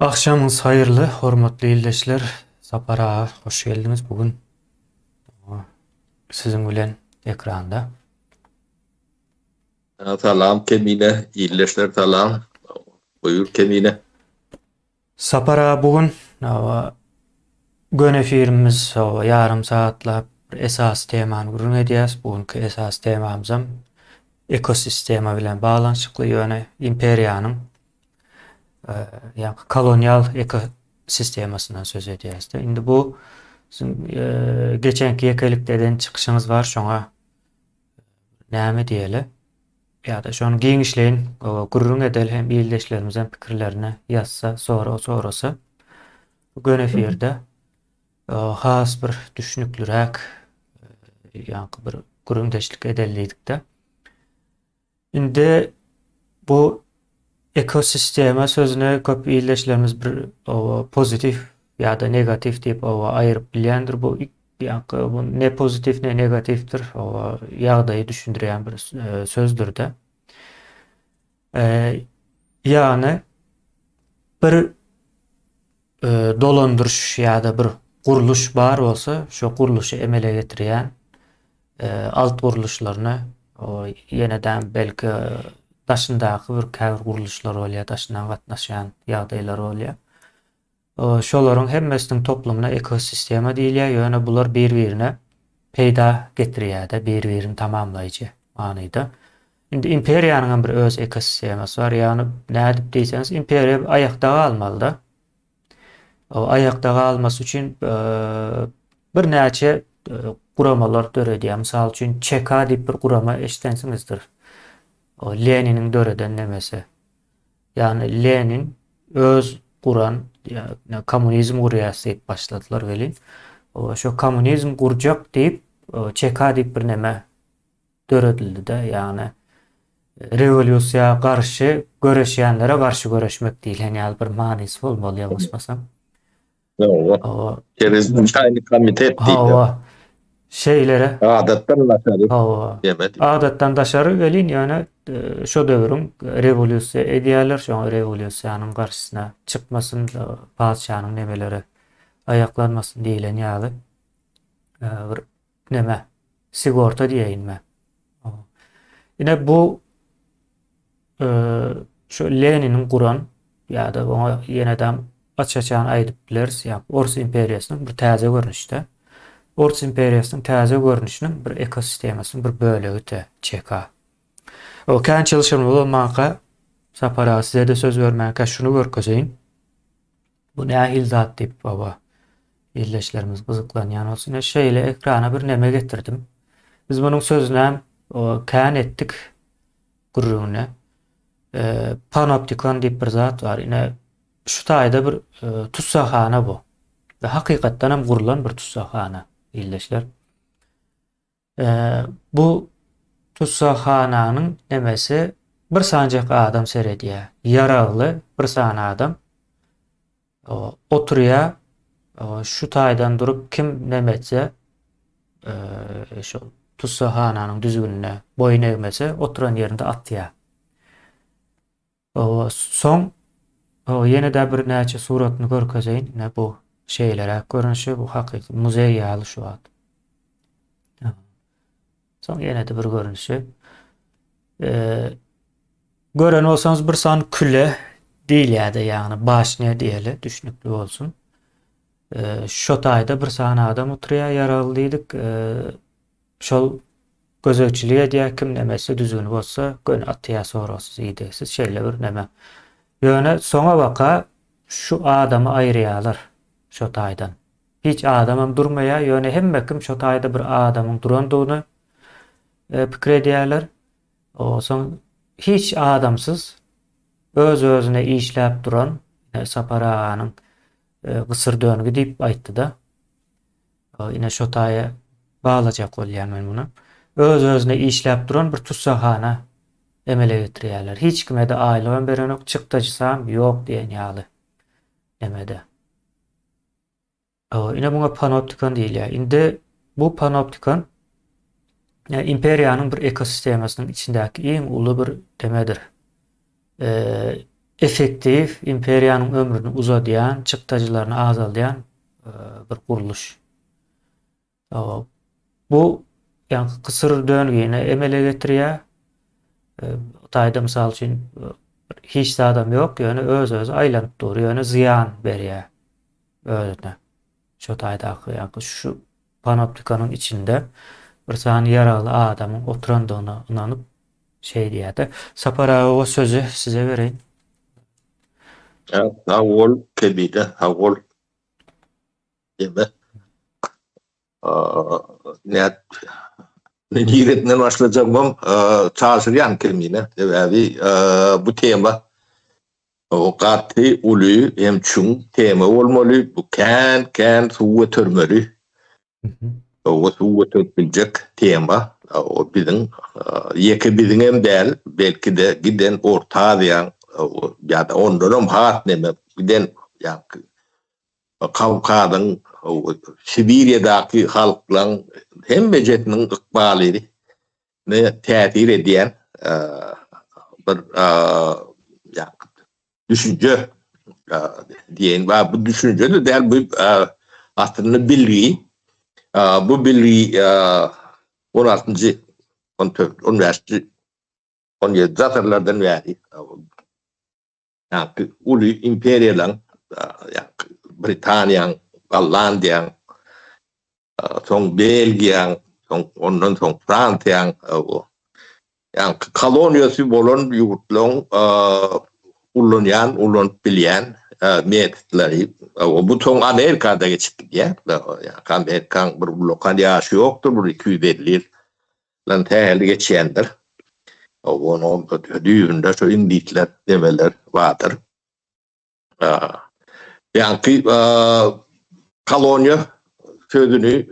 Agşamyňyz haýyrly, hormatly ildeşler. Sapar aga, hoş geldiňiz. Bu gün siziň bilen ekranda. Salam Kemine, ildeşler salam. Buýur Kemine. Sapar aga bu gün göni efirimiz ýarym sagatlap bir esasy temany gürrüň edýäs. Bu günki esasy temamyzam ekosistema bilen baglanyşykly, ýöne imperiýanyň ýa kolonial ekosistemasyndan söz edýäris-de. Indi bu siziň geçenki ýekelikde eden çykyşyňyz bar, şoňa näme diýeli? Ýa-da şony giňişleýin gürrüň edeli hem ildeşlerimiz hem pikirlerini ýazsa, sorag sorasa. Bu göni efirde has bir düşnükliräk ýaňky bir gürrüňdeşlik edeli diýdik-de. Indi bu ekosistema sözüne köp ildeşlerimiz bir pozitiw ýa-da negatiw diýip aýyryp bilýändir. Bu ýaňky bu ne pozitiw ne negatiwdir. Ýagdaýy düşündirýän bir sözdür-de. Ýagny bir dolandyryş ýa-da bir gurluş bar bolsa, şo gurluşy emele getirýän alt gurluşlaryny ýene-de belki daşyndaky bir käbir gurluşlar bolýar, daşyndan gatnaşýan ýagdaýlar bolýar. Şolaryň hemmesiniň toplumyna ekosistema diýilýär, ýöne bular bir-birine peýda getirýär-de, bir-birini tamamlaýjy manyda. Indi imperiýanyň hem bir öz ekosistemasy bar. Ýagny nädip diýseňiz, imperiýa aýakda galmaly-da. O aýakda galmasy üçin e, birnäçe e, guramalar döredýär. Mysal üçin ÇK diýip bir gurama eşidensiňizdir. O Leniniň döreden nemesi. Ýagny Lenin öz guran ýa kommunizm gurýas diýip başladylar welin, o şo kommunizm gurjak diýip, ÇK diýip bir neme döredildi-de, ýagny rewolýusiýa garşy göreşýänlere garşy göreşmek diýlen ýaly bir manysy bolmaly ýalňyşmasam. Hawa. Çereзвычайny komitet diýilýär. Hawa. Şeýlere. Adatdan daşary. Hawa. Adatdan daşary welin ýöne e, şo döwrüň rewolýusiýa edýärler, şoňa rewolýusiýanyň garşysyna çykmasyn, patyşanyň nemeleri aýaklanmasyn diýlen ýaly e, bir neme sigorta diýeýin men. Ine bu e, şu Leniniň guran ýa-da oňa ýene-de aç-açan aýdyp bileris, ýa Ors imperiýasynyň bir täze görnüşde. Ors imperiýasynyň täze görnüşiniň bir ekosistemasynyň bir bölegi-de ÇK. O kän çylşyrymly bolmanka Sapar aga size-de söz bermänkä şuny görkezeýin. Bu nähili zat diýip baba ildeşlerimiz gyzyklanýan bolsun. Ine şeýle ekrana bir neme getirdim. Biz munuň sözüni hem kän etdik gürrüňine. Panoptikon diýip bir zat bar. Ine şu taýda bir e, tussaghana bu. Ve hakykatdan hem gurlan bir tussaghana ildeşler. Bu tussaghananyň nemesi bir sanjak adam seredýär. Ýaragly bir sany adam oturýar. Şu taýdan durup kim neme etse, şu tussaghananyň düzgünine boýun egmese, oturan ýerinde atýar. Soň ýene-de birnäçe suratyny görkezeýin. Ine bu şeýleräk görnüşi, bu hakyky muzeý ýaly şu wagt. Soň ýene-de bir görnüşi. Gören bolsaňyz bir sany küle diýilýär-de, ýagny başnýa diýeli, düşnükli bolsun. Şo taýda bir sany adam oturýar, ýaragly diýdik. Şol gözegçilik edýär, kim neme etse düzgüni bozsa, göni atýar soragsyz, idegsiz, şeýle bir neme. Ýöne soňabaka şu adamy aýyrýarlar şo taýdan. Hiç adamam durmaýar, ýöne hemme kim şo taýda bir adamyň durandygyny pikir edýärler. Soň hiç adamsyz öz-özüne işläp duran Sapar aganyň gysyr döngi diýip aýtdy-da. Ine şo taýa baglajak bolýan men muny. Öz-özüne işläp duran bir tussaghana emele getirýärler. Hiç kime-de aýlygam berenok, çykdajysam ýok diýen ýaly nemede. Ine muňa panoptikon diýilýär. Indi bu panoptikon imperiýanyň bir ekosistemasynyň içindäki iň uly bir demedir. Effektiw, imperiýanyň ömrüni uzadýan, çykdajylaryny azaldýan bir gurluş. Bu ýaňky gysyr döngini emele getirýär. Hytaýda mysal üçin hiç zadam ýok, ýöne öz-özi aýlanyp dur, ýöne zyýan berýär özüne. Şo taýdaky ýaňky şu panoptikanyň içinde bir sany ýaragly adamyň oturandygyna ynanyp şeý diýýär-de. Sapar aga sözi size bereýin. Sag bol Kebide, sag bol. Eme. Näet niresinden başlajagymam çaşyrýan Kemine. Sebäbi bu tema gaty uly hem çuň tema bolmaly. Bu kän kän suw götermeli. O suw göterip biljek tema. O biziň ýeke biziňem däl, belki-de giden Orta Aziýaň ýa-da ondanam has neme giden ýa Kawkazyň, Sibiriýadaky halklaň hemmejesiniň ykbalyna täsir edýän bir düşünje diýeýin. Bu düşünje-de däl, bu aslynda bilgi. Bu bilgi on altynjy, on dört, on bäşinji, on ýedinji asyrlardan bäri Ýagny uly imperiýalaryň, ýagny Britaniýaň, Gollandiýaň, soň Belgiýaň, soň ondan soň Fransiýaň, ýagny koloniýasy bolan ýurtlaryň ullanýan, ulanyp bilýän metodlary. Bu soň Amerikada geçip gidýär. Ýagny Amerikaň bir ullakan ýaşy ýokdur, bir 250 ýyl. Lan sähel geçýändir. Onuň düýbünde şu iňlisler demeler bardyr. Ýaňky koloniýa sözüni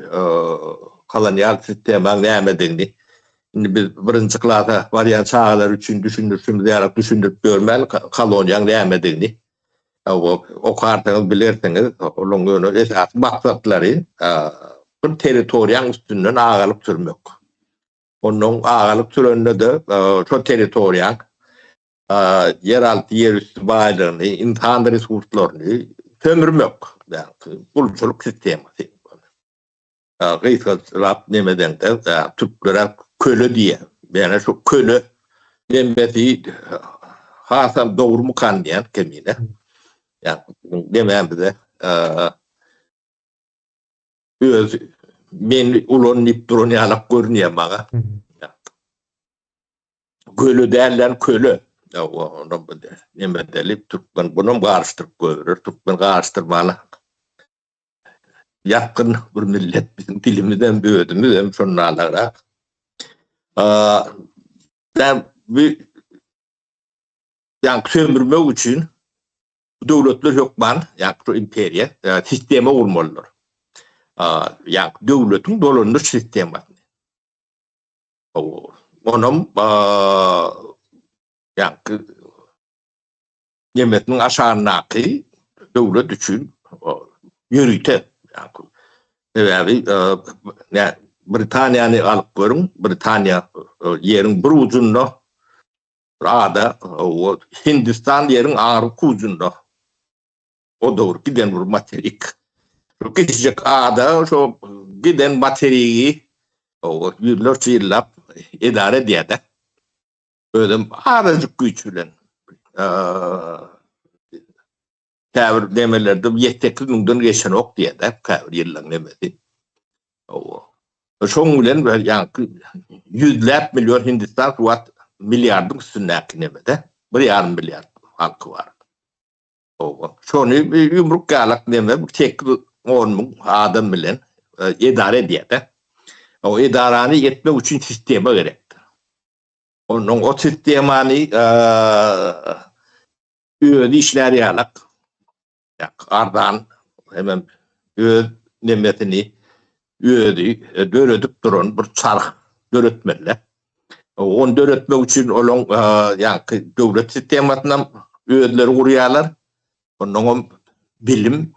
kolonial sistemaň nämedigini indi biz birinji klasa barýan çagalar üçin düşündirişimiz ýaly düşündirip ýörmän koloniýaň nämedigini okarsyňyz bilersiňiz. Olaryň ýöne esasy maksatlary bir territoriýaň üstünden agalyk sürmek. Ondan agalyk sürende-de şo territoriýaň ýeralty, ýerüsti baýlygyny, ynsan resurslaryny sömürmek, gulçulyk sistemasy. Gysgaltylap neme deňde türklere köle diýýär. Ýöne şu köle nemesi hasam dogrumykan diýýän kemine. Ýa demämize öz men ulan diýip duran ýalak görünýär maňa. Göle dälden köle. Ondan neme delip türkmen bunam garyşdyryp goýberer. Türkmen garyşdyrmana Ýakyn bir millet biziň dilimizem özümizem şondanagrak. Bu ýaňky sömürmek üçin döwletler hökman ýaňky şu imperiýa sistema gurmalydyr. Ýaňky döwletiň dolandyryş sistemasyny. Onam ýaňky Nemesiniň aşagyndaky döwlet üçin ýörite. Sebäbi Britaniýany alyp görüň, Britaniýa ýeriň bir ujunda bir ada, Hindistan ýeriň aňyrky ujunda. O döwür giden bir materik. Şu kiçijik ada şo giden materigi ýüzlerçe ýyllap edara edýär-de. Özem azajyk güýç bilen. Käbir nemelerde ýedi-sekiz müňden geçenok diýýär-de, käbir ýyllaryň nemesi. Hawa. Şoň bilen bir ýaňky ýüzläp million Hindistan şu wagt milliardyň üstündäki nemede, bir ýarym milliard halky bar. Hawa. Şony ýumruk ýalak neme bir sekiz-on müň adam bilen edara edýär-de. O edarany etmek üçin sistema gerekdir. Onnoň o sistemany özi işlär ýalak, arzan hemem öz nemesini özi döredip duran bir çarh döretmeli. Ony döretmek üçin olaň ýaňky döwlet sistemasynam özleri gurýarlar. Onnoňam bilim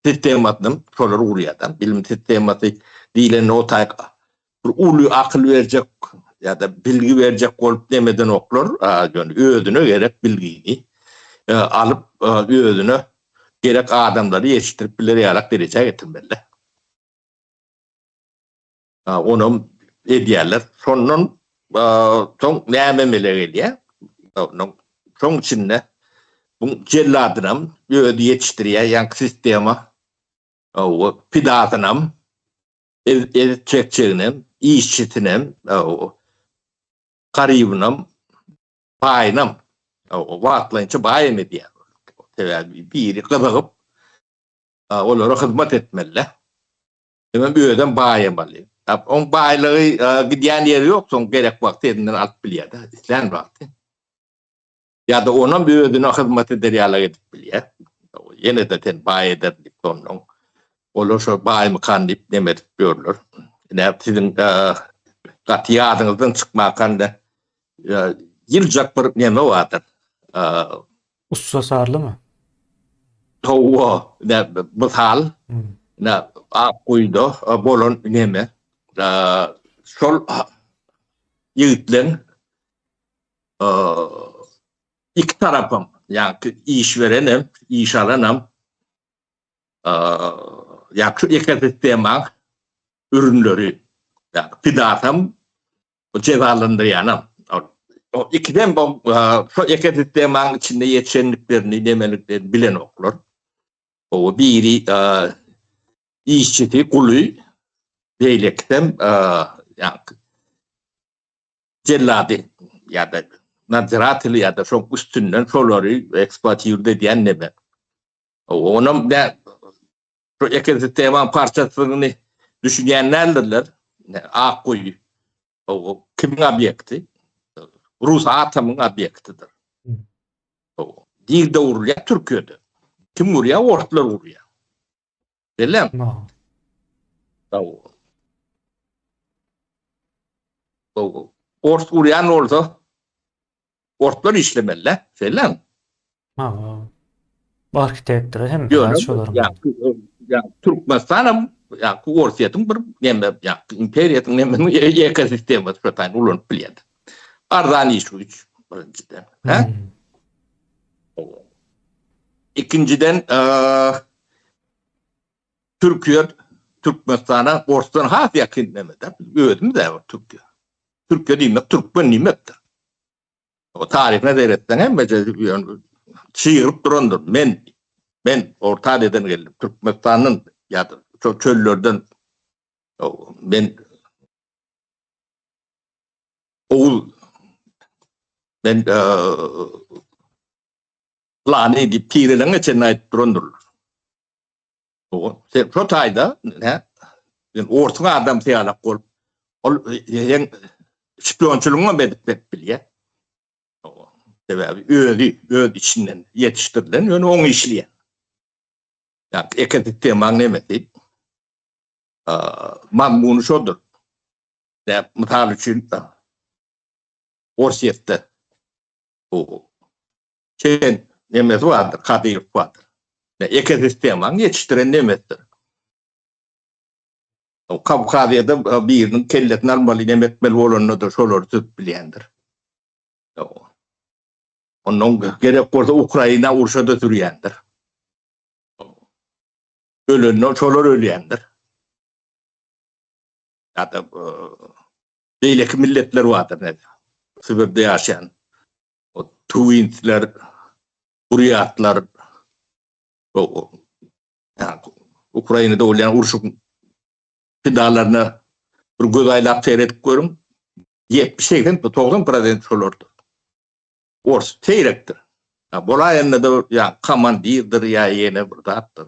sistemasyny şolar gurýar. Bilim sistemasy diýlende o taý bir uly akyl berjek. ýa-da bilgi berjek bolup nemedenoklar, ýöne özüne gerek bilgini alyp, özüne gerek adamlary ýetişdirip biler ýalak derejä getirmeli. Onam edýärler. Şondan soň näme emele gelýär? Onuň şoň içinde bu jelladynam özi ýetişdirýär, ýaňky sistema. Hawa, pidasynam, ezip çekjeginem, işçisinem, garybynam, baýynam, wagtlaýynça baý hem edýär. Sebäbi biri gyzygyp, olara hyzmat etmeli-dä. Hemem özem baýamaly. Oň baýlygy gidýän ýeri ýok, soň gerek wagty elinden alyp bilýär-de, islän wagty. Ýa-da onam özüne hyzmat eder ýalak edip bilýär. Ýene-de sen baý ederin diýip onnoň olar şo baýmykan diýip neme edip ýörler. Ine siziň gaty ýadyňyzdan çykmakan da ýyljak bir neme bardyr. Ussa Sarlymy? Hawa, ine mysal, ine Akguýuda bolan neme. Şol ýigitleň iki tarapam, ýagny iş berenem, iş alanam ýagny şu ekosistemaň ürünleri, ýagny pidasam, jezalandyrýanam. O ikisem bu şu ekosistemaň içinde ýetişenliklerini, nemeliklerini bilenoklar. O biri işçisi, guly, beýlekisem ýagny jellady ýa-da nadziratelý ýa-da şoň üstünden şolary ekspluatird edýän neme. Onam nä şu ekosistemaň parçasydygyny düşünýän däldirler. Ak guýy kimiň obýekti? Rus atomyň obýektidir. Nirde gurulýar? Türkiýede. Kim gurýar? Orslar gurýar. Belem. Ors gurýan bolsa, orslar işlemeli-dä, şeýlemi? Hawa. Bu arhitektora hem ýa şolaryň. Ýa Türkmenistan hem ýa Orsýetiň bir neme, ýa imperiýasynyň neme ekosistemasy şo taýyn ulanyp bilýär. Arzan iş güýç birinjiden. Hä? Ikinjiden, Türkiýe Türkmenistana Orsdan has ýakyn nemede. Özümiz-ä bir Türkiýe. Türkiýe diýmek türkmen diýmekdir. O taryhyna seretseň hemmeje ýöne çygyryp durandyr. Men men Orta Aziýadan geldim, Türkmenistandan ýa-da şol çöllerden men Ogul men plany diýip tireleňe çenli aýdyp durandyrlar. Sen şo taýda hä sen orsuň adamsy ýalak bolup ol sen şpionçylygyňam hem edip berip bilýär. Sebäbi özi öz içinden ýetişdirilen ýöne oň işleýän. Ýa ekosistemaň nemesi mazmuny şodur. Mysal üçin Orsýetde bu çen nemesi bardyr, Kadyrow bardyr. Ekosistemaň ýetişdiren nemesidir. Kawkaziýada biriniň kellesini almaly, neme etmeli bolanda-da şolary sürüp bilýändir. Ondan gerek bolsa Ukraina urşa-da sürýändir. Ölende şolar ölýändir. Ýa-da beýleki milletler bardyr ne Sibirde ýaşaýan o tuwinsler, burýatlar Ukrainada bolýan urşuň pidalaryna bir göz aýlap seredip görüň. 70-80, 90 prosent şolardyr. Ors seýrekdir. Bolaýanda-da ýa komandirdir ýa ýene bir zatdyr.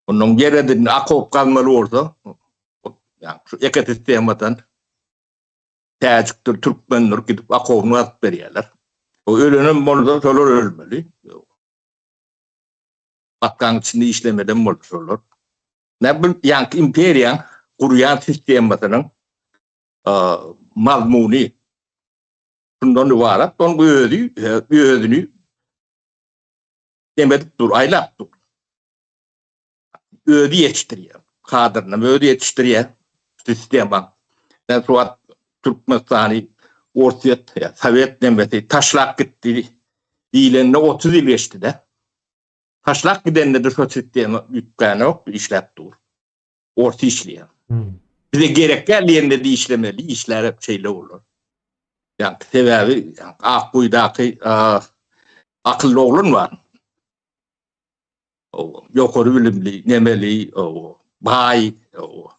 Ondan ýere okop gazmaly bolsa, ýa şu ekosistemadan täjikdir, türkmendir gidip okobyny gazyp berýärler. O ölenem bolsa şolar ölmeli. Batgaň içinde işlemedem bolsa şolar. Ne bu ýaňky imperiýaň gurýan sistemasynyň mazmuny şundan ybarat. Onuň özi özüni demedip dur, aýlap dur. Özi ýetişdirýär. Kadryny özi ýetişdirýär. Sistema. Ben şu wagt. Türkmenistany Orsýet, ýa Sowet nemesi taşlap gitdi diýlenine 30 ýyl geçdi-de. Taşlap gidende-de şo sistema üýtgänok, işläp dur. Ors işleýär. Hmm. Bize gerek däl diýende de işlemeli, işler hep şeýle bolar. Ýa sebäbi Akguýdaky akylly oglan bar. O ýokary bilimli, nemeli, o baý, o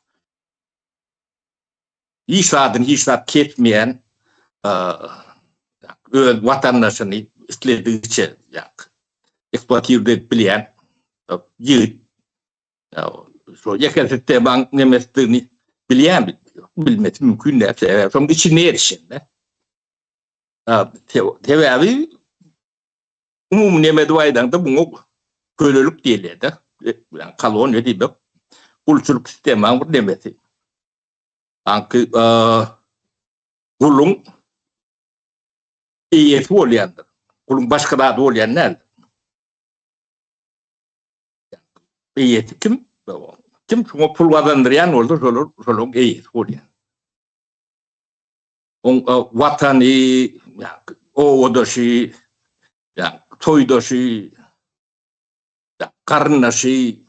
hiç zadyny hiç zat kesmeýän öz watandaşyny isledigiçe ekspluatirde edip bilýän ýigit. Şo ýeke sistemaň nemesdigini bilýän, bilmesi mümkin däl. Sebäbi şoň içinde ýetişen-de. Sebäbi umumy neme diýip aýdaňda muňa kölelik diýilýär-de. Ýagny koloniýa diýmek gulçulyk sistemaň bir nemesi. Aňky guluň eýesi bolýandyr. Guluň başga zady bolýan däldir. Eýesi kim? Kim şuňa pul gazandyrýan bolsa, şolar şolaryň eýesi bolýar. Oň watany, owadaşy, toýdaşy, garyndaşy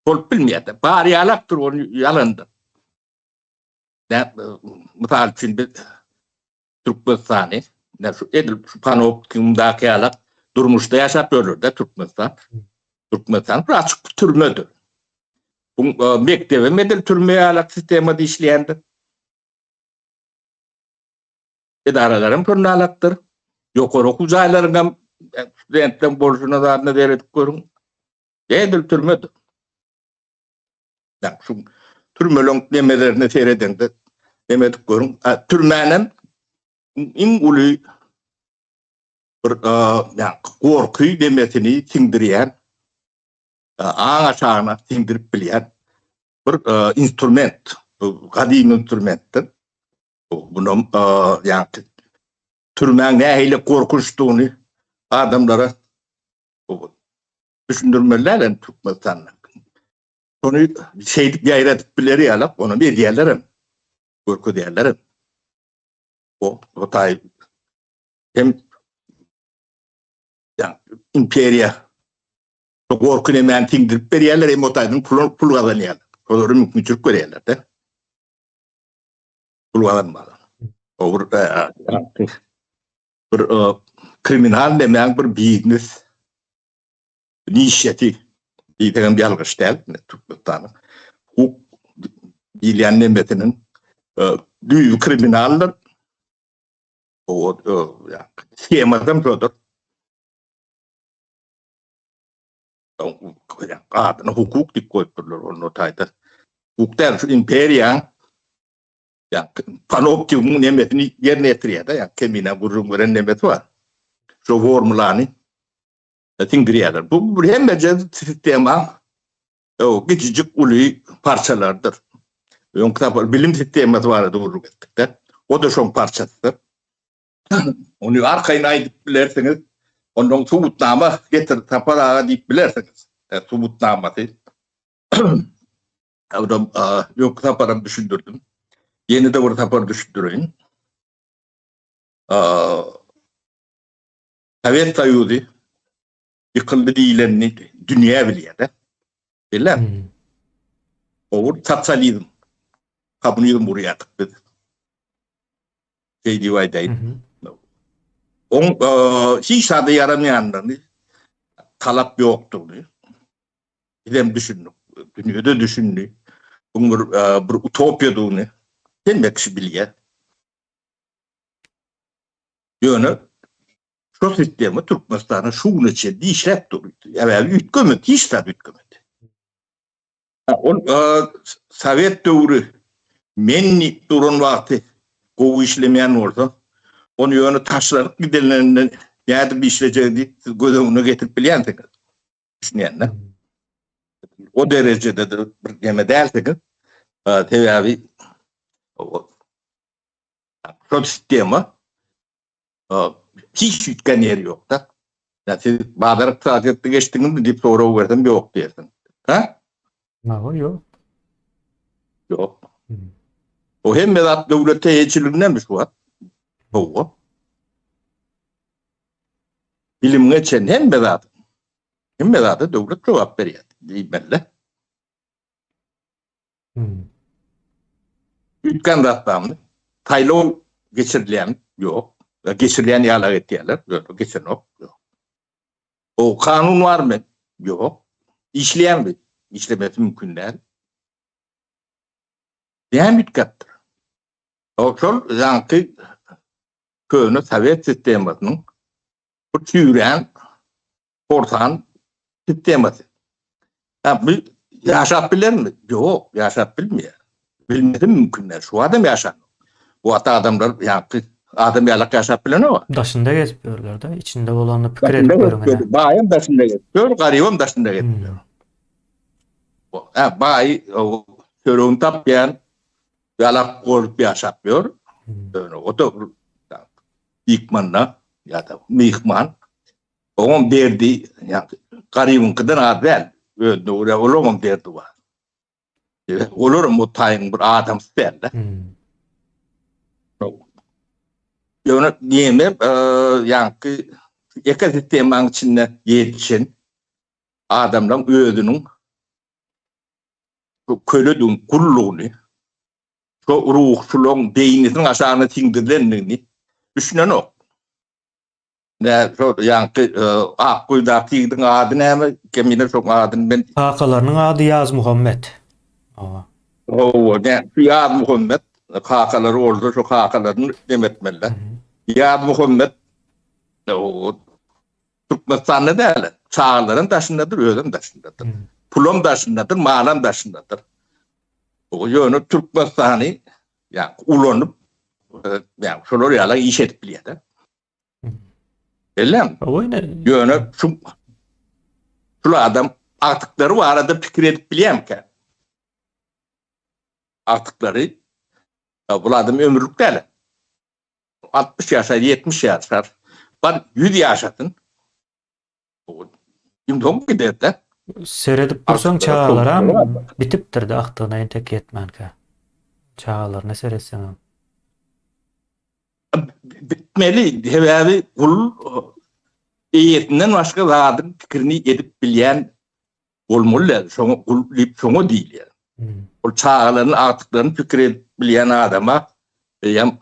bolup bilmeýär-de. Bar ýalakdyr, ol ýalandyr. Mysal üçin biz Türkmenistany, şu edil şu panoptikumdaky ýalak durmuşda ýaşap ýörler-de Türkmenistan. Türkmenistan bir açyk türmedir. Bu e, mekdebem edil türme ýalak sistemada işleýändir. Edaralaram şonda Ýokary okuw jaýlaryň hem e, studentleriň bolşuna zadyna seredip görüň. Edil türmedir. Ýa şu türmeleň nemelerine seredeňde neme edip görüň. Türmänem iň uly bir ýa gorky demesini siňdirýän, aň aşagyna siňdirip bilýän bir instrument. Bu gadymy instrumentdir. Bunam ýa türmäň nähili gorkunçdygyny adamlara düşündirmeli däl hem Türkmenistanda. Şony şeýdip ýaýradyp biler ýalak, ony edýärler hem. Görkezýärler hem. O Hytaý hem ýa imperiýa bu gorky nemäni siňdirip berýärler, hem o taýdan pul pul gazanýarlar. Olara mümkinçilik berýärler-de. Pul gazanmaga. O bir e, bir e, kriminal nemäň bir biznes nişeti diýsegem ýalňyş däl. Türkmenistanyň hukuk diýilýän nemesiniň e, düýbi kriminaldyr. O e, schemadam şodur. Adyny hukuk diýip goýupdyrlar onda taýda. Hukuk däl, şu imperiýaň ýa panoptikumyň nemesini ýerine ýetirýär-de, ýa Kemine gürrüň beren nemesi bar. Şu formulany siňdirýärler. Bu bir hemmeje sistema o kiçijik uly parçalardyr. Öňki sapar bilim sistemasy barada gürrüň etdik-de. O-da şoň parçasydyr. Ony arkaýyn aýdyp bilersiňiz. Ondan subutnama getir Sapar aga diýip bilersiňiz. E, subutnamasy. Ondan öňki saparam düşündirdim. Ýene-de bir sapar düşündireýin. Sowet Soýuzy ýykyldy diýlenini dünýä bilýär-de. Bilýär. Hmm. O bir sosializm, kommunizm gurýardyk biz. Şeý diýip aýdaýyn. Oň hiç zada ýaramaýandygyny, talap ýokdugyny bizem düşündik. Dünýä-de düşündi. Buň bir bir utopiýadygyny hemme kişi bilýär. Ýöne şu sistema Türkmenistanda şu güne çenli işläp dur. Sebäbi üýtgemedi, hiç zat üýtgemedi. Ol sowet döwri men diýip duran wagty gowy işlemeýän bolsa, ony ýöne taşlanyp gidenlerinde nädip işlejegini diýip siz göz öňüne getirip bilýänsiňiz. Düşünýän-de. O derejede de bir neme dälsiňiz. Sebäbi Şol sistema hiç üýtgän ýeri ýok-da. Ýa siz bazar ykdysadyýetde geçdiňizmi diýip sorag bersem ýok diýersiň. Ha? Hawa, ýok. Ýok. O hemme zat döwlet eýeçiligindemi şu wagt? Hawa. Bilimge çen hemme zat. Hemme zada döwlet jogap berýär diýmeli. Hmm. Üýtgän zat barmy? Saýlaw geçirilýärmi? Ýok. Geçirilýän ýalak etýärler. Ýok, geçirenok. Ýok. O kanun barmy? Ýok. Işleýärmi? Işlemesi mümkin däl. Näme üýtgäpdir? O şol ýaňky köne sowet sistemasynyň bu çüýrän korsan sistemasy. Ha, bu ýaşap bilermi? Ýok, ýaşap bilmeýär. Bilmesi mümkin däl. Şu adam ýaşan. Bu wagtda adamlar ýaňky adam ýalak ýaşap bilenok. Daşynda gezip ýörler-de, içinde bolanyny pikir edip görüň ine. Baýam daşynda gezip ýör, garybam daşynda gezip ýör. Ha, baý çöregini tapýan, ýalak bolup ýaşap ýör. Ýöne o da myhmanda ýa-da myhman. Oňam derdi ýa garybyňkydan az däl. Özüne görä olaňam derdi bar. Olaram o taýyň bir adamsy däl-de. Ýöne neme ýaňky ekosistemaň içinde ýetişen adamlaryň özüniň köledigini, gullugyny, şo ruhçularyň beýnisiniň aşagyna siňdirilendigini düşünenok. Nä şo ýaňky Akguýudaky ýigidiň ady näme? Kemine şoň adyny men Kakalarynyň ady Ýazmuhammet. Hawa. Hawa, nä şu Ýazmuhammet kakalary bolsa şo kakalaryny neme etmeli-dä. Ýazmuhammet Türkmenistanda däl, çagalaram daşyndadyr, özem daşyndadyr. Pulam daşyndadyr, malam daşyndadyr. Ýöne Türkmenistany ýa ulanyp, ýa şolar ýaly iş edip bilýär-de. Belem. Ýöne şu şu adam agtyklary barada pikir edip bilýärmikä? Agtyklary bu adam ömürlik däl. 60 ýaşar, 70 ýaşar. Bar 100 ýaşasyn. Indi gider-de. Seredip dursaň çagalaram bitipdir-de agtygyna entek ýetmänkä. Çagalaryna seretseňem. Bitmeli, sebäbi gul eýesinden başga zadyň pikirini edip bilýän bolmaly däl. Şoňa gul diýip şoňa diýilýär. Ol çagalaryny, agtyklaryny pikir edip bilýän adama eýýäm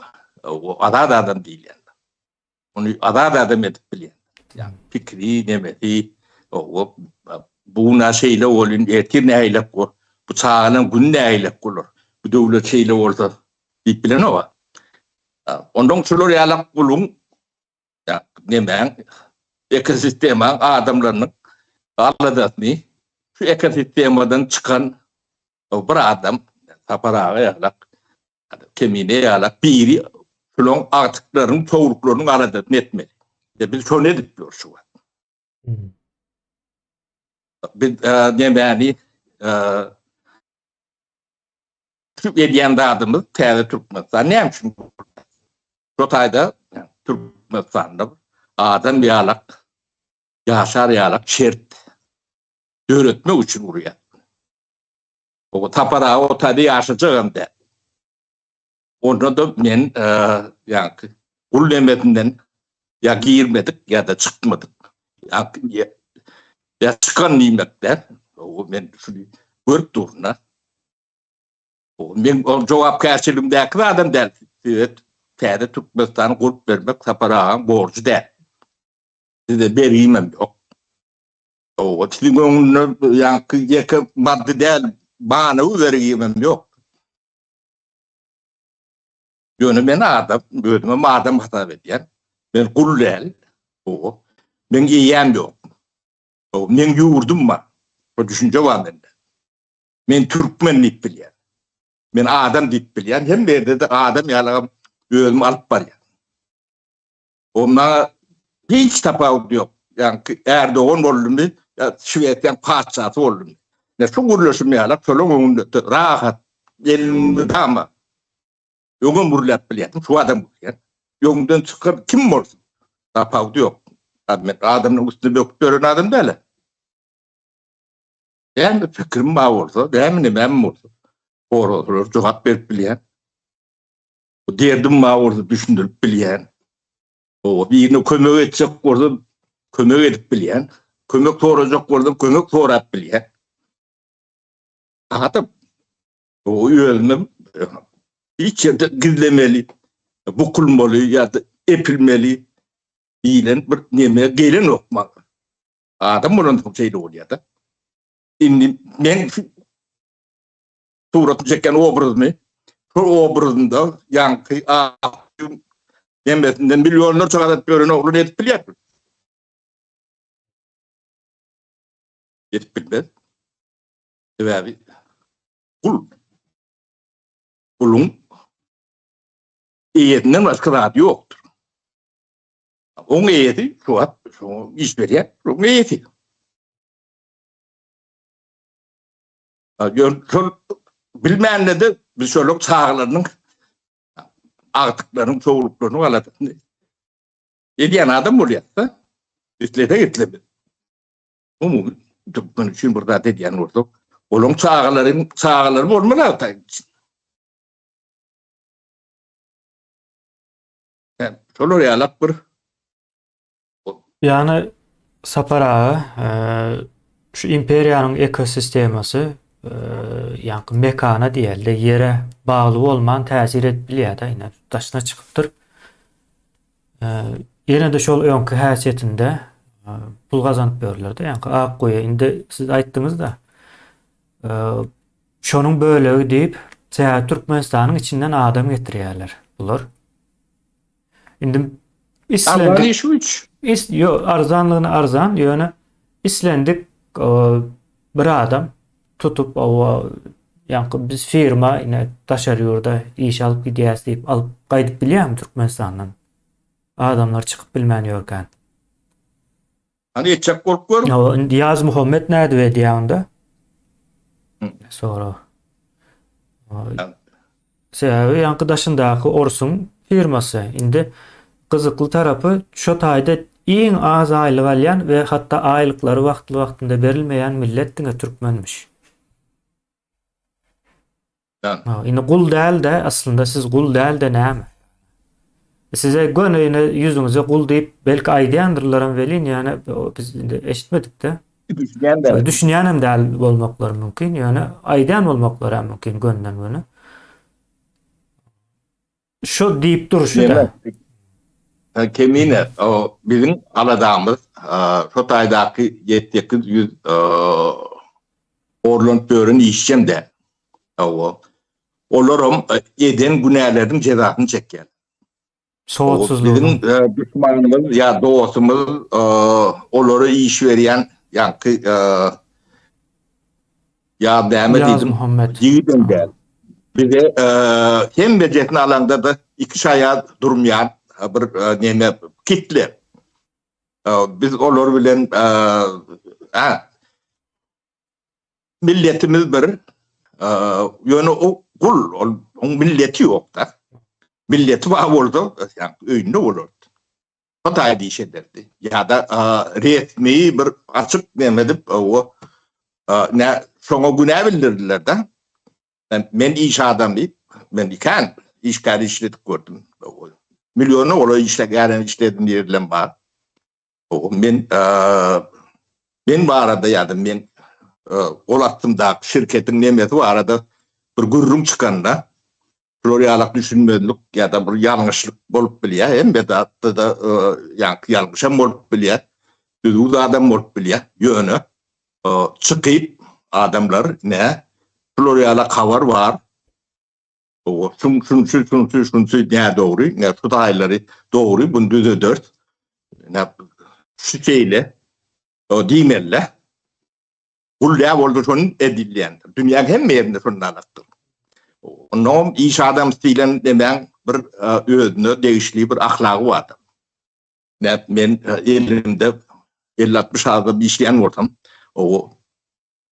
azat adam diýilýär. Ony azat adam edip bilýän. Ýa pikiri, nemesi, o bu gün şeýle bolyn, ertir nähilek bor, bu çagalaryň güni nähilek bolar, bu döwlet şeýle bolsa diýip bilenok. Ondan şular ýalak guluň ýa nemäň ekosistemaň adamlarynyň aladasyny şu ekosistemadan çykan bir adam Sapar aga ýalak Kemine ýalak biri şulaň agtyklarynyň, towruklarynyň aladasyny etmeli. E biz şony edip ýörüs şu wagt. Biz nemäni şu edýän zadymyz täze Türkmenistan näme üçin? Şu taýda Türkmenistanda adam ýalak ýaşar ýalak şert döretmek üçin urýar. O Sapar aga o taýda ýaşajagam däl. Onda-da men ýaňky gul nemesinden ýa girmedik ýa-da çykmadyk. Ýa çykan diýmek däl. O men şuny görüp durun-da. O men o jogapkärçiligimdäki zadam däl. Size täze Türkmenistany gurup bermek Sapar agaň borjy däl. Size bergimem ýok. Owa, siziň öňünde ýaňky ýeke maddy däl, manawy bergimem ýok. Ýöne men adam, özümem adam hasap edýän. Men gul däl. Owa. Meň eýäm ýok. Owa, meň ýurdum bar. Bu düşünje bar mende. Men türkmen diýip bilýän. Men adam diýip bilýän. Hemme ýerde-de adam ýalagam özümi alyp barýan. O maňa hiç tapawudy ýok. Ýaňky Erdogan boldumy, ýa Şwesiýanyň patyşasy boldumy. Ne şu gürleşim ýalak şolaň öňünde rahat elmydama öňem gürläp bilýärdim, şu adam gürleýär. Öňümden çykan kim bolsun, tapawudy ýok. Men adamlaryň üstüne böküp ýören adam däl. Näme pikirim bar bolsa, näme nemäm bolsa, sorasalar jogap berip bilýän. Derdim bar bolsa düşündirip bilýän. O birine kömek etjek bolsa kömek edip bilýän. Kömek sorajak bolsa kömek sorap bilýän. Adam o özüne hiç ýerde gizlemeli, bukulmaly ýa-da epilmeli diýlen bir neme gelenok maňa. Adam bolansoň şeýle bolýar-da. Indi men suratyny çeken obrazyny şol obrazynda ýaňky nemesinden millionlarça gazanyp ýören oglan edip bilýär. Edip bilmez. Sebäbi gul guluň eýesinden başga zady ýokdur. Oň eýesi şu wagt şoňa iş berýär, şoň eýesi. Ýöne şol bilmände-de biz şolaryň çagalarynyň agtyklarynyň, çowluklarynyň aladasyny edýän adam bolýarys-da. Islesek islemesek. Umumy türkmen üçin bir zat edýän bolsak, olaryň çagalaryň çagalary bolmaly agtaýyň içinde. Şolar ýalak bir Ýagny Sapar aga, şu imperiýanyň ekosistemasy ýaňky mekana diýelde ýere bagly bolman täsir edip bilýär-de, ine daşyna çykypdyr. Ýene-de şol öňki häsiýetinde pul gazanyp ýörler-de, ýaňky ak guýy. Indi siz aýtdyňyz-da, şonuň bölegi diýip, sebäbi Türkmenistanyň içinden adam getirýärler bular. Indi islendik şu üç. Is, yo, arzanlygyny arzan, ýöne islendik bir adam tutup owa ýaňky biz firma ine daşary ýurda iş alyp gidýäs diýip alyp gaýdyp bilýärmi Türkmenistandan? Adamlar çykyp bilmän ýörkän. Hany etjek bolup gör. Hawa, indi Ýazmuhammet nädip edýär onda? Sorag. Sebäbi ýaňky daşyndaky orsuň firmasy. Indi gyzykly tarapy şo taýda iň az aýlyk alýan we hatda aýlyklary wagtly-wagtynda berilmeýän millet diňe türkmenmiş. Indi gul däl-de, aslynda siz gul däl-de näme? Size göni ine ýüzüňize gul diýip belki aýdýandyrlaram welin ýöne biz indi eşitmedik-de. Düşünýän däl. Düşünýänem däl bolmaklary mümkin, ýöne aýdýan bolmaklary hem mümkin gönden göni. Şo diýip durşy-da. Kemine, o biziň aladamyz şo taýdaky 7-800 horlanyp ýören işçem däl. Hawa. Olaram eden günäleriniň jezasyny çekýär. Sowatsyzlygyň. Biziň duşmanymyz ýa dostumyz olara iş berýän ýaňky ýa näme diýdim? Ýigidem däl. Bize hemmejesini alaňda-da iki şaýa durmaýan bir neme kitle. Biz olar bilen Milletimiz bir. Ýöne o gul, ol oň milleti ýok-da. Milleti bar bolsa, ýa öýünde bolardy. Hytaý diş ederdi. Ýa-da resmi bir açyk neme edip, o nä şoňa günä bildirdiler-de. Men iş adam diýip, men kän işgär işledip gördüm. Milliona golaý işgär işledim diýerlem bar. Men men barada ýa-da men gol astymdaky şirketiň nemesi barada bir gürrüň çykanda şular ýalak düşünmezlik ýa-da bir ýalňyşlyk bolup bilýär. Hemme zatda-da ýaňky ýalňyşam bolup bilýär, düzüw zadam bolup bilýär. Ýöne çykyp adamlar nä şular ýalak habar bar, Owa, şun, şunsy, şunsy, şunsy nädogry, nä şu taýlary dogry, bunu düzederis. Nä şu şeýle o diýmeli. Gul nä boldy şony edilýändir. Dünýäň hemme ýerinde şondanakdyr. Onnoňam iş adamsy diýlen nemäň bir özüne degişli bir ahlagy bardyr. Nä men elimde 50-60 adam işleýän bolsam, o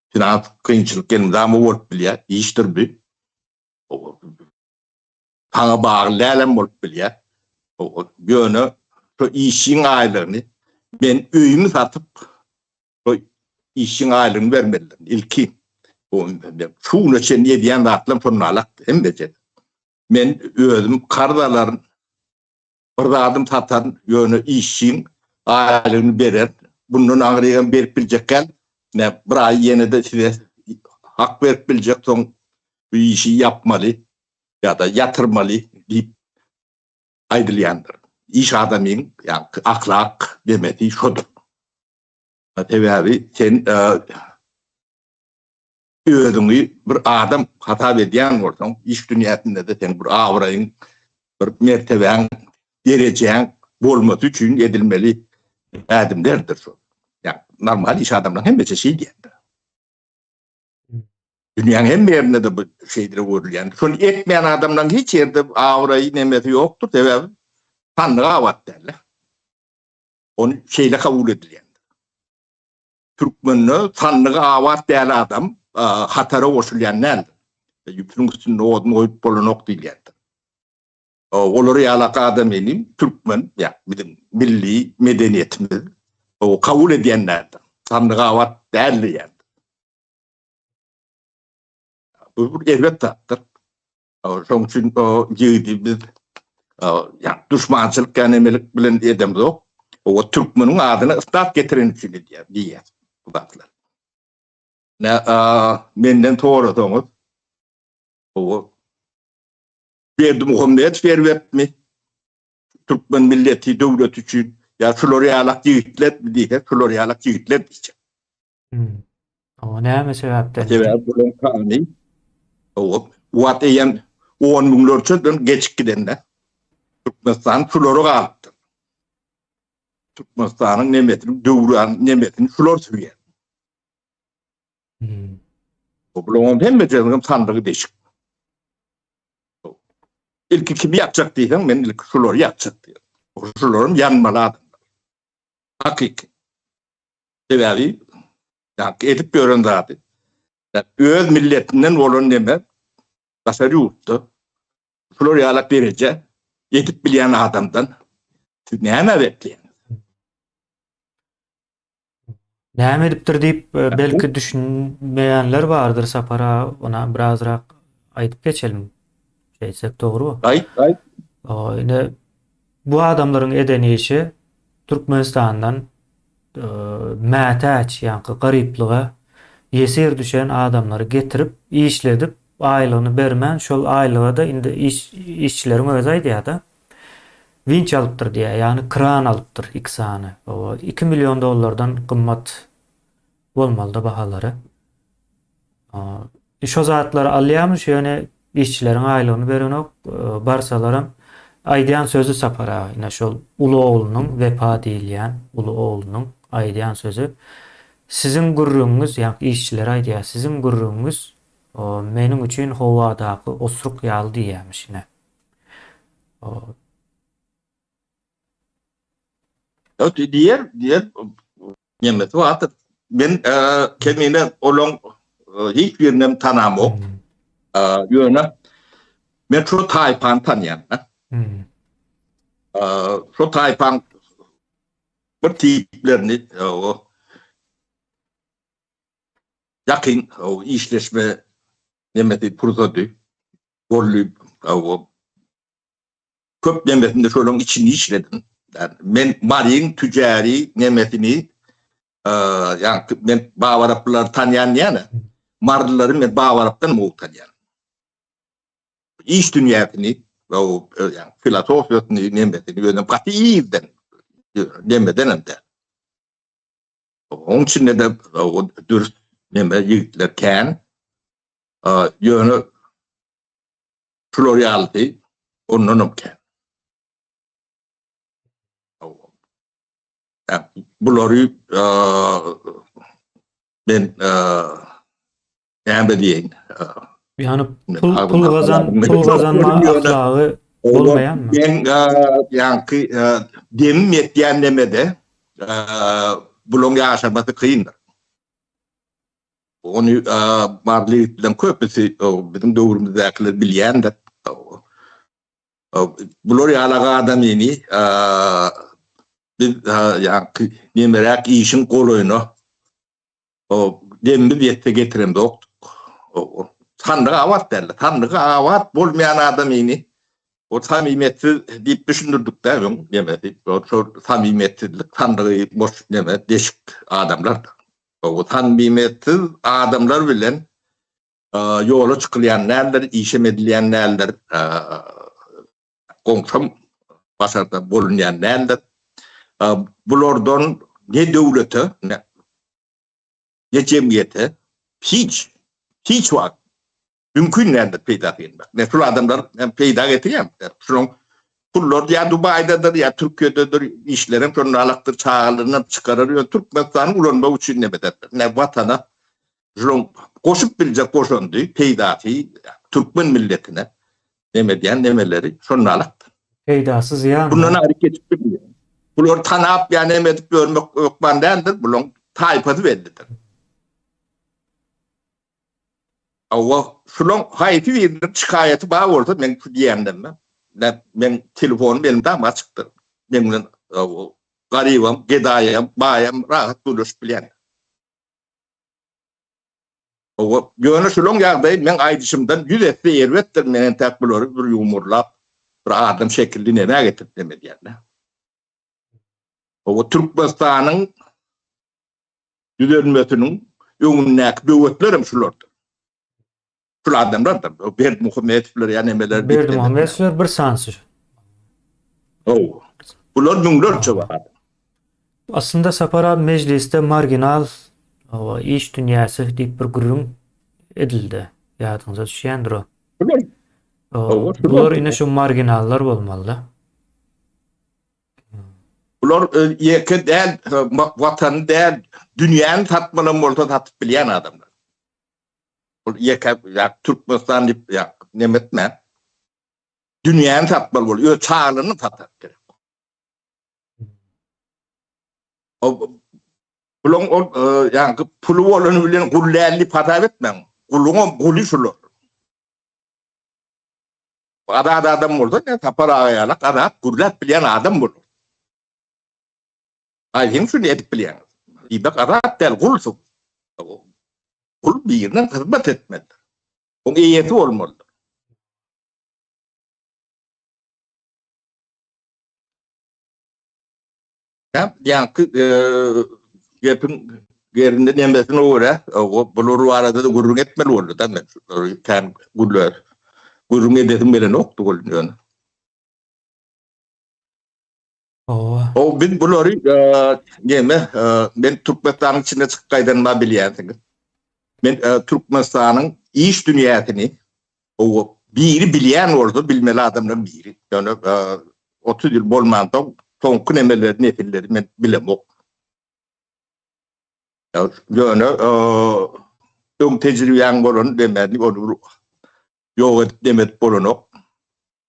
finans kynçylyk elmydama bolup bilýär, işdir bu. Saňa bagly dälem bolup bilýär. Ýöne şu işçiň aýlygyny men öýümi satyp şu işçiň aýlygyny bermelidim ilki. Şu güne çenli edýän zatlarym şonda alakdy hemmesi. Men özüm karz alaryn, bir zadym sataryn, ýöne işçiň aýlygyny bererin. Bundan aňrygam berip biljek däl. Ine, bir aý ýene-de size hak berip biljek, soň bu işi ýapmaly ýa-da ýatyrmaly diýip aýdylýandyr. Iş adamyň ýaňky ahlak demesi şodur. Sebäbi sen özüňi bir adam hasap edýän bolsaň, iş dünýäsinde-de seň bir abraýyň, bir mertebäň, derejäň bolmasy üçin edilmeli ädimlerdir şol. Ýa normal iş adamlaryň hemmesi şeý diýýändir. Dünýäň hemme ýerinde-de bu şeýdire görülýän. Şony etmeýän adamlaryň hiç ýerde abraýy nemesi ýokdur, sebäbi sandygy abat däl-de. Ony şeýle kabul edilýändir. Türkmende sandygy abat däl adam hatara goşulýan däldir. Ýüpüniň üstünde odun goýup bolanok diýilýändir. Olar ýalak adamyny türkmen, ýa biziň milli medeniýetimiz kabul edýän däldir. Sandygy abat däl diýýändir. Bu bir erbet zatdyr. Şonuň üçin ýigidi biz ýa duşmançylyk ýa nemelik bilen edemzok. O türkmeniň adyna ysnat getiren üçin edýär diýýär bu zatlar. Ne menden sorasaňyz o Berdimuhamedow erbetmi? Türkmen milleti, döwleti üçin ýa şular ýalak ýigitlermi diýse, şular ýalak ýigitler diýjek. Hmm. O näme sebäpden? Sebäbi bulan sany o wagt eýýäm on müňlerçeden geçip gidende Türkmenistan şulara galypdyr. Türkmenistanyň nemesiniň döwran nemesini şular sürýär. Hmm. Bularyň hemmesiniň sandygy deşik. Ilki kimi ýakjak diýseň, men ilki şulary ýakjak diýen. Şularyň ýanmaly adamlar. Hakyky. Sebäbi ýa edip ýören zady öz milletinden bolan neme daşary ýurtda şular ýalak dereje ýetip bilýän adamdan siz näme bekleýäňiz? Näme edipdir diýip e, belki düşünmeýänler bardyr Sapar aga, ona birazrak aýdyp geçelim. Şeýtsek dogry bu. Aýt, aýt. O, ine bu adamlaryň eden işi Türkmenistandan e, mätäç, ýaňky garyplyga ýesir düşen adamlary getirip, işledip, aýlygyny bermän, şol aýlyga-da indi iş işçileriň özi aýdýar-da. Winç alypdyr diýýär, ýagny kran alypdyr iki sany. Oba, 2 million dollardan gymmat bolmalyda bahalary. Şo zatlary alýarmyş, ýöne işçileriň aýlygyny berenok, barsalaram aýdýan sözi Sapar aga, ine şol uly oglunyň Wepa diýilýän uly oglunyň aýdýan sözi, Siziň gürrüňiňiz, ýagny işçilere aýdýar, siziň gürrüňiňiz meniň üçin howadaky osruk ýaly diýýärmiş ine. Diýer, diýer. Nemesi bardyr. Men kemine olaň hiç birinem tanamok. Ýöne men şu taýpany tanýan. Şu taýpaň bir tiplerini ýakyn işleşme nemesi pursady boldy. Köp nemesinde şolaryň içinde işledim. Yani men Maryň tücari nemesini ýa men Babaraplylary tanýan diýýän. Marylylary men Babarapdan gowy tanýan. Iş dünýäsini, o ýa filosofiýasyny, nemesini özüm gaty irden nemeden hem däl. Onuň içinde de dürüst neme ýigitler kän. Ýöne şular ýalysy ondanam kän. Bulary men näme diýeýin? Ýagny pul pul gazan pul gazanma ahlagy bolmaýanmy? Men ýaňky demim ýetýän nemede bulaň ýaşamasy kyndyr. Ony barly ýigitleriň köpüsi biziň döwrümizdäkiler bilýändir. Bular ýalak adamyny biz ýaňky nemeräk işiň golaýyna demimiz ýetse getiremzokdyk. Sandygy abat däldir. Sandygy abat bolmaýan adamyny o samimiýetsiz diýip düşündirdik-dä öň nemesi. Şol samimiýetsizlik sandygy boş neme deşik adamlardyr. O samimiýetsiz adamlar bilen ýola çykylýan däldir, işem edilýän däldir, goňşam başarda bolunýan däldir. Bulardan ne döwlete, ne ne jemgyýete hiç, hiç wagt mümkin däldir peýda getirmek. Ne şul adamlar hem peýda getirýär. Şunuň pullar ýa Dubaýdadyr, ýa Türkiýededir, işlerem şonda alakdyr, çagalaryny çykarar, ýöne Türkmenistany ulanmak üçin neme ederler. Ne watana şunuň goşup biljek goşandy, peýdasy türkmen milletine neme edýän nemeleri şonda alakdyr. Peýdasy zyýan. Bundan aýry geçip bilmeýär. Bulary tanap ýa neme edip ýörmek hökman däldir, bularyň taýpasy bellidir. Hawa, şulaň haýsy biriniň şikaýaty bar bolsa meň şu diýenlerime, meň telefonym elimdämi açykdyr. Meň bilen garybam, gedaýam, baýam rahat gürleşip bilýän. Hawa, ýöne şulaň ýagdaýy meň aýdyşymdan ýüz esse erbetdir, men entäk bulary bir ýumurlap, bir adam şekilli nämä getirip neme edýän-dä. Hawa, Türkmenistanyň düzelmesiniň öňündäki böwetlerem şulardyr. Şul adamlardyr. Berdimuhamedowlar ýa nemeler. Berdimuhamedowlar bir sanysy. Hawa. Bular müňlerçe bar. Aslynda Sapar abi mejlisde marginal iş dünýäsi diýip bir gürrüň edildi. Ýadyňyza düşýändir o. Bular ine şu marginallar bolmaly. Bular ýeke däl, watany däl, dünýäni satmalam bolsa satyp bilýän adamlar. Ol ýeke ýa Türkmenistan diýip ýa neme etmän. Dünýäni satmaly bol, öz çagalaryny satar gerek. O bulaň ol ýaňky puly bolany bilen gul däl diýip hasap etmäň. Guluňam guly şular. Azat adam bolsa ne Sapar aga ýalak azat gürläp bilýän adam bolar. Aý sen şuny edip bilýäňiz. Diýmek azat däl gulsuň. Gul birine hyzmat etmelidir. Oň eýesi bolmalydyr. Ýaňky gepiň gerinde nemesine görä, bular barada-da gürrüň etmeli boldy-da men. Kän gürlär. Gürrüň edesim gelenokdy ol ýöne. Hawa. O biz bulary neme, men Türkmenistanyň içinde çykyp gaýdanyma bilýänsiňiz. Men Türkmenistanyň iş dünýäsini o biri bilýän bolsa bilmeli adamlaryň biri. Ýöne 30 ýyl bolmansoň soňky nemeleri, nesilleri men bilemok. Ýöne öň tejribäň bolan demeli ony ýok edip demedip bolanok.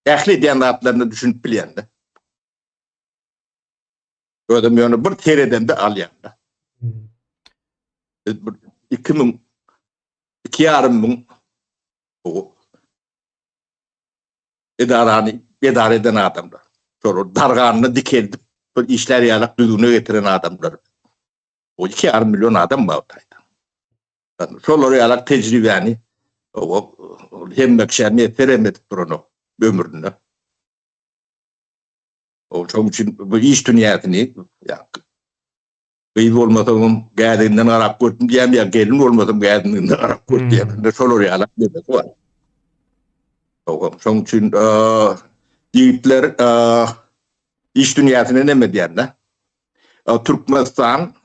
Ähli edýän zatlaryna düşünip bilýän-de. Özüm ýöne bir seredende alýan-da. Biz bir 2000 2,5 müň edarany edara eden adamlar. Şolar darganyny dikeldip bir işler ýalak düzgüne getiren adamlar. O 2,5 million adam bar taýda. Şolar ýalak tejribäni o hemme kişä miýesser hem edip duranok ömründe. O şonuň üçin bu iş dünýäsini ýa gyz bolmasam gädiginden garap gördüm diýýän ýa gelin bolmasam gädiginden garap gördüm diýýän. Hmm. Şolar ýalak demesi bar. Şonuň üçin ýigitler iş dünýäsine näme diýende? Türkmenistan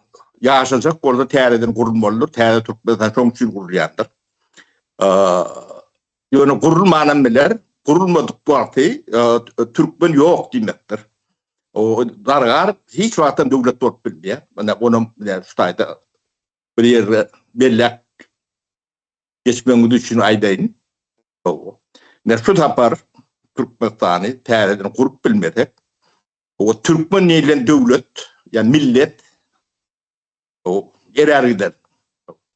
ýaşajak bolsa täzeden gurulmalydyr. Täze Türkmenistan şonuň üçin gurulýandyr. Ýöne gurulmanam biler. Gurulmadyk wagty türkmen ýok diýmekdir. O dargar hiç wagtam döwlet bolup bilmeýär. Mana onam şu taýda bir ýerde belläp geçmegiňiz üçin aýdaýyn. Ine şu sapar Türkmenistany täzeden gurup bilmesek, o türkmen diýlen döwlet, ýa millet o erär gider.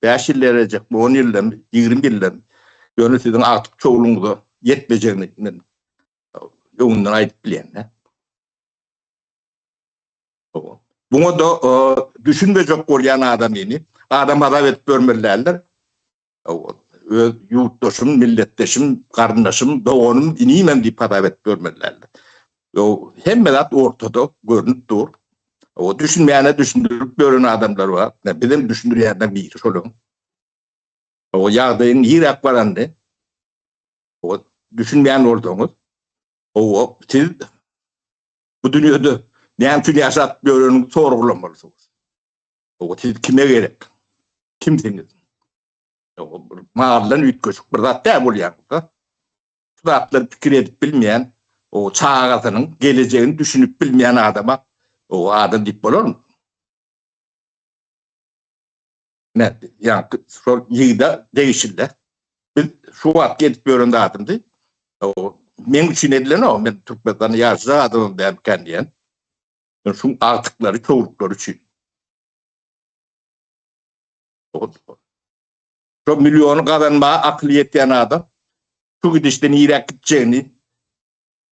5 ýyl erejekmi, 10 ýyldamy, 20 ýyldamy, ýöne siziň agtyk çowlugyňyza ýetmejegini men öňünden aýdyp bilýän. Buňa da düşünmejek bolýan adamyny adam azap edip görmeli däldir. öz ýurtdaşym, milletdeşim, garyndaşym, doganym, inimem diýip hasap edip ýörmeli däldir. Ýok, hemme zat ortada görnüp dur. O düşünmeýäne düşündirip ýören adamlar bar. Bizem düşündirýänler biri şolaryň. O ýagdaýyň niräk baranyny o düşünmeýän bolsaňyz, o siz bu dünýede näme üçin ýaşap ýöreniňizi soraglamalysynız. O siz kime gerek? Kimsiňiz? O maldan üýtgeşik bir zat däl bolýaňyz-da. Şu zatlary pikir edip bilmeýän, o çagasynyň gelejegini düşünip bilmeýän adama o adam diýip bolarmy? Ne, ýaňky şol ýigide degişli. Biz şu wagt gelip ýören zadymdy. O meň üçin edilen o, men Türkmenistanda ýaşajak adamam dälmikäm diýen. Şu agtyklary, çowluklary üçin. Şo milliony gazanmaga akyly ýetýän adam şu gidişde niräk gitjegini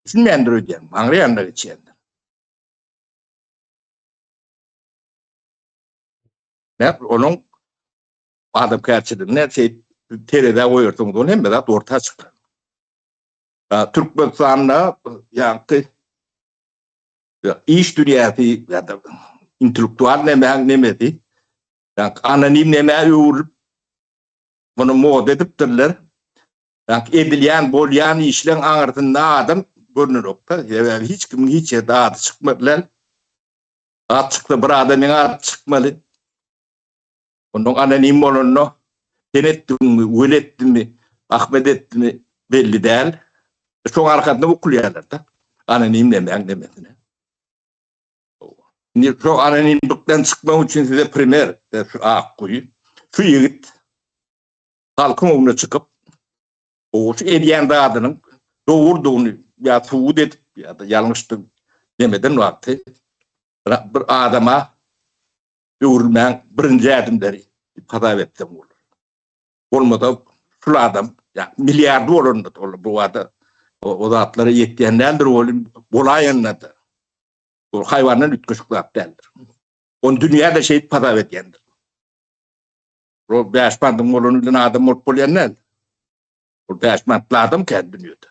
düşünmändir öýdýän, aňry ýanyna geçýändir. Näp onuň adamkärçiligini şeýdip terezä goýarsyňyz, ol hemme zat orta çykar. Türkmenistanda ýaňky iş dünýäsi ýa-da intellektual nemäň nemesi Ýa anonim nämä öwrülip muny moda edipdirler. Ýa edilýän, bolýan işleň aňyrsynda adam görnenokda. Sebäbi hiç kimiň hiç ýerde ady çykmadylar. At çyksa bir adamyň ady çykmaly. Ondan anonim bolanda sen etdiňmi, Weli etdimi, Ahmet etdimi belli däl. Şoň arkasynda bukulýarlar-da. Anonim nämäň nemesine. Indi şu anonimlikden çykmak üçin size primer, şu Akguýy, şu ýigit halkyň öňüne çykyp, o şu edýän zadynyň dogrudygyny ýa subut edip ýa-da ýalňyşdygyny demeden wagty bir adama öwrülmäň birinji ädimleri diýip hasap etsem bolar. Bolmasa şul adam ýa milliardy bolanda ol bu wada o zatlara ýetýän däldir welin bolaýanda-da Ol haýwandan üýtgeşik zat däldir. Ony dünýä-de şeýdip hasap edýändir. Ol bäş mandyň bolany bilen adam bolup bolýan däl. Ol bäş mantly adam kän dünýede.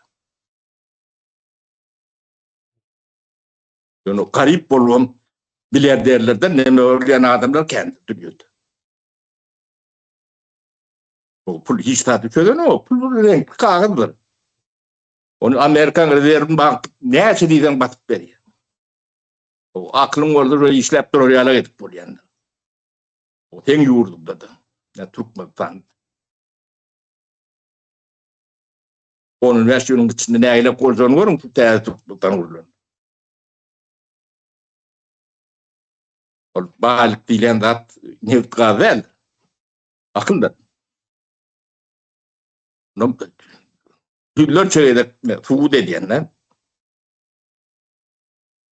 Ýöne garyp bolubam milliarderlerden näme bolýan adamlar kändir dünýede. O pul hiç zady çözenok. Pul bir reňkli kagyzdyr. Ony Amerikan rezerw bank näçe diýseň basyp berýär. O aklyň bolsa şo işläp durar ýaly edip bolýandyr. O seň ýurduňda-da. Ýa Türkmenistan. 15 ýylyň içinde nägile boljagyny görüň şu täze Türkmenistan gurlan. Ol baýlyk diýlen zat neft gaz däl. Akyldyr. Ýüzlerçe gezek subut edýänler.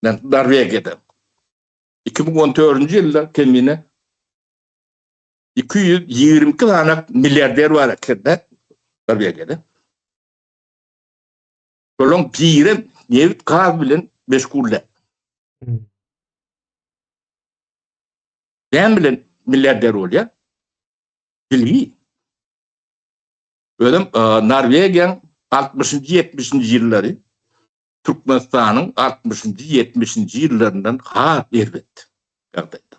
Men Norwegiýada 2014-nji ýylda kemine 222 sany milliarder bar ekende Norwegiýada. Şolaryň biri nebit gaz bilen meşgul däl. Hmm. Näme bilen milliarder bolýar? Bilgi. Özem Norwegiýaň altmyşynjy, ýetmişinji ýyllary Türkmenistanyň altmyşynjy, ýetmişinji ýyllaryndan has erbet ýagdaýda.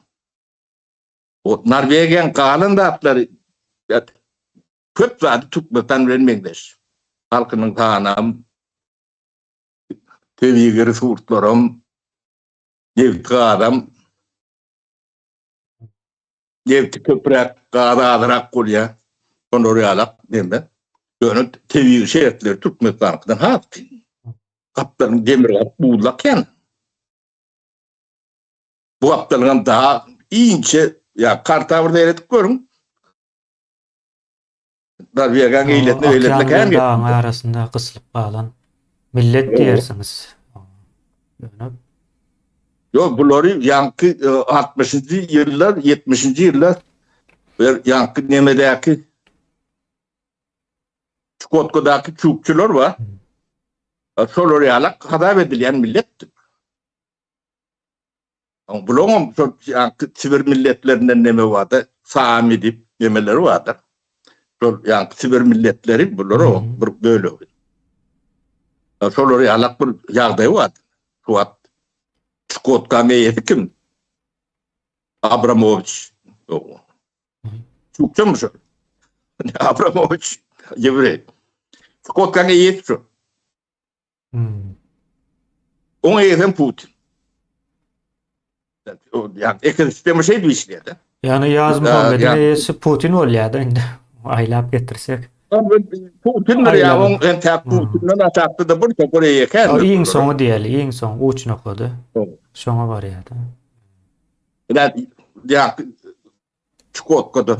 O Norwegiýaň galan zatlary köp zady Türkmenistan bilen meňzeş. Halkynyň sanam, tebigy resurslaram, nebit-gazam Nebti köpräk, gazy azrak bolýar. Şolar ýalak neme. Ýöne tebigy şertleri Türkmenistankydan has kyn. Gapdalyň demirgazyk buzly akýan. Bu gapdalyňam daha inçe, ýa karta bir seredip görüň. Norwegiýanyň eýlesine beýlesine kän bilen dagyň arasynda gysylyp galan millet diýersiňiz. Ýöne Ýok, bulary ýaňky 60-njy ýyllar, 70-nji ýyllar bir ýaňky nemedäki Çukotkadaky çukçular bar. Şolar ýalak hasap edilýän milletdir. Bularyň şol ýaňky Sibir milletlerinden neme bardy, Sami diýip nemeleri bardyr. Şol ýa Sibir milletleri bular o bir bölegi. Şolar ýalak bir ýagdaý bar. Şu wagt Çukotka eýesi kim? Abramowiç. Çukça şu? Abramowiç ýewreý. Çukotkanyň eýesi şu. Hmm. Oň eýesi hem Putin. Yani ekosistema şey bir işleýär. Ýani Ýaz Muhammediň eýesi Putin bolýar-da indi. Aýlap getirsek. Putindir ýa oň entäk Putinden aşakda da bir topar eýe kän. Iň soňy diýeli, iň soň uç nokady. Şoňa barýar-da. Ýa ýa Çukotkada.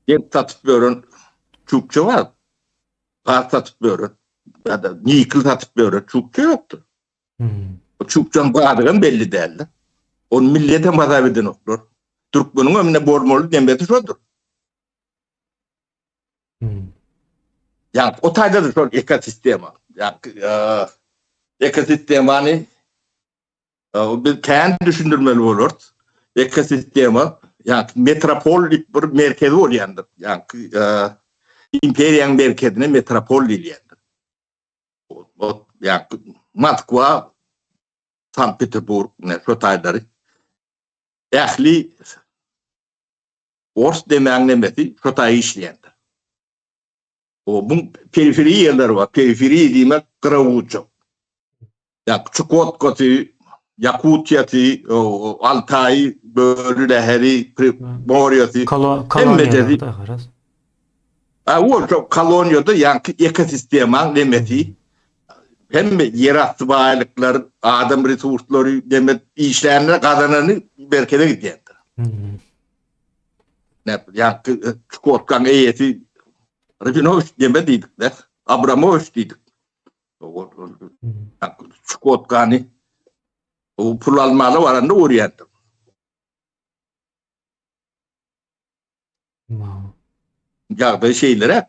Gep satyp ýören çukça bar. Gaz satyp ýören ýa-da nikl satyp ýören çukça ýokdur. Hmm. O çukçaň badygam belli däldi. Ony milletem hasap edenoklar. Türkmeniň ömrüne bolmaly demesi şodur. Hmm. Ýa o taýda da şol ekosistema. Ýa e, ekosistemany Biz kän düşündirmeli bolarys. Ekosistema, ýa metropol diýip bir merkezi bolýandyr. Ýa imperiýanyň merkezine metropol diýilýändir. O ýa Moskwa, Sankt Peterburg, ne şo taýlary. Ähli ors demäň nemesi şo taý işleýändir. O bu periferiýa ýerleri bar. Periferiýa diýmek gyra-uçak. Ýa Çukotkasy, Ýakutiýasy, Altaýy, Böri Neheri, Primorýasy, hemmejesi. A o şo koloniýada ýaňky ekosistemaň nemesi, hemme ýerasty baýlyklar, adam resurslary, demek işlänler gazanany merkeze gidýändir. Ne, ýaňky Çukotkaň eýesi Rabinowiç deme diýdik-de, Abramowiç diýdik. Çukotkany o pul almaga baranda görýändir. Ýagdaý şeýleräk.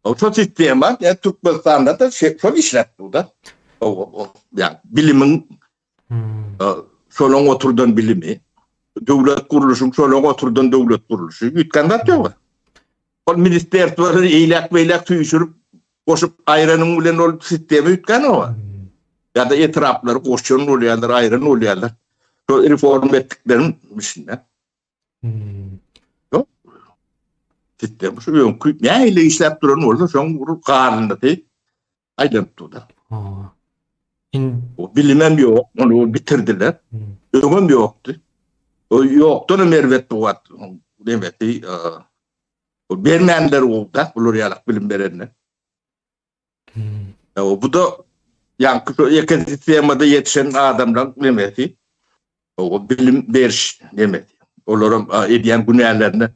O şo sistema ýa Türkmenistanda da şol işläp dur-da. O ýa bilimiň şolaň oturdan bilimi, döwlet gurluşyň şolaň oturdan döwlet gurluşy. Üýtgän zat ýok. Ol ministerstwolary eýläk-beýläk süýşürip, goşup aýranyň bilen ol sistema üýtgänok. Ýa-da etraplary goşan bolýarlar, aýran bolýarlar. Şol reform etdikleriň içinde. Ýok. Sistema şu öňki nähili işläp duran bolsa, şoň galyndysy aýlanyp dur-da. O bilimem ýok, ony bitirdiler. Öňem ýokdy. O ýokdan hem erbet bu wagt demesi, o bermänler o-da, bular ýalak bilim berenler. O bu da ýaňky şu ekosistemada ýetişen adamlaryň demesi, o bilim beriş demesi. Olaram edýän günälerine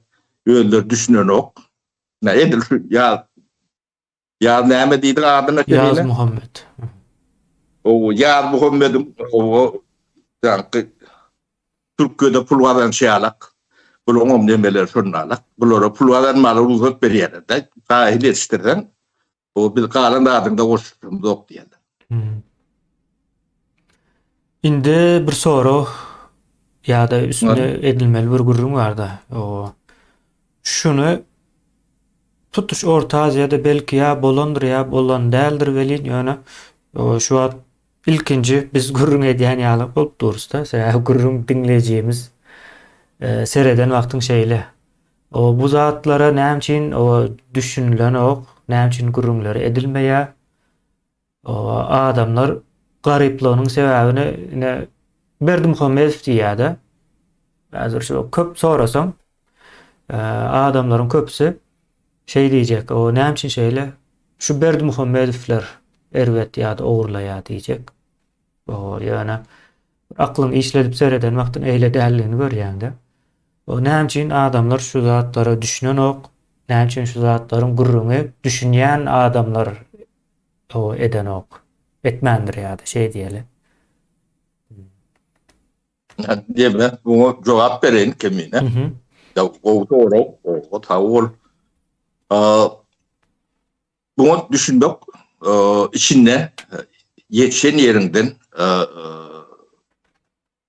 özleri düşünenok. Edil şu ýa Ýaz näme diýdiň adyna Kemine? Ýaz Muhammet. O Ýaz Muhammediň o ýaňky Türkiýede pul gazanşy ýalak. Bularyň nemeleri şonda Bulara pul gazanmaga rugsat berýärler-de. Dahil ýetişdirseň, o biz galan zadyňda goşuşymyz ýok diýýärler. Hmm. Indi bir sorag ýa-da üstünde edilmeli bir gürrüň barda. O şuny Tutuş Orta Aziýada belki ýa bolandyr ýa bolan däldir welin ýöne şu wagt ilkinji biz gürrüň edýän ýaly bolup durusda. Sebäbi gürrüň diňleýjimiz e, sereden wagtyň şeýle. O bu zatlara näme üçin o düşünilenok, näme üçin gürrüňleri edilmeýär? O adamlar garyplygynyň sebäbini ine Berdimuhamedow diýýär-de. Häzir şu köp sorasaň, e, adamlaryň köpüsi şeý diýjek, o näme üçin şeýle? Şu Berdimuhamedowlar erbet ýa-da ogurlaýar diýjek. O ýöne aklyň işledip sereden wagtyň eýle däldigini görýäň-de. O näme üçin adamlar şu zatlara düşünenok? Näme üçin şu zatlaryň gürrüňi düşünýän adamlar o edenok. Etmändir ýa-da şeý diýeli. Diýme, muňa jogap bereýin Kemine. Ya gowy sorag, gowy, sag bol. Muňa düşünmek içinde ýetişen ýeriňden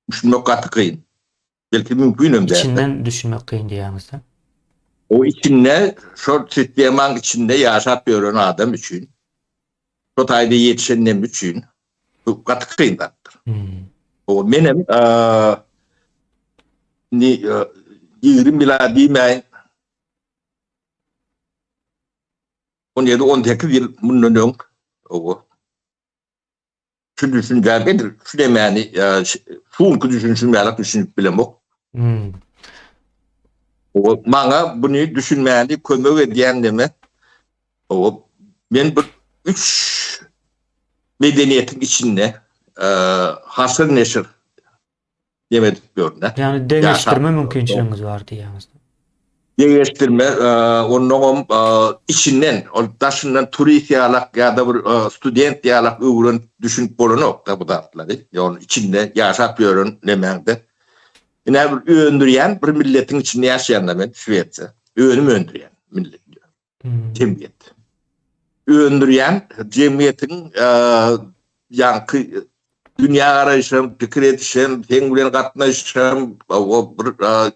düşünmek gaty kyn. Belki mümkin hem däl. İçinden düşünmek kyn diýýäňiz-de. O içinde şol sistemaň içinde ýaşap ýören adam üçin şo taýda ýetişen nem üçin bu gaty kyn zatdyr. Hmm. O menem indi 20 ýyla diýmäýin 17-18 ýyl mundan öň o şu düşünjä edil şu demäni şu düşünişim ýaly düşünip bilemok. Hmm. O maňa bunu düşünmäni kömek edýän deme. O men bir üç medeniýetiň içinde e, haşyr neşir deme edip ýörün. Ýagny deňeşdirme mümkinçiligiňiz bar diýýäňiz. Deňeşdirme, e, onnoňam e, içinden, ol daşyndan turist ýalak ýa-da bir e, student ýalak öwrenip düşünip bolanok da bu zatlary. Ýagny içinde ýaşap ýören nemäňde. Ine bir öndürýän bir milletiň içinde ýaşaýan men Şwesiýa. Önüm öndürýän millet. Hmm. Jemgyýet. Öndürýän jemgyýetiň ýaňky dünýä garaýşym, pikir edişim, seň bilen gatnaşyşym, o bir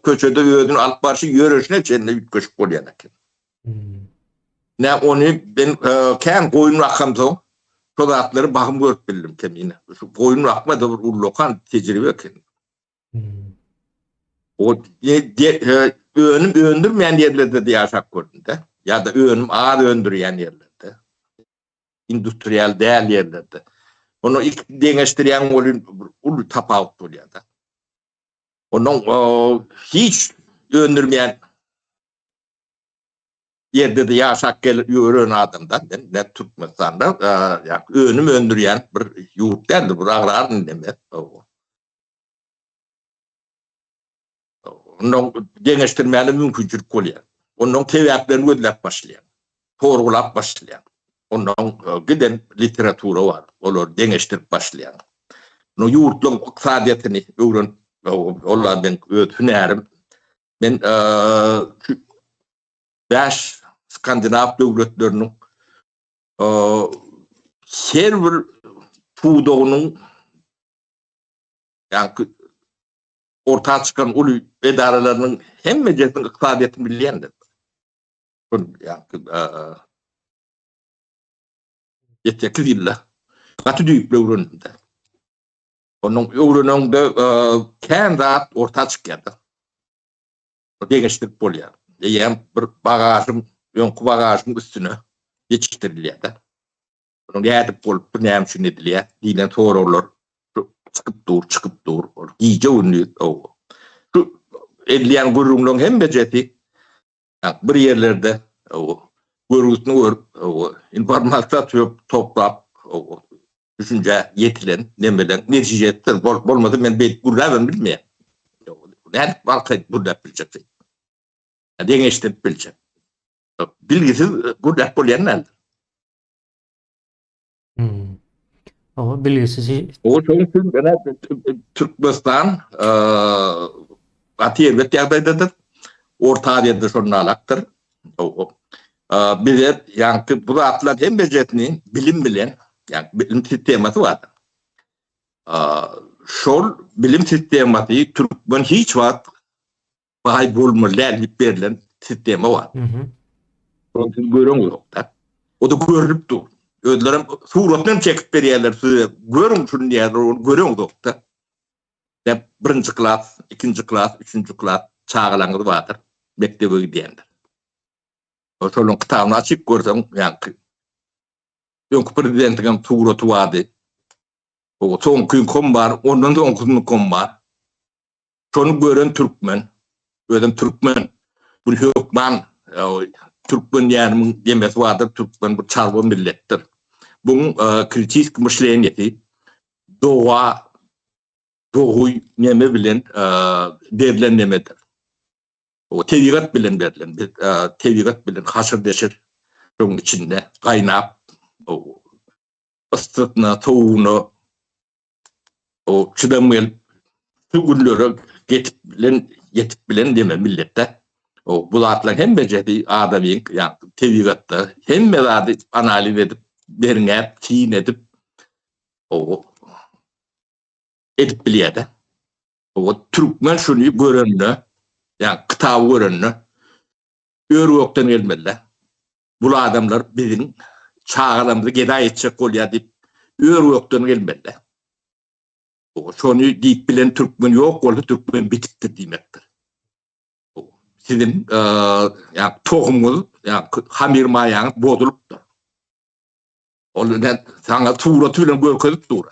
köçede özüni alyp barşy ýöreşine çenli üýtgeşik bolýan eken. Hmm. Ne ony ben kän goýun bakamsoň şo zatlary bahym görüp bildim kemine. Şu goýun bakma da bir ullakan tejribe eken. Hmm. O de, de, e, önüm öndürmeýän ýerlerde de ýaşap gördüm de. Ýa-da önüm az öndürýän ýerlerde. Industrial däl ýerlerde. Onu ilk deňeşdirýän bolýan uly tapawut bolýar da. Onuň hiç öndürmeýän ýerde de ýaşap gelip ýören adamdan men ne Türkmenistanda ýa önüm öndürýän bir ýurt däldir, bir agrar neme. Ondan deňeşdirmäne mümkinçilik bolýar. Ondan sebäplerini gözläp başlaýar. Sorgulap başlaýar. Ondan e, giden literatura bar. Olar deňeşdirip başlaýar. No ýurtlaryň ykdysadyýetini öwrenip, olar men öz hünärim. Men e, 5 Skandinaw döwletleriniň e, her bir pudagynyň ýa orta çykan uly edaralarynyň hemmejesiniň ykdysadyýetini bilýändir. Ýeteki ýylda gaty düýpli öwrendim. Onuň öwrenende kän zat orta çykýar. Deňeşdirip bolýar. Eýýäm bir bagažyň, öňki bagažyň üstüne ýetişdirilýär. Onuň nädip bolup, bu näme üçin edilýär diýlen soraglar çykyp dur, çykyp dur. Ol gije gündiz o. Şu edilýän gürrüňleriň hemmejesi bir ýerlerde o görgüsini görüp, o informasiýa tutup, toplap, o düşünjä ýetilen nemeleň netijesidir. Bol, bolmasa men beýdip gürläbem bilmeýän. Nädip arkaýyn gürläp biljek? Deňeşdirip biljek. Bilgisiz gürläp bolýan däldir. Hmm. O bilgisiz O şonuň üçin Türkmenistan gaty erbet ýagdaýdadyr. Orta Aziýada şondan alakdyr. Bize ýaňky bu zatlar hemmejesini bilim bilen, ýa bilim sistemasy bar. Şol bilim sistemasy türkmen hiç wagt baý bolmaly däl diýip berlen sistema bar. Ony siz göreňizok-da. O da görnüp dur. Özlerem suratyny hem çekip berýärler size. Görüň şuny diýýärler, ony göreňizok-da. Ýa birinji klas, ikinji klas, üçünji klas çagalaryňyz bardyr, mekdebe gidýändir. Şolaryň kitabyny açyp görseň, ýaňky öňki prezidentiň hem suraty bardy. O soňkyňkam bar, ondan soňkysynyňkam bar. Şony gören türkmen, özem türkmen, bir hökman türkmen diýenimiň demesi bardyr, türkmen bir çarwa milletdir. Buň kritik myşleniýesi doga, doguý neme bilen berlen nemedir. O tebigat bilen berlen, tebigat bilen haşir-deşir şonuň içinde gaýnap, yssysyna, sowugyna O çydam gelip şu günlere getip bilen ýetip bilen deme milletde. O bu zatlar hemmejesi adamyň ýa tebigatda hemme zady analiz edip, derňäp, syn edip o edip bilýär-de. O türkmen şuny görende, ýa kitaby görende. Ör-gökden gelmeli-dä. Bul adamlar biziň çagalarymyzy gedaý etjek bolýar diýip ör-gökden gelmeli-dä. Şony diýip bilen türkmen ýok bolsa türkmen bitipdir diýmekdir. Siziň ýa tohumyňyz, ýa hamyr maýaňyz bozulypdyr. Ol saňa suraty bilen görkezip dur.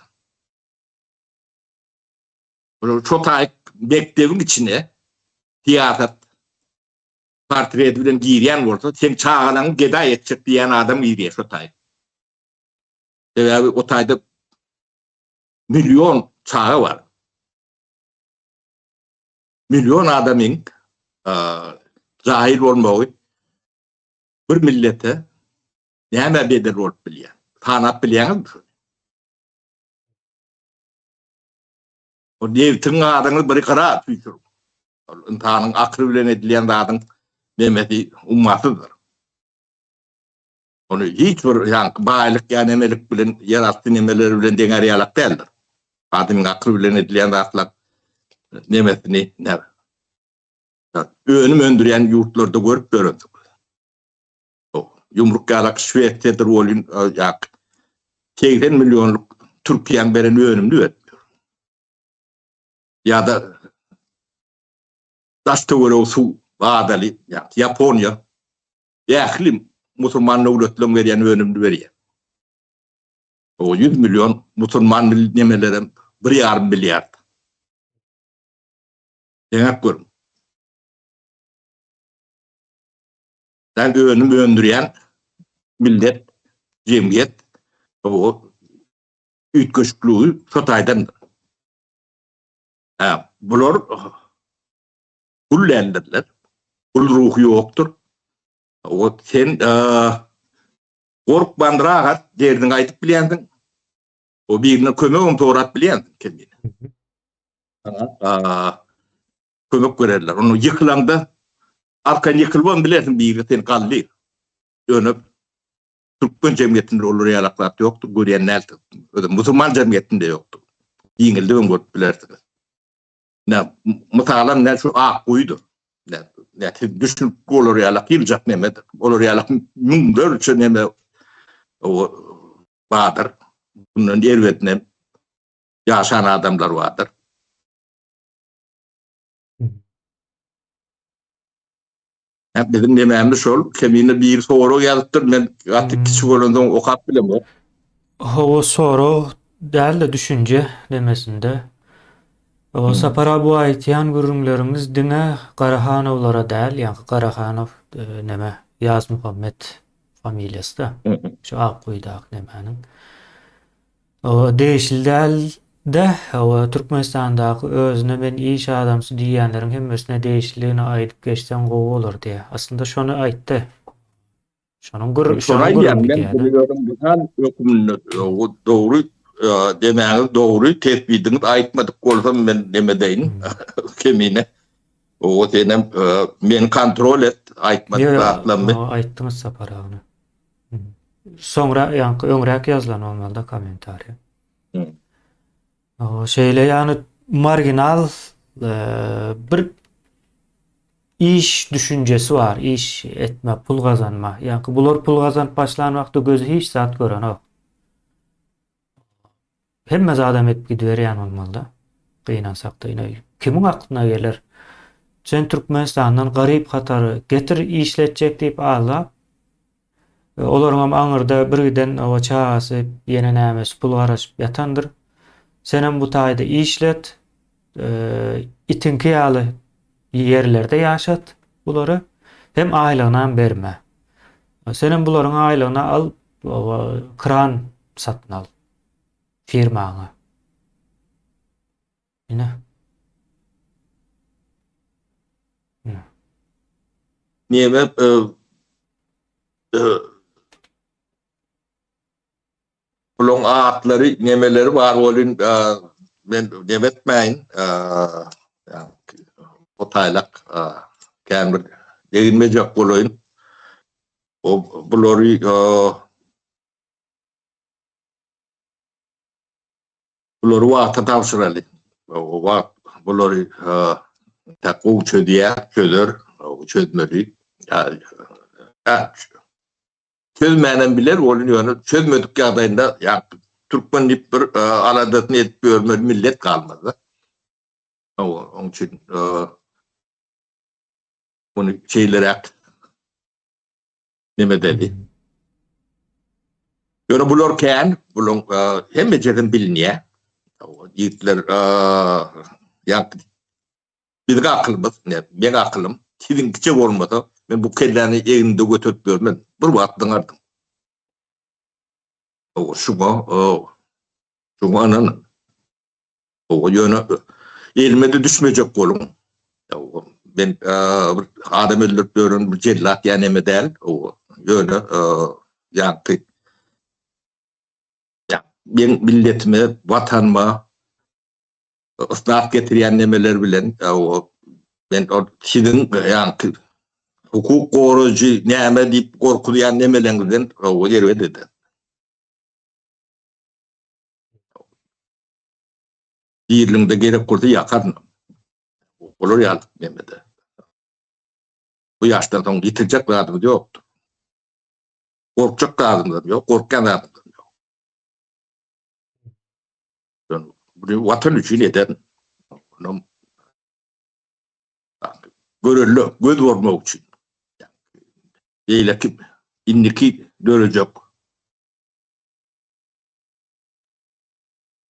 Şo taýyk mekdebiň içine syýasat portreti bilen girýän bolsa, seň çagalaňy gedaý etjek diýýän adam girýär şo taýyk. Sebäbi o taýda million çaga bar. Million adamyň jahil bolmagy bir millete nämä bedel bolup bilýär? Sanap bilýäňizmi şony? O nebtiň gazyňy bir gyra süýşürip. Ol ynsanyň akyly bilen edilýän zadyň nemesi ummasyzdyr. Ony hiç bir ýaňky baýlyk ýa nemelik bilen ýerasty nemeleri bilen deňär ýalak däldir. Adamyň akyly bilen edilýän zatlar nemesini ne önüm öndürýän ýurtlarda görüp ýörensiň. Ýumruk ýalak Şwesiýadyr bolýun ýa 80 millionlyk Türkiýäň beren önümini berip ýör. Ýa-da daş töweregi suw gadaly ýa Ýaponiýa ähli musulman döwletleriň berýän önümini berýär. O 100 million musulman nemelerem 1,5 milliard. Deňäp görüň. Sen önüm öndürýän millet, jemgyýet o üýtgeşikligi şo taýdandyr. Hä, bular gul däldirler. Gul ruhy ýokdur. O sen gorkman rahat derdiňi aýdyp bilýänsiň. O birine kömegem sorap bilýänsiň kemine. Kömek bererler. Onu ýykylaňda arkan ýykylybam bilersiň biri seni galdyr. Ýöne türkmen jemgyýetinde olar ýalak zat ýokdur, görýän dälsiň. Özem musulman jemgyýetinde ýokdur. Giňeldibem görüp bilersiňiz. Nä, mysalam nä şu ak guýudyr. Nä, nä siz düşünip olar ýalak ýyljak nemedir. Olar ýalak müňlerçe neme o bardyr. Bundan erbetine ýaşan adamlar bardyr. Hä, biziň nemämiz şol, kemine biri sorag ýazypdyr, men gaty kiçi bolansoň okap bilemok. Hawa sorag däl-de düşünje demesinde. Hawa Sapar abi bu aýtýan gürrüňleriňiz diňe Garahanowlara däl, ýaňky Garahanow neme Ýazmuhammet familiýasy-da. Şu Akguýudaky nemäniň. Hawa, degişli däl-de, hawa, Türkmenistandaky özüne men iş adamsy diýýänleriň hemmesine degişliligini aýdyp geçseň gowy bolar diýýär. Aslynda şony aýtdy. Şonuň gür, Şony şonuň aýdýan, gürrüňi men gidýär-de. biliyorum mysal hökmünde dogry demäňiz dogry tesbidiňiz aýtmadyk bolsam men neme deýin kemine. O senem meni kontrol et aýtmadyk Ýok, zatlarymy. aýtdyňyz Sapar aga. Soňra ýaňky öňräk ýazylan bolmalyda kommentariýa. Şeýle ýagny marginal e, bir iş düşünjesi bar, iş etme, pul gazanma. Ýaňky bular pul gazanyp başlan wagtda gözi hiç zat görenok. Hemme zadam edip gidiberýän bolmalyda. Gynansakda ine kimiň aklyna geler? Sen Türkmenistandan garyp hatary getir işletjek diýip aldap, olaryňam aňyrda bir giden oba çagasy ýene nämesi pul garaşyp ýatandyr. Senem bu taýda işlet, itiňki ýaly ýerlerde ýaşat bulary, hem aýlygynam berme. Senem bularyň aýlygyny al, kran satyn al firmaňa. Ine. Ine. Neme e, e, bulaň atlary nemeleri bar bolun e, men neme etmäýin e, o taýlak e, kän bir deginmejek bolaýyn. O bulary e, Bulary wagta tabşyraly. Wagt bulary tak gowy çözýär, çözer, çözmeli. Çözmänem biler ol ýöne çözmedik ýagdaýynda ýa türkmen diýip bir aladasyny edip ýörmeli millet galmaz-da. Hawa, oň üçin muny şeýleräk neme edeli. Ýöne bular kän, bulaň hemmejesem bilinýär. Ýigitler ýa Biziň akylymyz, ine, meň akylym siziňkiçe bolmasa, men bu kelläni egnimde göterip ýörmen. Bir wagt zyňardym. Hawa, şuňa, şuňa ynanyň. Hawa, ýöne elime-de düşmejek boluň. Hawa, men bir adam öldürip ýören bir jellat ýa neme däl. Hawa, ýöne ýaňky meň milletime, watanyma ysnat getirýän nemeler bilen men ol siziň ýaňky hukuk goraýjy näme diýip gorkuzýan nemeleriňizden erbet eder. Birligiňde gerek bolsa ýakaryn. Olar ýaly nemede. Bu ýaşdan soň ýitirjek zadymyz ýokdur. Gorkjak zadymyzam ýok, gorkýan zadymyzam ýok. Bunu watan üçin eden. Onam görelde göz bolmak üçin. Beýleki indiki dörejek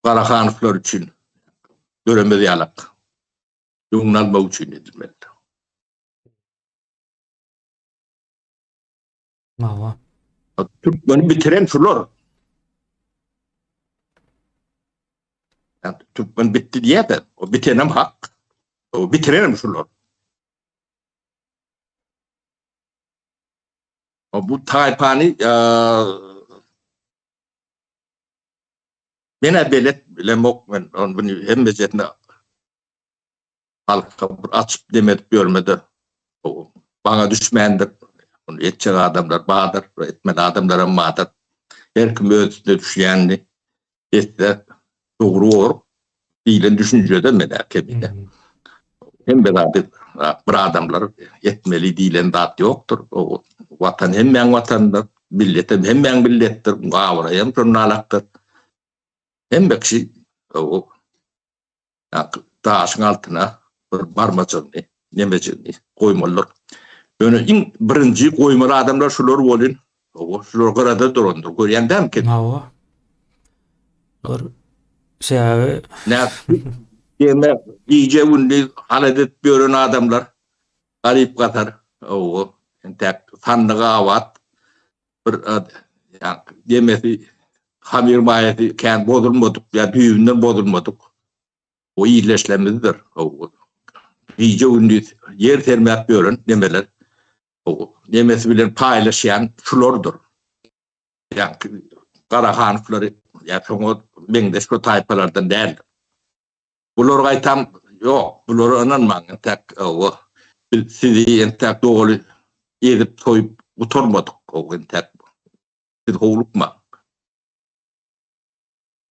Garahanowlar üçin döremez ýalak. Öňüni almak üçin edilmelidir. Hawa. Türkmeni bitiren şular. Yani Türkmen bitti diýýär-de, o bitenem hak. O bitirenem şular. O bu taýpany men belet bilemok men onu hemmejesini Halka bir açyp dem edip ýörmede maňa düşmändir. Ony etjek adamlar bardyr, etmeli adamlaram bardyr. Her kim öz üstüne düşýänini etse dogry bolar diýlen düşünjede men-ä kemine. Hemme zady bir adamlar etmeli diýlen zat ýokdur. Watan hemmäň watanydyr, milletem hemmäň milletdir, abraýam şonda alakdyr. Hemme kişi Daşyň altyna bir barmajygyny, nemejigini goýmalydyr. Ýöne iň birinji goýmaly adamlar şular bolyn. Hawa, şular gyrada durandyr. Görýäň dämi? Hawa. Bular sebäbi Nä diýme, gije gündiz halat edip ýören adamlar garyp gasar. Hawa, entäk sandygy abat. Bir demesi hamyr maýasy kän bozulmadyk ýa düýbünden bozulmadyk o ildeşlerimizdir. Gije gündiz ýer sermäp ýören nemeler nemesi bilen paýlaşýan şulardyr. Ýa Garahanowlary ýa şoňa meňzeş bu taýpalardan däldir. Bular gaýtam ýok, bulara ynanmaň entäk owa. Biz sizi entäk doly ezip soýup gutarmadyk ow entäk. Siz howlukmaň.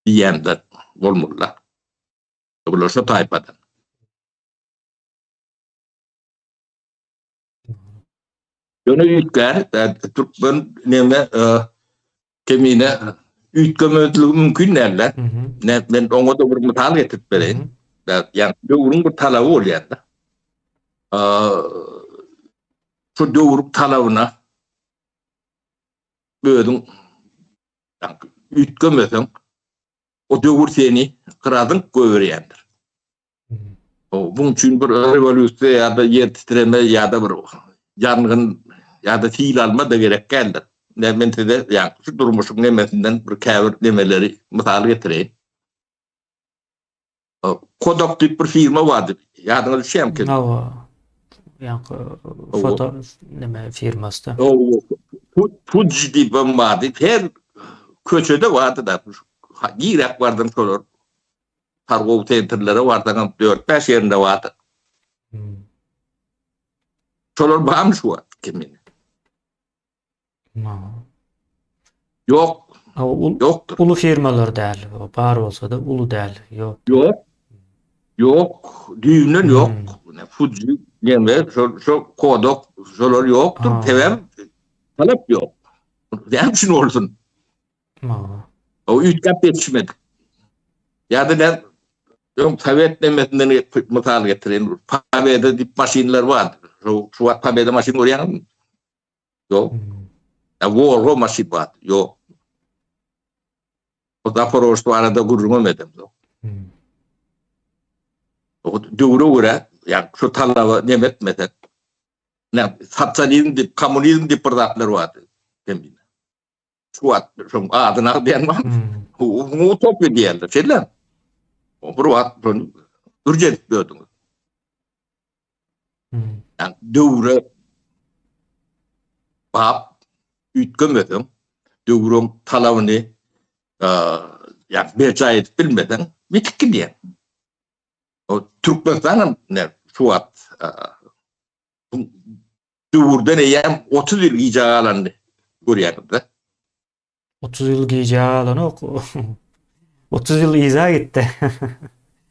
Diýýänler bolmalylar. Bular şo taýpadan. Ýöne üýtgär, türkmen neme kemine üýtgemezligi mümkin däldi. Ne men oňa da bir mysal getirip bereýin. Ýa döwrüň bir talaby bolýar-da. Şu döwrüň talabyna özüň üýtgemeseň, o döwür seni gyrazyňk goýberýändir. Buň üçin bir rewolýusiýa ýa-da ýer titreme ýa-da bir ýangyn ýa-da sil alma-da gerek däldir. Men size ýa şu durmuşyň nemesinden bir käbir nemeleri mysal getireýin. Kodak diýip bir firma bardy. Ýadyňyza düşýärmi? Hawa. Ýaňky foto neme firmasy-da. Fuji diýip hem bardy. Her köçede bardy-da. Niräk bardyň şolar. Targow sentrlere barsaňam dört-bäş ýerinde bardyr. Şolar barmy şu wagt kemine? Ýok. Ýokdur. Uly firmalar däl. Bar bolsa-da uly däl. Ýok. Ýok. Ýok, düýbünden ýok. Fuji, neme, şo şo Kodak, şolar ýokdur. Sebäp talap ýok. Näme üçin bolsun? O üýtgäp ýetişmedik. Ýa-da näme öň sowet nemesinden mysal getireýin. Pobeda diýip maşynlar bar. Şu şu wagt Pobeda maşyn görýäňizmi? Ýok. Ýa Volvo maşyn bar. Ýok. O Zaporožs barada gürrüňem edemzok. O döwre görä, ýa şu talaba neme etmesek, ne sosializm diýip, kommunizm diýip bir zatlar bardy. Kemine. Şu wagt şoň adyny agzaýan bar. Bu utopýa diýerler, şeýle. O bir wagt şony ürc edip ýördüňiz. Yani döwre bap üýtgemeseň, döwrüň talabyny ýa berjaý edip bilmeseň, ýitip gidýär. O Türkmenistan hem ne şu wagt döwürden eýýäm 30 ýyl gijä galanyny görýäňiz-de. 30 ýyl gijä galanok. 30 ýyl yza gitdi.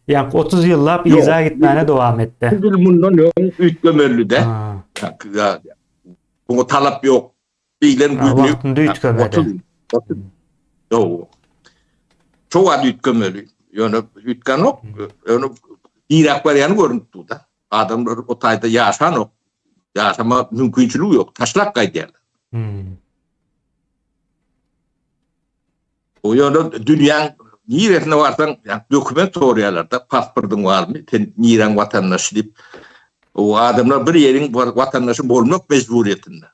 Ýa 30 ýyllap yza gitmäne dowam etdi. 30 ýyl mundan öň üýtgemeli-de. Buňa talap ýok. Diýlen günü wagtynda üýtgemedi. Ýok. Şo wagt üýtgemeli. Ýöne üýtgänok. Ýöne diräp barýany görünip dur-da. Adamlar o taýda ýaşanok. Ýaşama mümkinçiligi ýok. Taşlap gaýdýarlar. Hmm. O ýöne dünýäň niresine barsaň, ýa dokument soraýarlar-da, pasportyň barmy, sen niräň watandaşy diýip. O adamlar bir ýeriň watandaşy bolmak mejburyýetinde.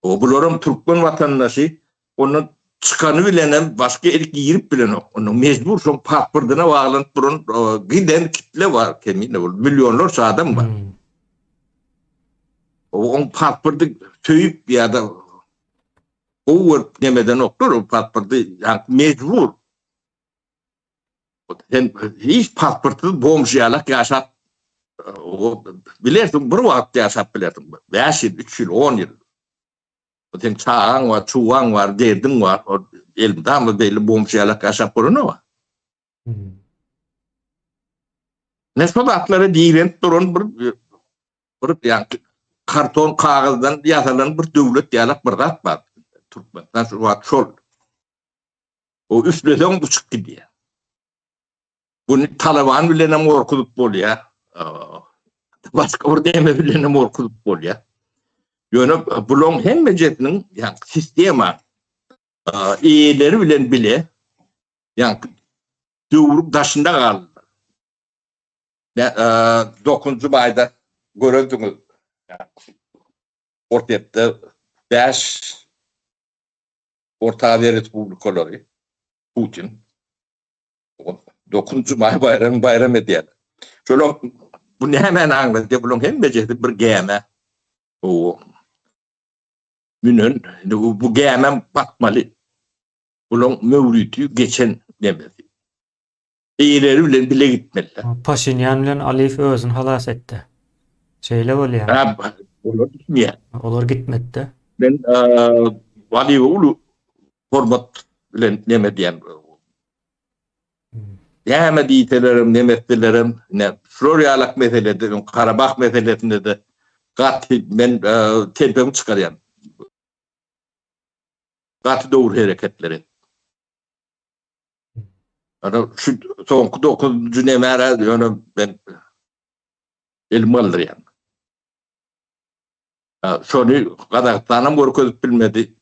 O bularam türkmen watandaşy, ondan çykany bilenem başga ýere girip bilenok. Ondan mejbur şoň pasportyna baglanyp duran giden kitle bar, kemine bol, millionlarça adam bar. Hmm. Oň pasporty söýüp ýa-da gowy görüp nemedenoklar, o pasporty ýa mejbur. Sen hiç pasportsyz bomž ýalak ýaşap o bilersiň bir wagt ýaşap bilersiň. 5 ýyl, 3 ýyl, 10 ýyl. Sen çagaň bar, çuwaň bar, derdiň bar. O elmydama beýle bomž ýalak ýaşap bolanok. Hmm. Ne şo zatlara direnip duran bir bir ýa karton kagyzdan ýasalan bir döwlet ýalak bir zat bar. Türkmenistan şu wagt şol. O üfleseň uçup gidýär. Bunu Taliban bilen hem gorkuzyp bolýar. Başga bir näme bilen hem gorkuzyp bolýar. Ýöne bularyň hemmejesiniň ýa sistema eýeleri bilen bile ýa döwrüň daşynda galdylar. 9-njy maýda görendiňiz. Orsýetde 5 Orta Aziýa respublikalary Putin 9-njy maý baýramyny baýram edýär. Şolar bu nämäni aňladýar? Bularyň hemmejesi bir gämä o münen, indi bu gämem batmaly. Bularyň möwriti geçen nemesi. Eýeleri bilen bile gitmeliler. Paşinýan bilen Aliýew özüni halas etdi. Şeýle bolýar. Ha, olar gitmeýär. Olar gitmedi-de. Men Aliýewe uly hormat bilen neme diýen. Näme diýselerem, neme etselerem, ine, şular ýalak meselede, öň Karabah meselesinde-de gaty men telpegimi çykarýan. Gaty dogry hereketler etdi. Ana şu soňky dokuzynjy nemäre ýöne men elim galdyrýan. Şony Gazagystanam görkezip bilmedi.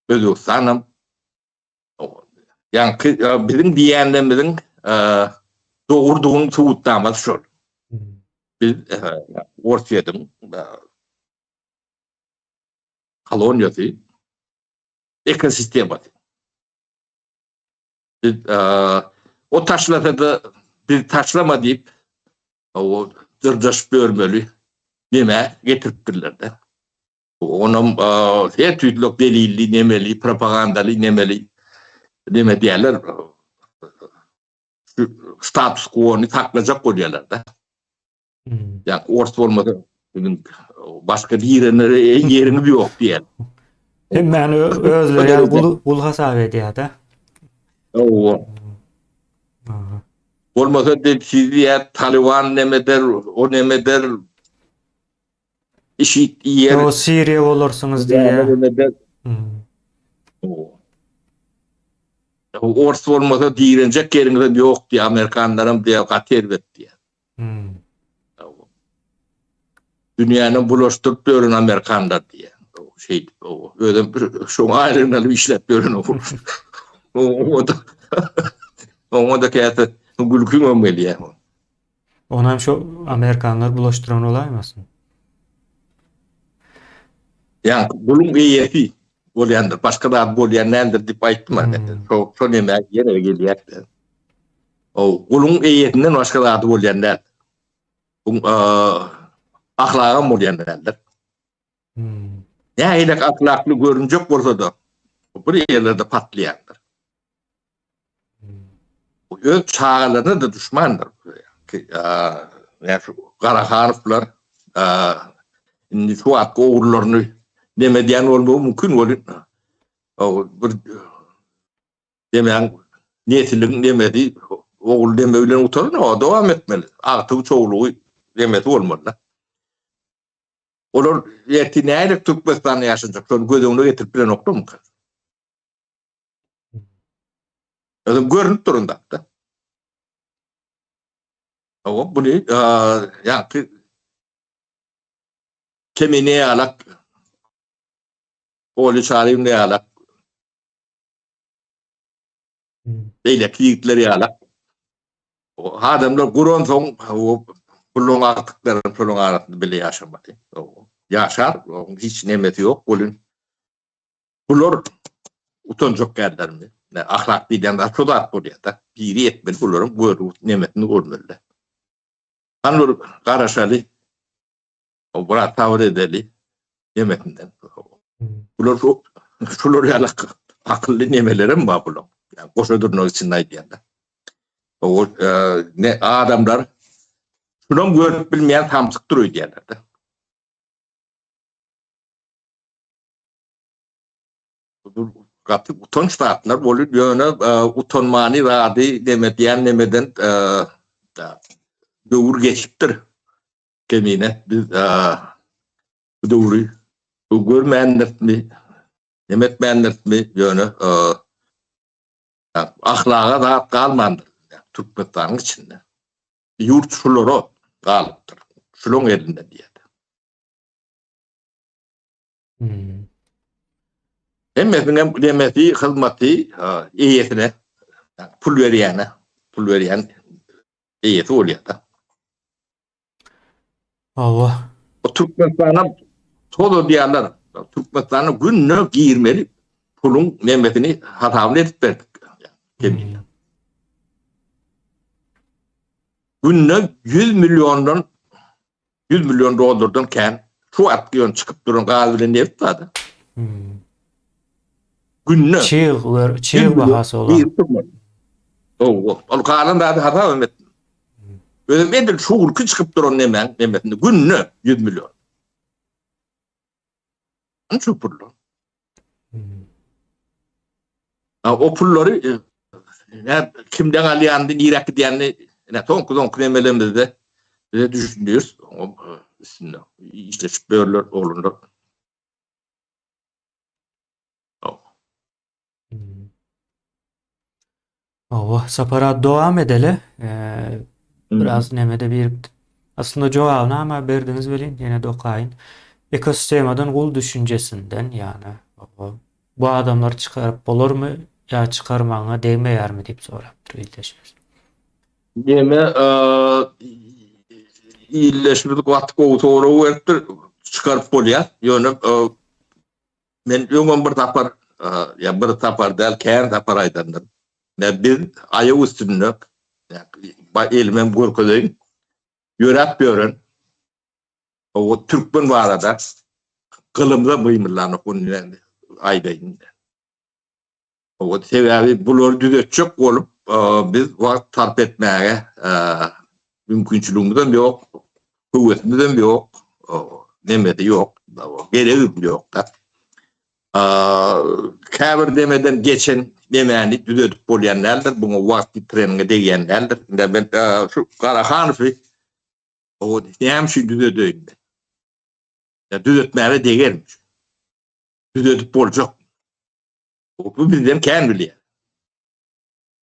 Özbegistanam. Ýaňky biziň diýýänlerimiziň dogrudygynyň subutnamasy şol. Biz Orsýetiň koloniýasy, ekosistemasy. Biz o taşlasa-da biz taşlama diýip o dyrjaşyp ýörmeli neme getiripdirler-de. Onam her tüýtlük delilli, nemeli, propagandaly, nemeli neme diýerler. Status quo-ny saklajak bolýarlar-da. Hmm. Ýa ors bolmasa biziň başga direnlere ýerimiz ýok diýen. Hemmäni özleri ýaly gul, gul hasap edýär-de. Hawa. Aha. Bolmasa diýip sizi diýýär, Talyban neme eder, o neme eder, IŞİD iýer. O Siriýa bolarsyňyz diýýär. Neme eder. Hmm. Ors bolmasa direnjek ýeriňiz hem ýok diýýär, Amerikanlaram diýýär, gaty erbet diýýär. Hmm. Dünýäni bulaşdyryp ýören amerikanlar diýýär. Şeýdip, özem şoň aýlygyny alyp işläp ýören ogul. Oňa-da oňa-da käte gülküňem gelýär. Onam şu amerikanlar bulaşdyran bolaýmasyn? Ýa guluň eýesi bolýandyr, başga zat bolýan däldir diýip aýtdym men. Hmm. Şo şo näme ýene gelýär. O guluň eýesinden başga zady bolýan däl. Bu ahlagam bolýan däldir. Hmm. Nähili ahlakly görünjek bolsa-da bir ýerlerde patlaýandyr. Hmm. Öz çagalaryna da düşmandyr. Ýa şu Garahanowlar indi şu wagtky ogullaryny neme edýän bolmagy mümkin welin bir Demäň nesiliň nemesi ogul deme bilen gutarany dowam etmeli. Agtygy çowlugy demesi bolmaly. Olar ertir nähili Türkmenistanda ýaşajak şony göz öňüne getirip bilenoklarmyka? Özüm görünüp durun da. Hawa, buny ýa-ki kemine ýalak Oli Çaryýew ýalak Beýleki ýigitler ýalak. Adamlar guransoň puluň agtyklaryň şolaryň arasynda bile ýaşamaly. Ýaşar, onuň hiç nemesi ýok welin. Bular utanjak ýerlermi? Ahlak diýlen zat şo zat bolýar-da. Biri etmeli bularyň görüp nemesini görmeli. Hany bir garaşaly. Biraz sabyr edeli nemesinden. Bular şu şular ýaly akylly nemelerem bar bular. Yani goşa durnak içinde aýdýanda. O e, ne adamlar şunam görüp bilmeýän samsykdyr öýdýärler-de. Bu gaty utanç zatlar bolup ýöne e, utanmany zady neme diýen nemeden e, döwür geçipdir. Kemine biz bu döwri bu görmändirmi, neme etmändirmi, ýöne ahlaga zat galmandyr Türkmenistanyň içinde. Ýurt şulara galypdyr. Şularyň elinde diýýär. Hmm. Hemmesiniň hem demesi, hyzmaty eýesine pul berýäne, pul berýän eýesi bolýar-da. Hawa. O Türkmenistana toz edýärler. Türkmenistana günde girmeli puluň nemesini hasabyny edip berdik. Hmm. Günde 100 milliondan 100 million dollardan kän şu wagt ýön çykyp duran gaz bilen nebit bardy. Hmm. Günde. Çig, çig bahasy olan. Ow, ol galan zady hasap etmedim. Özüm edil şu gülki çykyp duran nemäň nemesinde günde 100 million. Şu pullar. Hmm. O pullary e, ne kimden alýandy, nirä gidýänini ne soňky soňky nemelerimizde bize düşündiriz. O e, üstünde işleşip börler oglanlar. Hmm. Hawa, Sapar dowam edeli. Ee, biraz nemede birikdi. Aslynda jogabyny ama berdiňiz welin ýene-de okaýyn. Ekosistemadan gul düşünjesinden ýagny bu adamlary çykaryp bolarmy ýa çykarmagyňa degmeýärmi diýip sorapdyr ildeşimiz. Neme ildeşimiz gaty gowy sorag beripdir. Çykaryp bolýar. Ýöne Men öňem bir sapar, ýa bir sapar däl, kän sapar aýdandym. Ýa biz aýak üstünde, elimem görkezeýin, ýöräp ýören o türkmen barada gylymyza gymyldanok, ony aýdaýyn. O sebäbi bulary düzetjek bolup biz wagt sarp etmäge mümkinçiligimizem ýok, höwesimizem ýok, nemesi ýok, geregem ýok-da. Käbir demeden geçen demäni düzedip bolýan däldir, buňa wagt ýitireniňe degýän däldir. Indi men şu Garahanowy o näme üçin düzedeýin men? Ýa düzetmäge degermi? Düzedip boljak. Bu bizden kän bilýär.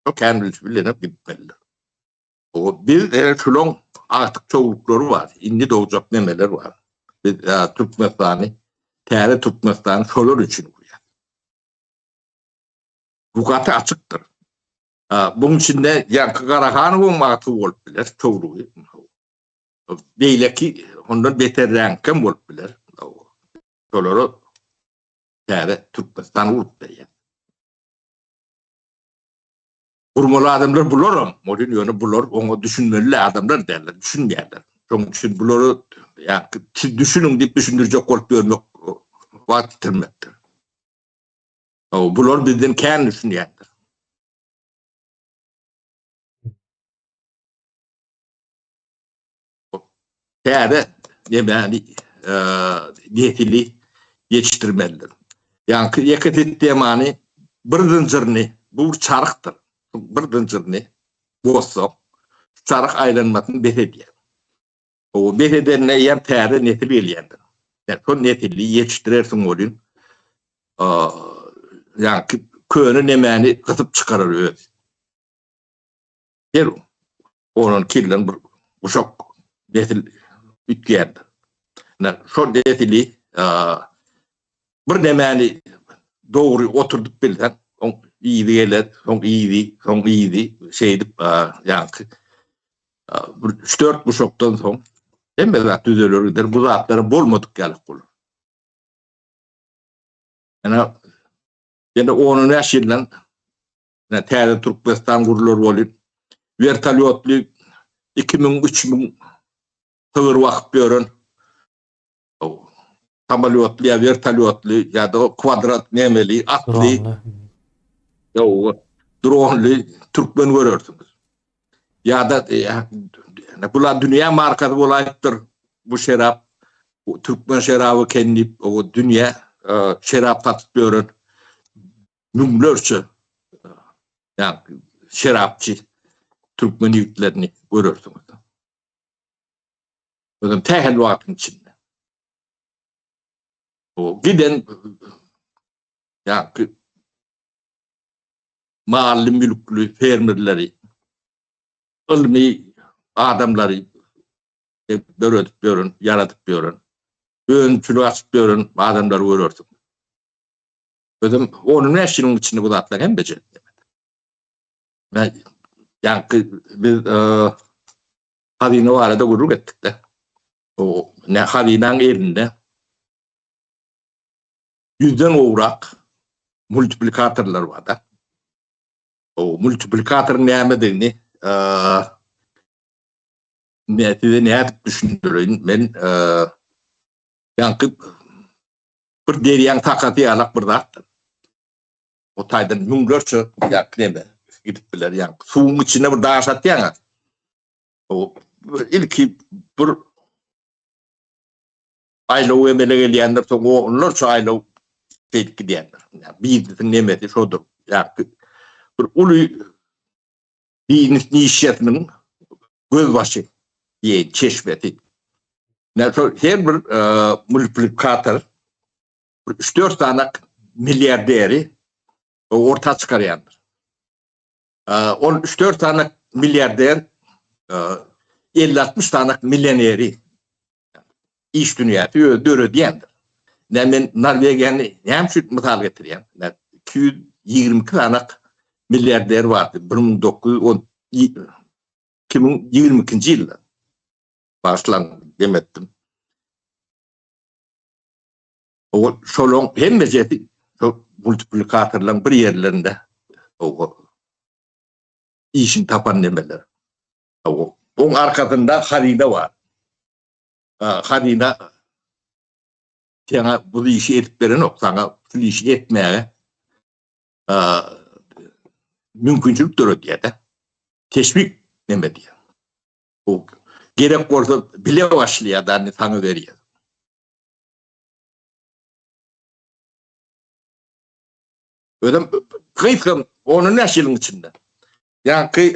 Şo kän bilişi bilenok gitmelidir. O biz şulaň agtyk çowluklary bar, indi dogjak nemeler bar. Biz Türkmenistany, täze Türkmenistany şolar üçin gurýas. Bu gaty açykdyr. Buň içinde ýaňky Garahanowyň agtygy bolup biler, çowlugy. Beýleki ondan beterräňkem bolup biler. Şolara täze Türkmenistan gurup berýär. Gurmaly adamlar bularam, welin ýöne bular oňa düşünmeli adamlar däller, düşünmeýärler. Şonuň üçin bulary ýa siz düşüniň diýip düşündirjek bolup ýörmek wagt ýitirmekdir. Bular bizden kän düşünýändir. Täze nemäni nesili ýetişdirmelidir. Ýaňky ekosistemany bir zynjyryny, bu bir çarhdyr. Bir zynjyryny bozsak, şu çarh aýlanmasyny bes edýär. O bes edende eýýäm täze nesil gelýändir. Sen şol nesili ýetişdirersiň welin, ýaňky köne nemäni gysyp çykarar özi. Her on-on iki ýyldan bir guşak nesil üýtgeýändir. Ine, şol nesili bir nemäni dogry oturdyp bilseň, oň yzy geler, soň yzy, soň yzy, şeýdip, ýaňky bir üç-dört guşakdan soň hemme zat düzeler gider, bu zatlara bolmadyk ýaly bolar. Ine, ýene on-on bäş ýyldan Ine, täze Türkmenistan gurlar bolup, wertolýotly 2000, 3000 sygyr bakyp ýören samolýotly ýa wertolýotly ýa-da kwadrat nemeli, atly, ýa dronly türkmen görersiňiz. Ýa-da bular dünýä markasy bolaýypdyr bu şerap, türkmen şeraby eken diýip, o dünýä şerap satyp ýören müňlerçe ýa şerapçy türkmen ýigitlerini görersiňiz. Özem sähel wagtyň içinde. O giden ýa mally mülkli fermerleri, ylmy adamlary döredip ýören, ýaradyp ýören, önümçilik açyp ýören adamlary görersiňiz. Özüm on bäş ýylyň içinde bu zatlar hem bejerdim. Men ýaňky biz hazyna barada gürrüň etdik-de. O ne hazynaň elinde ýüzden gowrak multiplikatorlar bar-da. O multiplikatoryň nämedigini men size nädip düşündireýin? Men ýaňky Bir derýaň sakasy ýalak bir zatdyr. O taýdan müňlerçe ýa neme gidip biler. Ýa suwuň içine bir daş atýaň. O ilki bir aýlaw emele gelýändir, soň onlarça aýlaw şeýdip gidýändir. Ýa biznesiň nemesi şodur. Ýa bir uly biznes nişesiniň gözbaşy diýeýin, çeşmesi. Näme şol her bir multiplikator bir üç-dört sany milliarderi orta çykarýandyr. Ol üç-dört sany milliarder 50-60 sany millioneri iş dünýäsi özi döredýändir. Näme men Norwegiýany näme üçin mysal getirýän? 222 sany milliarder bardy 1910 2022-nji ýylda. Bagyşlaň dem etdim. O şolaň hemmejesi şo multiplikatorlaryň bir ýerlerinde o işini tapan nemeler. O oň arkasynda hazyna bar. Hazyna saňa bu işi edip berenok, saňa şu işi etmäge mümkinçilik döredýär-de. Teşwik neme diýýär. O gerek bolsa bile başlaýar da, saňa berýär. Özem gysga 15 ýylyň içinde. Ýaňky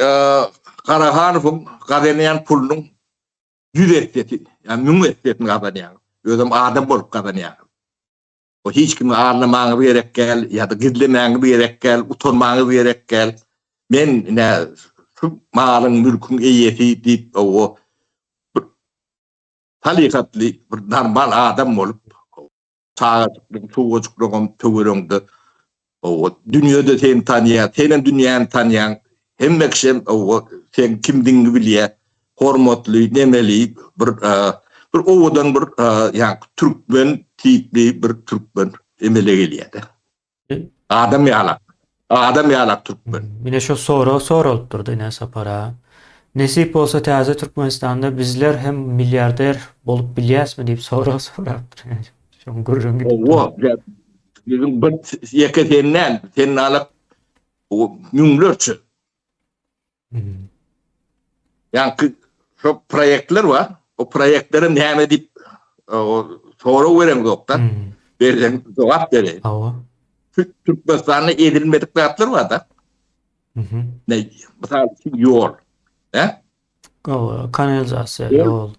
Garahanowyň gazanýan pulunyň 100 essesi, ýa 1000 essesini gazanýar. Özem adam bolup gazanýar. O hiç kimi aldamaňyz gerek däl, ýa-da gizlemäňiz gerek däl, utanmaňyz gerek däl. Men ine şu malyň, mülküň eýesi diýip, o bir salykatly bir normal adam bolup, çagajyklygyň, çuwajyklygyň töwereginde o dünýe-de seni tanýar, senem dünýäni tanýaň. Hemme kişem o seň kimdigiňi bilýär. Hormatly, nemeli bir bir owadan bir ýaňky türkmen tipli bir türkmen emele gelýär-de. Adam ýalak. Adam ýalak türkmen. Ine şo sorag soralyp durdy ine Sapar aga. Nesip bolsa täze Türkmenistanda bizler hem milliarder bolup bilýäsmi diýip sorag sorapdyr. Şoň gürrüň gidip dur. Hawa, biziň bir ýeke sen däl, sen ýalak müňlerçe. Ýaňky şo proýektler bar. O proýektlere näme diýip sorag bereňzokda. Berseň jogap bereýin. Hawa. Türkmenistanda edilmedik zatlar bar-da. Ne, mysal üçin ýol. He? Hawa, kanalizasiýa, ýol.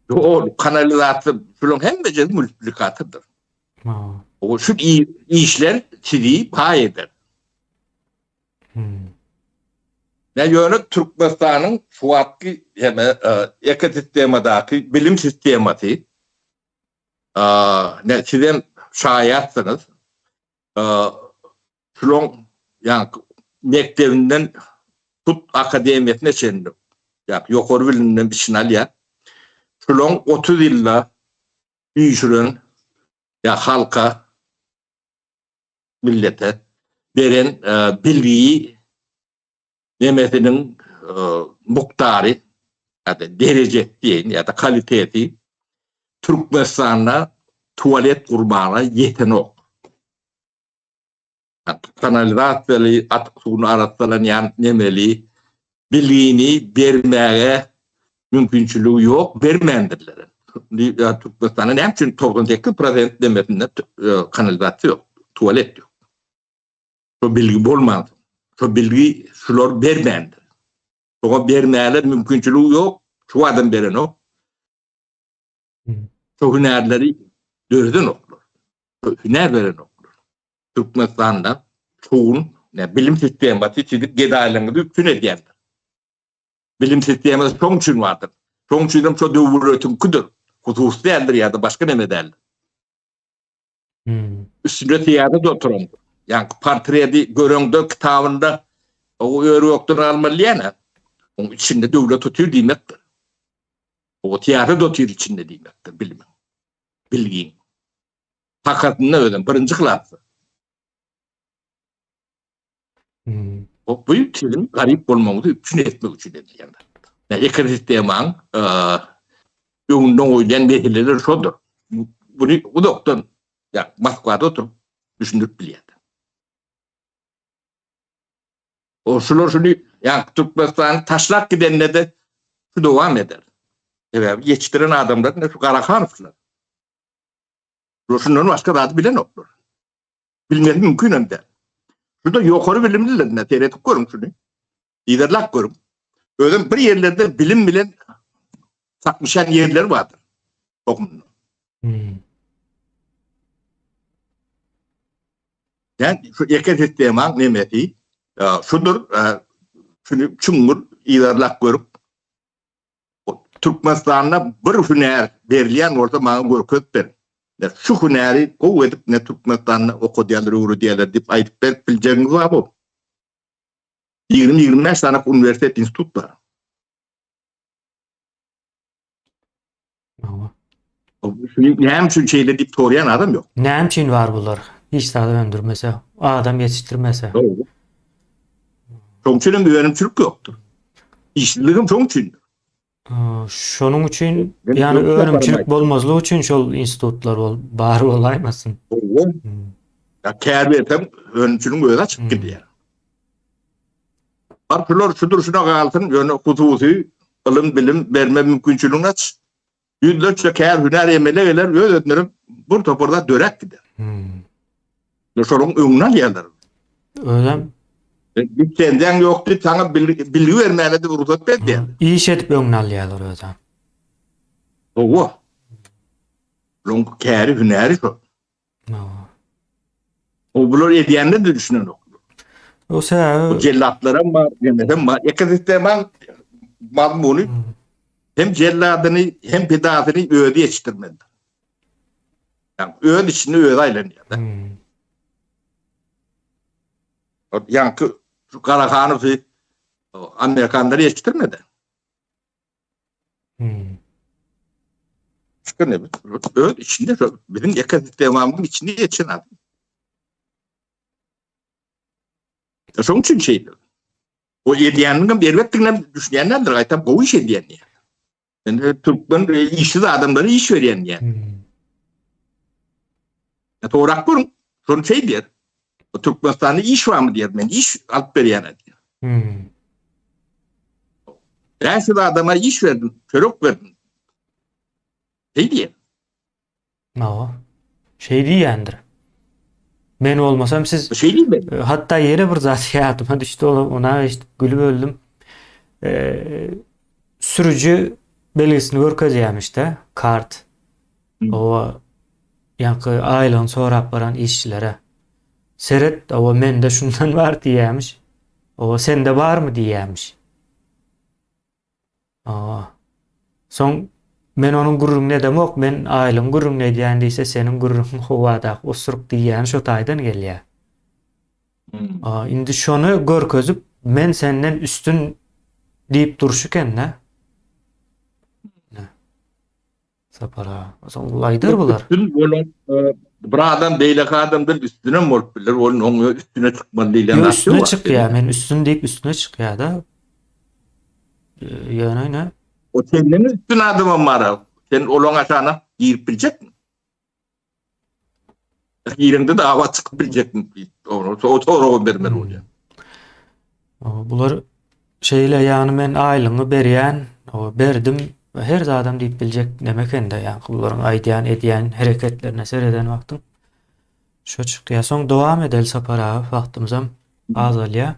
Ýol, kanalizasiýa, şularyň hemmesi multiplikatordyr. Hawa. O şu işler sizi baý eder. Ne ýöne Türkmenistanyň şu wagtky hem ekosistemadaky bilim sistemasy ne sizem şaýatsyňyz. Şulaň ýaňky mekdebinden tut akademiýasyna çenli ýa ýokary bilimden içine alýar. Şulaň 30 ýylda üýşüren ýa halka millete beren bilgi nemesiniň mukdary ýa-da derejesi diýeýin ýa-da kaliteti Türkmenistanda tualet gurmaga ýetenok. Kanalizasiýaly, atyk suwuny arassalanýan nemeli bilgini bermäge mümkinçiligi ýok, bermändirler. Türkmenistanda näme üçin 98 prosent nemesinde kanalizasiýa ýok, tualet ýok. Şo bilgi bolmansoň, şo bilgi şular bermändir. Şoňa bermäge mümkinçiligi ýok, şu adam berenok. Şo hünärleri döredenoklar. Şo hünär berenoklar. Türkmenistanda şogun bilim sistemasy sizi gedaýlygyňyzy üpjün edýändir. Bilim sistemasy şoň üçin bardyr. Şoň üçin hem şo döwletiňkidir. Hususy däldir ýa-da başga neme däldir. Üstünde syýasat oturandyr. Ýaňky portreti göreňde kitabynda o ör-gökden almaly diýýän-ä. Oň içinde döwlet otyr diýmekdir. O syýasat otyr içinde diýmekdir bilimiň. Bilgiň. Hakatynda özem birinji klasda. Bu siziň garyp bolmagyňyzy üpjün etmek üçin edilýän zat. Ýa ekosistemaň öňünde goýulýan meseleler şodur. Buny uzakdan, ýa Moskwada oturyp düşündirip bilýär. O şular şuny, ýa Türkmenistany taşlap gidende-de şu dowam eder. Sebäbi ýetişdiren adamlar ine şu Garahanowlar. Bular şundan başga zady bilenoklar. Bilmesi mümkin hem däl. Şurada ýokary bilimlilerine seredip görüň şuny. Yzarlap görüň. Özem bir ýerlerde bilim bilen çaknyşan ýerler bardyr. Tohumda. Hmm. Yani şu ekosistemaň nemesi e, şudur, e, şuny çuňňur yzarlap görüp Türkmenistanda bir hünär berilýän bolsa maňa görkezip beriň. Ýa şu hünäri gowy edip ne Türkmenistanda okadýarlar, öwredýärler diýip aýdyp berip biljegiňiz bar bu. 20-25 sany uniwersitet, institut bar. Hawa. Şuny näme üçin şeýle diýip soraýan adam ýok. Näme üçin bar bular? Hiç zat öndürmese, adam ýetişdirmese. Dogry. Şoň üçin hem önümçilik ýokdur. Işsizlik hem şoň üçindir. Şonuň üçin, ýagny önümçilik bolmazlygy üçin şol institutlar bol, bar bolaýmasyn. Dogry. Ýa kär berseň önümçiligiň özi açyp gidýär. Bar şular şu durşuna galsyn, ýöne hususy ylym bilim berme mümkinçiligini aç. Ýüzlerçe kär hünär emele geler, öz-özünden bir topar zat döräp gider. Şonuň öňüni alýarlar. Özem Lisenziýaň ýok diýip saňa bilgi bermäne de rugsat berýär. Iş edip öňüni alýarlar özem. Hawa. Bularyň käri hünäri şo. O bular edýänler de düşünenok. O sebäbi Bu jellatlaram bar, hem bar. Ekosistemaň mazmuny hmm. hem jelladyny hem pidasyny özi ýetişdirmeli. Yani öz içinde özi aýlanýar. Hmm. Ýaňky şu Garahanowy Amerikanlar ýetişdirmedi. Hmm. Başga ne? Öz içinde şu biziň ekosistemamyzyň içinde ýetişen adam. Şonuň üçin şeýle. O edýäniniň hem erbetdigine düşünýänlerdir, gaýtam gowy iş edýän diýýär. Indi türkmen işsiz adamlara iş berýän diýýär. Hmm. Ya sorak görüň, şony şeý diýer. O Türkmenistanda iş barmy diýer, men iş alyp berýän diýer. Hmm. 500 adama iş berdim, çörek berdim. Şeý diýer. Hawa. Şeý diýýändir. Men bolmasam siz Şeý diýmedi. E, hatda ýene bir zat ýadyma düşdi, ol ona eşidip gülüp öldüm. E, sürüji belgisini görkezýärmiş-de, kart. Owa ýaňky aýlygyny sorap baran işçilere. Seret, owa mende şundan bar diýýärmiş. Owa sende barmy diýýärmiş. Owa. Soň men onuň gürrüňini edemok, men aýlygyň gürrüňini edýän diýse, seniň gürrüňiň howadaky osuruk diýýäni şo taýdan gelýär. Hmm. Indi şony görkezip, men senden üstün diýip durşy eken-de. Sapar aga. Soň ulaýdyr bular. Üstün bolan e, bir adam beýleki adamdan üstünem bolup biler. Onun oň üstüne çykmaly diýlen zat Üstüne çykýar. Men üstün diýip üstüne çykýar-da. E, ýöne ne? O senden üstün adamam bar. Sen olaň aşagyna girip biljekmi? Gireňde dava çykyp biljekmi? O soragy bermeli hmm. bolýar. Bular şeýle ýagny men aýlygyňy berýän, berdim her zadam diýip biljek neme ekende ýagny bularyň aýdýan edýän hereketlerine sereden wagtyň şo çykýar. Soň dowam edeli Sapar aga wagtymyzam azalýar.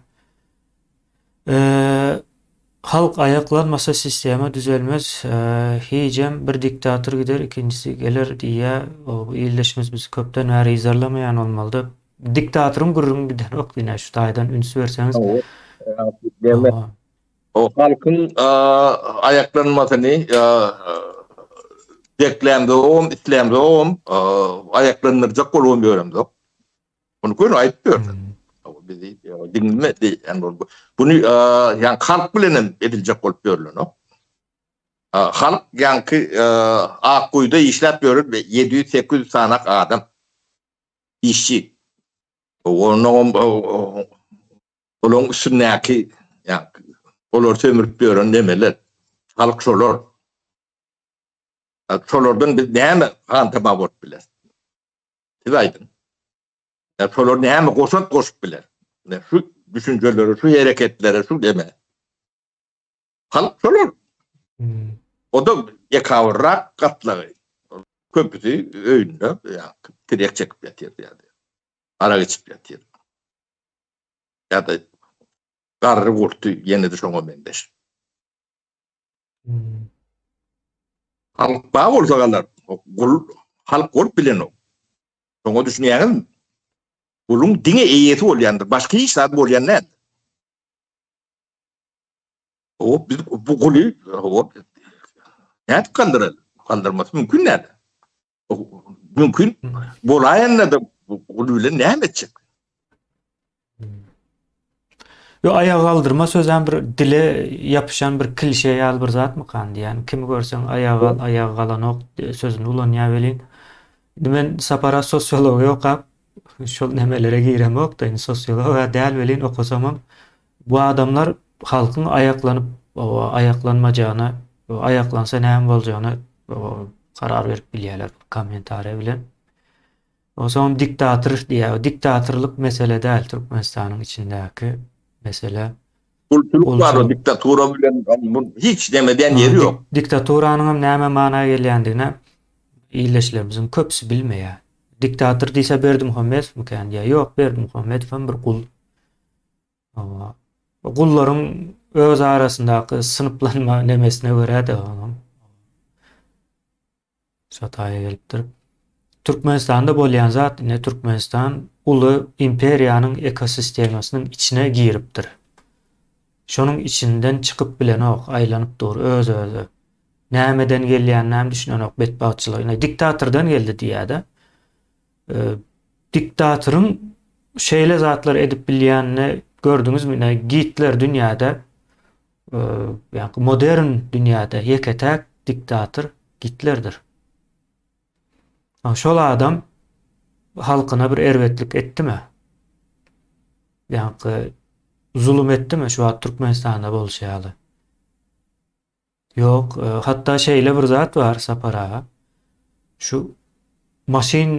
Halk aýaklanmasa sistema düzelmez. Hijem bir diktator gider ikinjisi geler diýýä. Bu ildeşimiz bizi köpden bäri yzarlamaýan bolmalyda. Diktatoryň gürrüňi gidenok ine şu taýdan üns berseňiz. O halkyň aýaklanmasyny beklämzogam, islämzogam, aýaklandyrjak bolubam ýöremzok. Muny göni aýdyp berdi. Bizi diňleme diýen boldy. Buny ýa halk bilen hem ediljek bolup ýörlenok. Halk ýaňky Akguýuda işläp ýören 700-800 sanak adam. Işçi. Onuň olaryň üstündäki ýa olar sömürip ýören nemeler. Halk şolar. Şolardan biz näme hantama bolup bileris? Siz aýdyň. Ýa şolar näme goşant goşup biler? Ine şu düşünjelere, şu hereketlere, şu deme. Halk şolar. Hmm. O da ekabyrrak gatlagy. Köpüsi öýünde ýa tirek çekip ýatyr ýa-da arak içip ýatyr. Ýa-da garry gurty ýene-de şoňa meňzeş. Hmm. Halk bar bolsa galar. Gul halk bolup bilenok. Şoňa düşünýäňizmi? Guluň diňe eýesi bolýandyr. Başga hiç zat bolýan däl. O biz bu guly o nädip galdyraly? Galdyrmasy mümkin däl. Mümkin bolaýanda da gul bilen näme etjek? Yo aýaga galdyrma sözem bir dile ýapyşan bir klişe ýaly bir zatmykan diýýän. Kimi görseň aýaga gal, aýaga galanok sözüni ulanýar welin. Indi men Sapara sosiologiýa okap, şol nemelere giremok-da, indi sosiologiýa däl welin okasamam bu adamlar halkyň aýaklanyp, aýaklanmajagyna, aýaklansa näme boljagyna karar berip bilýärler kommentariýa bilen. Onsoňam diktator diýýär. Diktatorlyk mesele däl Türkmenistanyň içindäki mesele. Gulçulyk bar o diktatura bilen hiç neme diýen ýeri ýok. Diktaturanyň hem näme mana gelýändigine ildeşlerimiziň köpüsi bilmeýär. Diktator diýse Berdimuhamedowmykan diýýär. Ýok, Berdimuhamedow hem bir gul. Hawa. Gullaryň öz arasyndaky synplanma nemesine görä-de onuň şo taýa gelipdir. Türkmenistanda bolýan zat ine Türkmenistan uly imperiýanyň ekosistemasynyň içine giripdir. Şonuň içinden çykyp bilenok, aýlanyp dur öz-özi. Nämeden gelýäninem düşünenok betbagtçylyk. Ine diktatordan geldi diýýär-de. Diktatoryň şeýle zatlar edip bilýänini gördüňizmi? Ine Gitler dünýäde ýa modern dünýäde ýeke-täk diktator Gitlerdir. Şol adam halkyna bir erbetlik etdimi? Ýa zulum etdimi şu wagt Türkmenistanda bolşy ýaly? Ýok, hatda şeýle bir zat bar Sapar aga. Şu maşyn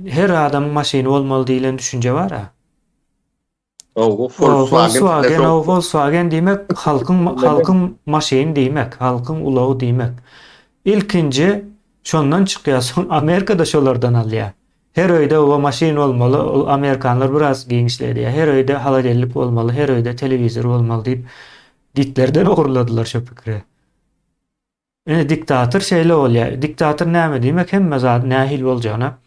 her adamyň maşyny bolmaly diýlen düşünje bar-a. Hawa, Volkswagen, o Volkswagen diýmek halkyň halkyň maşyny diýmek, halkyň ulagy diýmek. Ilkinji şondan çykýar, soň Amerikada şolardan alýar. Her öýde oba maşyn bolmaly, ol amerikanlar biraz giňişleýär. Her öýde holodelnik bolmaly, her öýde telewizor bolmaly diýip Gitlerden ogurladylar şo pikiri. Ine diktator şeýle bolýar. Diktator näme diýmek hemme zat nähili boljagyna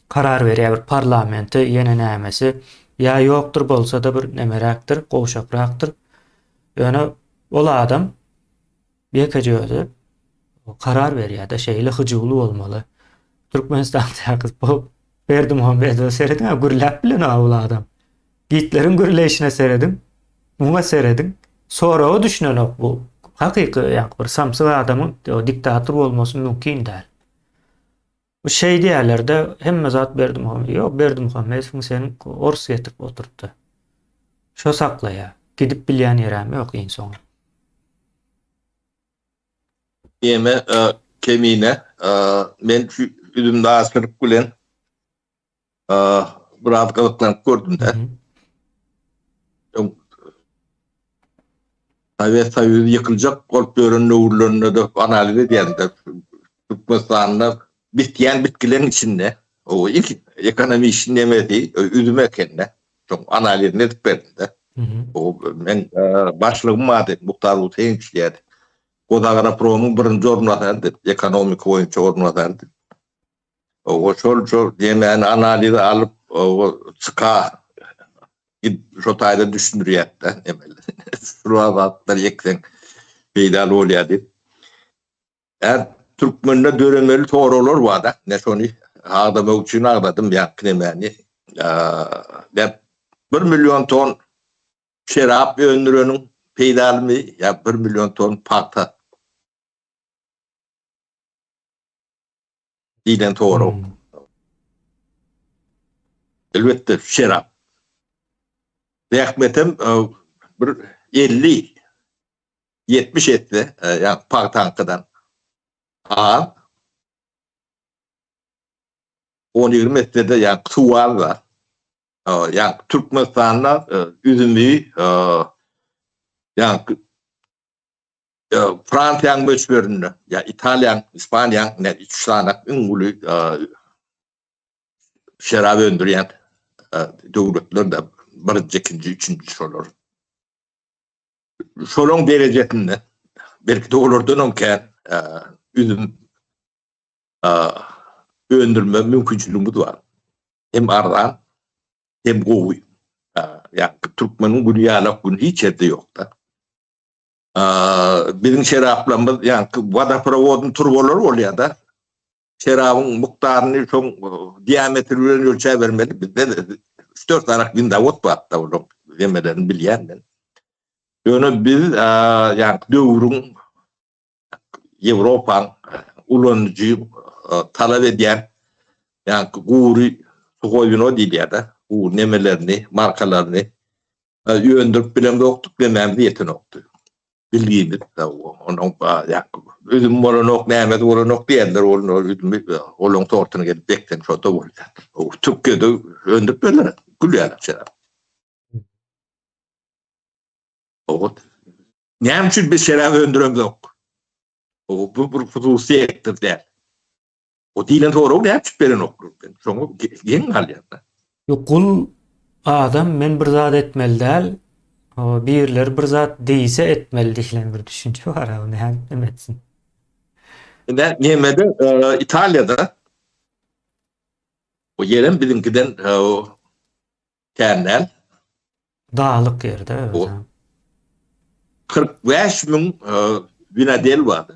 karar berýär bir parlamenti ýene nämesi ýa ýokdur bolsa-da bir nemeräkdir, gowşakrakdyr. Ýöne ol adam ýekeje özi karar berýär-de şeýle hyjuwly bolmaly. Türkmenistandaky bu Berdimuhamedowa serediň-ä gürläp bilenok ol adam. Gitleriň gürleýşine serediň, muňa serediň, soraga düşünenok bu. Hakyky ýaňky bir samsyk adamyň diktator bolmasy mümkin däl. Bu şeý diýýärler-de, hemme zat Berdimuhamedow. Ýok, Berdimuhamedowyň seniň ors getirip oturtdy. Şo saklaýar. Gidip bilýän ýeräm ýok iň soňy. Ýeme Kemine, men şu üzümdarçylyk bilen biraz gyzyklanyp gördüm-de. Öň Sowet Soýuzy ýykyljak bolup ýören döwürlerinde-de analiz edýärdim-de. Türkmenistanda bitýän bitkileriň içinde o ilk ekonomik nemesi üzüm eken-de. Şoň analizini edip berdim-de. O men başlygym bardy, Muhtar Huseýnow diýýärdi. Gozagropromyň birinji orunbasarydy, ekonomika boýunça orunbasarydy. O şol şol demäni analize alyp, o çyka gidip şo taýda düşündirýärdi emel. Şu zatlar ekseň peýdaly bolýar diýip. Är türkmende döremeli soraglar bar da. Ne şony agdamak üçin agdadym ýa nemäni. Ýa 1 million ton şerap öndüreniň peýdalymy ýa 1 million ton pagta? Diýlen sorag. Hmm. Elbetde şerap. Zähmetem e, bir 50 70 etse, e, ýa pagtaňkydan az. 10-20 etse-de ýa suw az da. E, ýa Türkmenistanda üzümi ýa Fransiýanyň möçberinde, ýa Italiýanyň, Ispaniýanyň ne üç sany iň uly şerap öndürýän döwletler de birinji, ikinji, üçünji şolar. Şolaryň derejesinde belki de olardan hem kän üzüm öndürme mümkinçiligimiz bar. Hem arzan, hem gowy. Ýa türkmeniň güni ýalak gün hiç ýerde ýok-da. Biziň şeraplarymyz ýaňky wodoprowodyň turbalary bolýar-da. Şerabyň mukdaryny şoň diametri bilen ölçäbermeli. Bizde üç-dört sany windowod bar-da olaryň nemelerini bilýän men. Ýöne biz ýaňky döwrüň Ýewropaň ulanyjy talap edýän ýaňky gury suhoý wino diýilýär-de, gury nemelerini, markalaryny öndürip bilemzokdyk, demämiz ýetenokdy. Bilgimiz onuň üzüm bolanok, nämesi bolanok diýenler boldy, üzümi olaň sortuny gelip bekseň şo-da bolýar. Türkiýede öndürip berler, gül ýaly şerap. Näme üçin biz şerap öndüremzok? Bu bir hususy sektor däl. O diýlen soragy näme üçin berenoklar? Men şoňa geň galýan-da. Ýok, gul adam men bir zat etmeli däl, birileri bir zat diýse etmeli diýlen bir düşünje bar, ony nädip neme etsin? Ine, nemede, Italiýada o ýerem biziňkiden kän däl. Daglyk ýerde özem. 45 müň winodel bardy.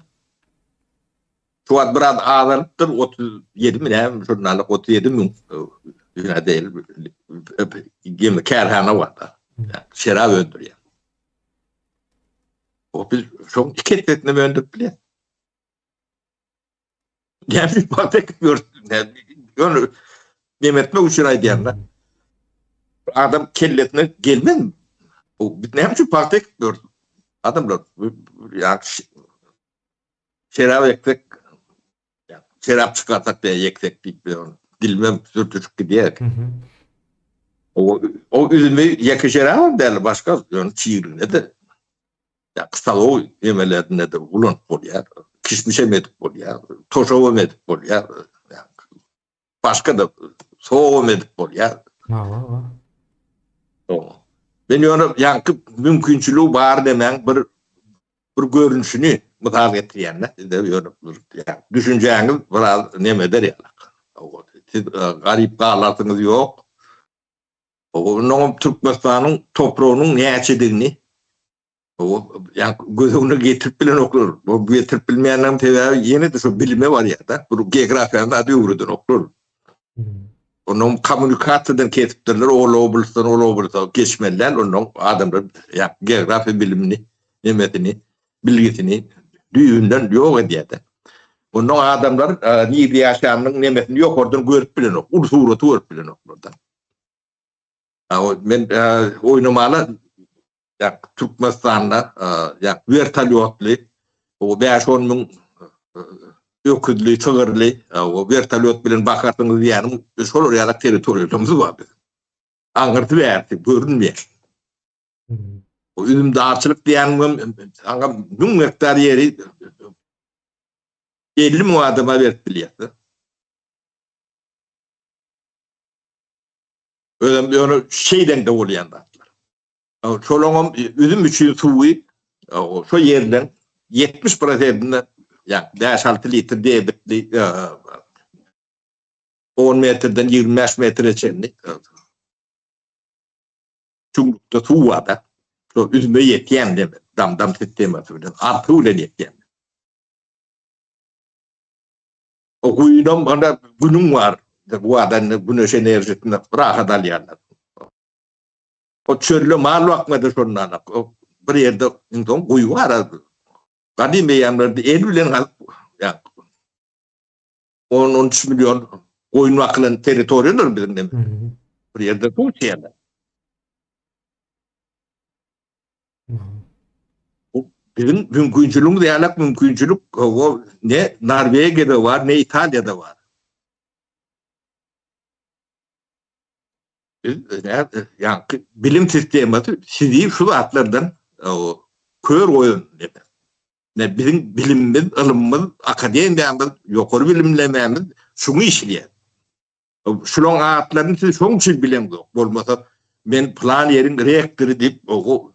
Şu wagt biraz azalypdyr, 37 mi näme, şondalyk 37 müň winodel gemi kärhana bardy. Şerap öndürýär. O biz şoň iki essesini öndürip bilýär. Näme pagta ekip ýörüs? Ýöne neme etmek üçin aýdýan-da. Adam kellesine gelmez. Bu biz näme üçin pagta ekip ýörüs? Adamlar ýa şerap eksek, şerap çykarsak diýe ýeksek diýip dilime sürtüşip gidýär. O o üzümi ýeke şerabam däl, başga ýöne çigligine-de Ýa stolowy ýemelerinde-de ulanyp bolýar, kişmişem edip bolýar, toşabam edip bolýar, başga-da sogam edip bolýar. Hawa. Men ýöne ýaňky mümkinçiligi bar demäň bir bir görnüşini mysal getirýän-de, size ýöne düşünjäňiz biraz neme eder ýalak. Siz garyp galarsyňyz ýok. Onnoňam Türkmenistanyň topragynyň näçedigini ýa göz öňüne getirip bilenoklar. Bu getirip bilmeýänleriň sebäbi ýene-de şu bilime barýar-da. Bu geografiýany zady öwredenoklar. Onnoň kommunikasiýadan kesipdirler, ol oblastdan ol oblasta geçmeli däl, onnoň adamlar ýa geografiýa bilimini, nemesini, bilgisini düýbünden ýok edýär-de. Onnoň adamlar nirde ýaşanynyň nemesini ýokardan görüp bilenok, uly suraty görüp bilenoklar-da. Men oýnamala Türkmenistanda wertolýotly o 5-10 müň öküzli, sygyrly wertolýot bilen bakarsyňyz diýýänim şolar ýaly territoriýalarymyz bar biziň. Aňyrsy bärsi görünmeýär. O üzümdarçylyk diýýänim aňa 1000 gektar ýeri 50 müň adama berip bilýär. Özem ýöne şeýleňde bolýan zatlar. Şolaňam üzüm üçin suwy şo ýerden 70 prosentinde ýa 5-6 litr debitli 10 metrden 25 metre çenli çuňlukda suw bar-da. Şo üzüme ýetýän demek, dam-dam sistemasy bilen, arty bilen ýetýän. O guýunam onda günüň bar. Bu adam güneş enerjisini rahat alýarlar. O çölde mal bakmada şondan. O bir ýerde iň soň guýy bar. Gadym eýýamlarda el bilen gazyp, ýa 10-13 million goýun bakylan territoriýalar biziň dem. Bir ýerde suw içýärler. Biziň mümkinçiligimiz ýalak mümkinçilik o ne Norwegiýada bar, ne Italiýada bar. Biz ýaňky bilim sistemasy sizi şu zatlardan kör goýan diýip. Ne biziň bilimimiz, ylymymyz, akademiýamyz, ýokary bilimlemämiz şuňa işleýär. Şulaň atlaryny siz şoň üçin bileňzok. Bolmasa men plan ýeriň rektory diýip o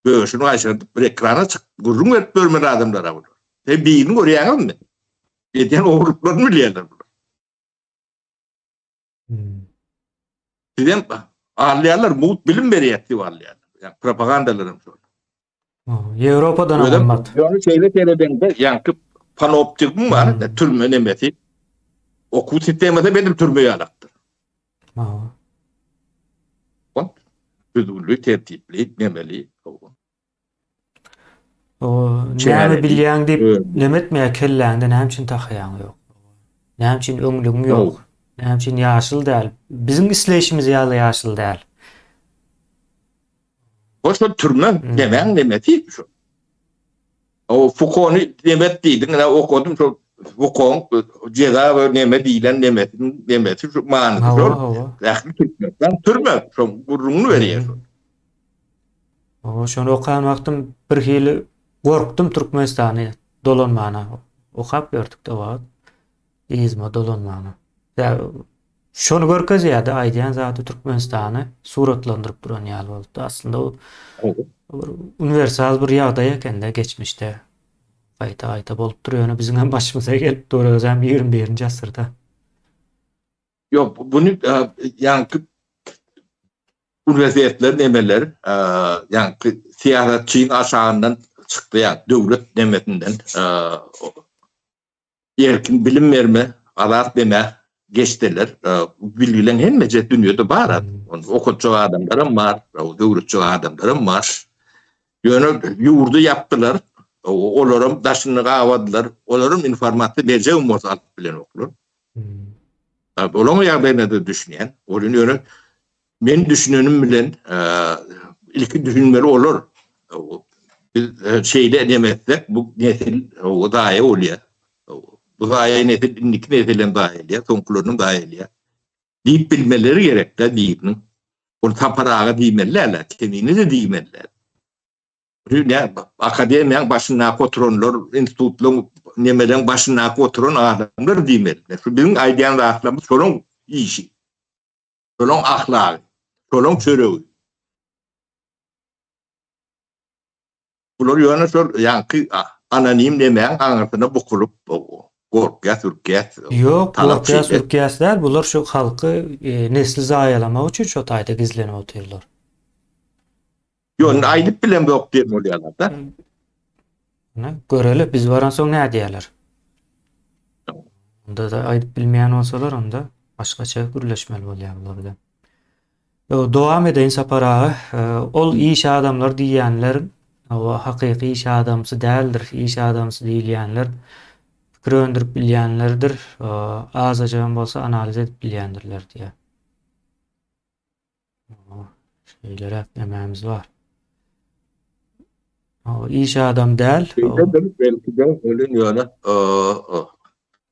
döşüni gaýşardyp bir ekrana çykyp gürrüň berip görmeli adamlara bular. Sen birini görýäňizmi? Edýän ogurlyklaryny bilýärler bular. Hmm. Sizem alýarlar, mugt bilim berýär diýip alýarlar. Ýa propagandalaram şol. Ýewropadan gymmat. Ýöne şeýle seredeňde, ýaňky panoptikum bar, hmm. türme nemesi. Okuw sistemasy benim türme ýalakdyr. Hawa. Bak, düzgünli, tertipli, nemeli. O näme bilýäň diýip neme etmeýär kelläňde näme üçin tahaýaň ýok? Näme üçin öňlügiň ýok? Näme üçin ýaşyl däl? Biziň isleýşimiz ýaly ýaşyl däl. O şol türme nemäň nemesi şu. O Fukony nemet diýdiň, ine okadym şol Fukon jeza we neme diýlen nemesiniň nemesi şu manysy şol. Ähli Türkmenistan türme şol gürrüňini berýär şol. Owa şony okan wagtym bir hili gorkdum Türkmenistany dolanmana. Okap ýördük-de wagt. Yzyma dolanmagyna. Ýa şony görkezýärdi aýdýan zady Türkmenistany suratlandyryp duran ýaly bolupdy. Aslynda o bir uniwersal bir ýagdaý ekende geçmişde gaýta gaýta bolup dur ýöne biziň hem başymyza gelip dur özem 21-nji asyrda. Ýok, bunu ýaňky uniwersitetler nemeler, ýaňky syýasatçyň aşagyndan çykdy ýa döwlet nemesinden erkin bilim berme, azat neme geçdiler. Bilgileň hemmeje dünýede bar. Ony okatjak adamlaram bar, öwretjek adamlaram bar. Ýöne ýurdy ýapdylar, olaram daşyny gabadylar, olaram informasiýa berjegem bolsa alyp bilenoklar. Olaň ýagdaýyna-da düşünýän. Ol ýöne men düşünenim bilen ilki düşünmeli olar. Biz şeýle neme etsek, bu nesil zaýa bolýar. Bu zaýa nesil indiki nesil hem zaýa edýär, soňkularyny zaýa edýär. Diýip bilmeleri gerek-de biriniň. Ol Sapar aga diýmeli däl, Kemine-de diýmeli däl. Akademiýaň başyndaky oturanlar, institutlaryň nemeleň başyndaky oturan adamlar diýmeli. Şu biziň aýdýan zatlarymyz şolaň işi. Şolaň ahlagy, şolaň çöregi. Bular ýöne şol ýaňky anonim nemäň aňyrsyna bukulyp gorkýas, ürkýäs. Ýok, gorkýas, ürkýäs däl, bular şu halky nesli zaýalamak üçin şo taýda gizlenip otyrlar. Ýok, indi aýdyp bilemzok diýen bolýarlar-da. Ine, göreli, biz baransoň nädýärler. Onda-da aýdyp bilmeýän bolsalar, onda başgaça gürleşmeli bolýar bular bilen. Dowam edeýin Sapar aga. Ol iş adamlar diýýänler, hakyky iş adamsy däldir. Iş adamsy diýilýänler pikir öndürip bilýänlerdir, azajygam bolsa analiz edip bilýändirler diýýär. Şeýleräk nämämiz bar. O iş adam däl. Şeýledir, belki-de welin ýöne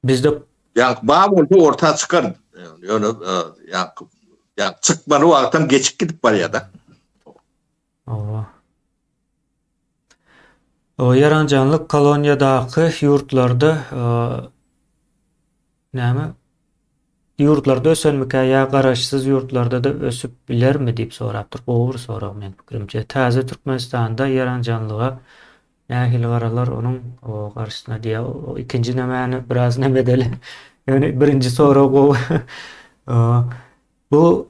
bizde ýa bar bolsa orta çykar. Ýöne ýa ýa çykmaly wagtam geçip gidip barýar-da. Owa. O ýaranjaňlyk koloniýadaky ýurtlarda Näme? Ýurtlarda ösenmikä ýa garaşsyz ýurtlarda-da ösüp bilermi diýip sorapdyr. Gowy bir sorag meň pikirimçe. Täze Türkmenistanda ýaranjaňlyga nähili garalar onuň garşysyna diýýär. O ikinji nämäni biraz neme edeli. Ýöne birinji sorag gowy. Bu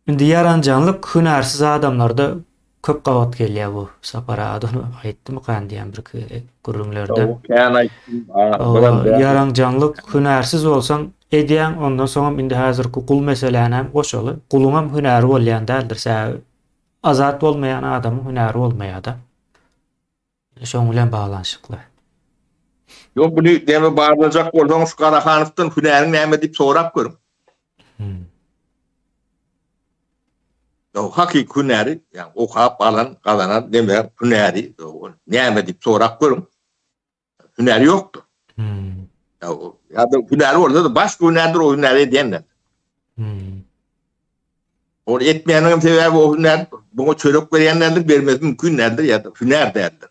Indi ýaranjaňlyk hünärsiz adamlarda köp gabat gelýär bu Sapar aga ony aýtdymykan diýýän birki gürrüňlerde. Kän aýtdym. Ýaranjaňlyk hünärsiz bolsaň edýäň ondan soňam indi häzirki gul meseläni hem goşaly. Guluňam hünäri bolýan däldir sebäbi azat bolmaýan adamyň hünäri bolmaýada. Şoň bilen baglanyşykly. Ýok buny näme barlajak bolsaň şu Garahanowdan hünäriň näme diýip sorap görüň. Hmm. Ýok hakyky hünäri, ýa okap alan, gazanan näme hünäri, näme diýip sorap görüň. Hünäri ýokdur. Hmm. Ýa ýa-da hünäri bolsa-da başga hünärdir o hünäri edýänler. Hmm. Ol etmeýäniň hem sebäbi o hünär buňa çörek berýän däldir, bermesi mümkin däldir ýa-da hünär däldir.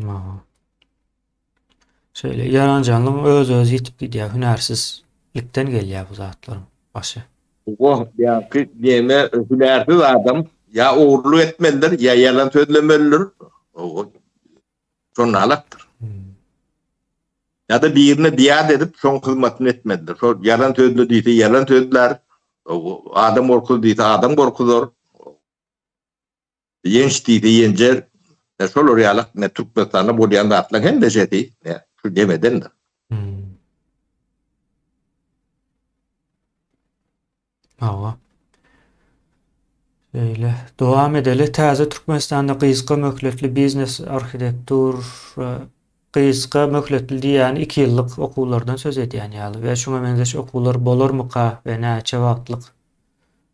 Aha. Şeýle ýaranjaňlygyň öz-özi ýitip gidýär, hünärsizlikden gelýär bu zatlaryň başy. Goh, ýaňky neme hünärsiz adam ýa ogurlyk etmelidir, ýa ýalan sözlemelidir. Şonda alakdyr. Hmm. Ýa-da birine biat edip, şoň hyzmatyny etmelidir. Şol ýalan sözle diýse, ýalan sözlär. Adam gorkuz diýse, adam gorkuzar. Ýenç diýse, ýenjer. Şolar ýaly ne Türkmenistanda bolýan zatlaryň hemmejesi şu demedendir. Hmm. Hawa. Şeýle. Dowam edeli. Täze Türkmenistanda gysga möhletli biznes arhitektur gysga möhletli diýýäni 2 ýyllyk okuwlardan söz edýän ýaly we şuňa meňzeş okuwlar bolarmyka we näçe wagtlyk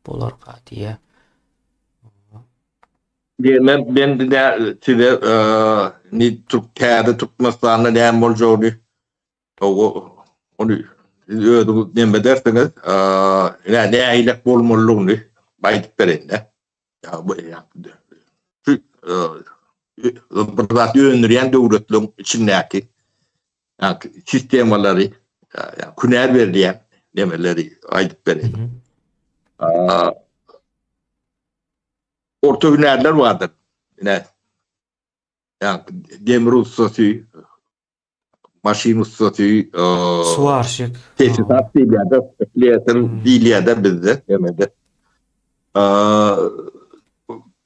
bolarka diýýär. Men ben de size ni Türk täze Türkmenistanda näme boljagyny ony siz özüňiz neme edersiňiz, nä nähilek bolmalydygyny aýdyp bereýin-de. Ýa bu şu. bir zat öndürýän döwletleriň içindäki sistemalary, hünär berilýän nemeleri aýdyp bereýin. Orta hünärler bardyr. Ine, demir ussasy, maşyn ussasy, Swarşik. Tesisat diýilýär-de, sleser diýilýär-de bizde, demede.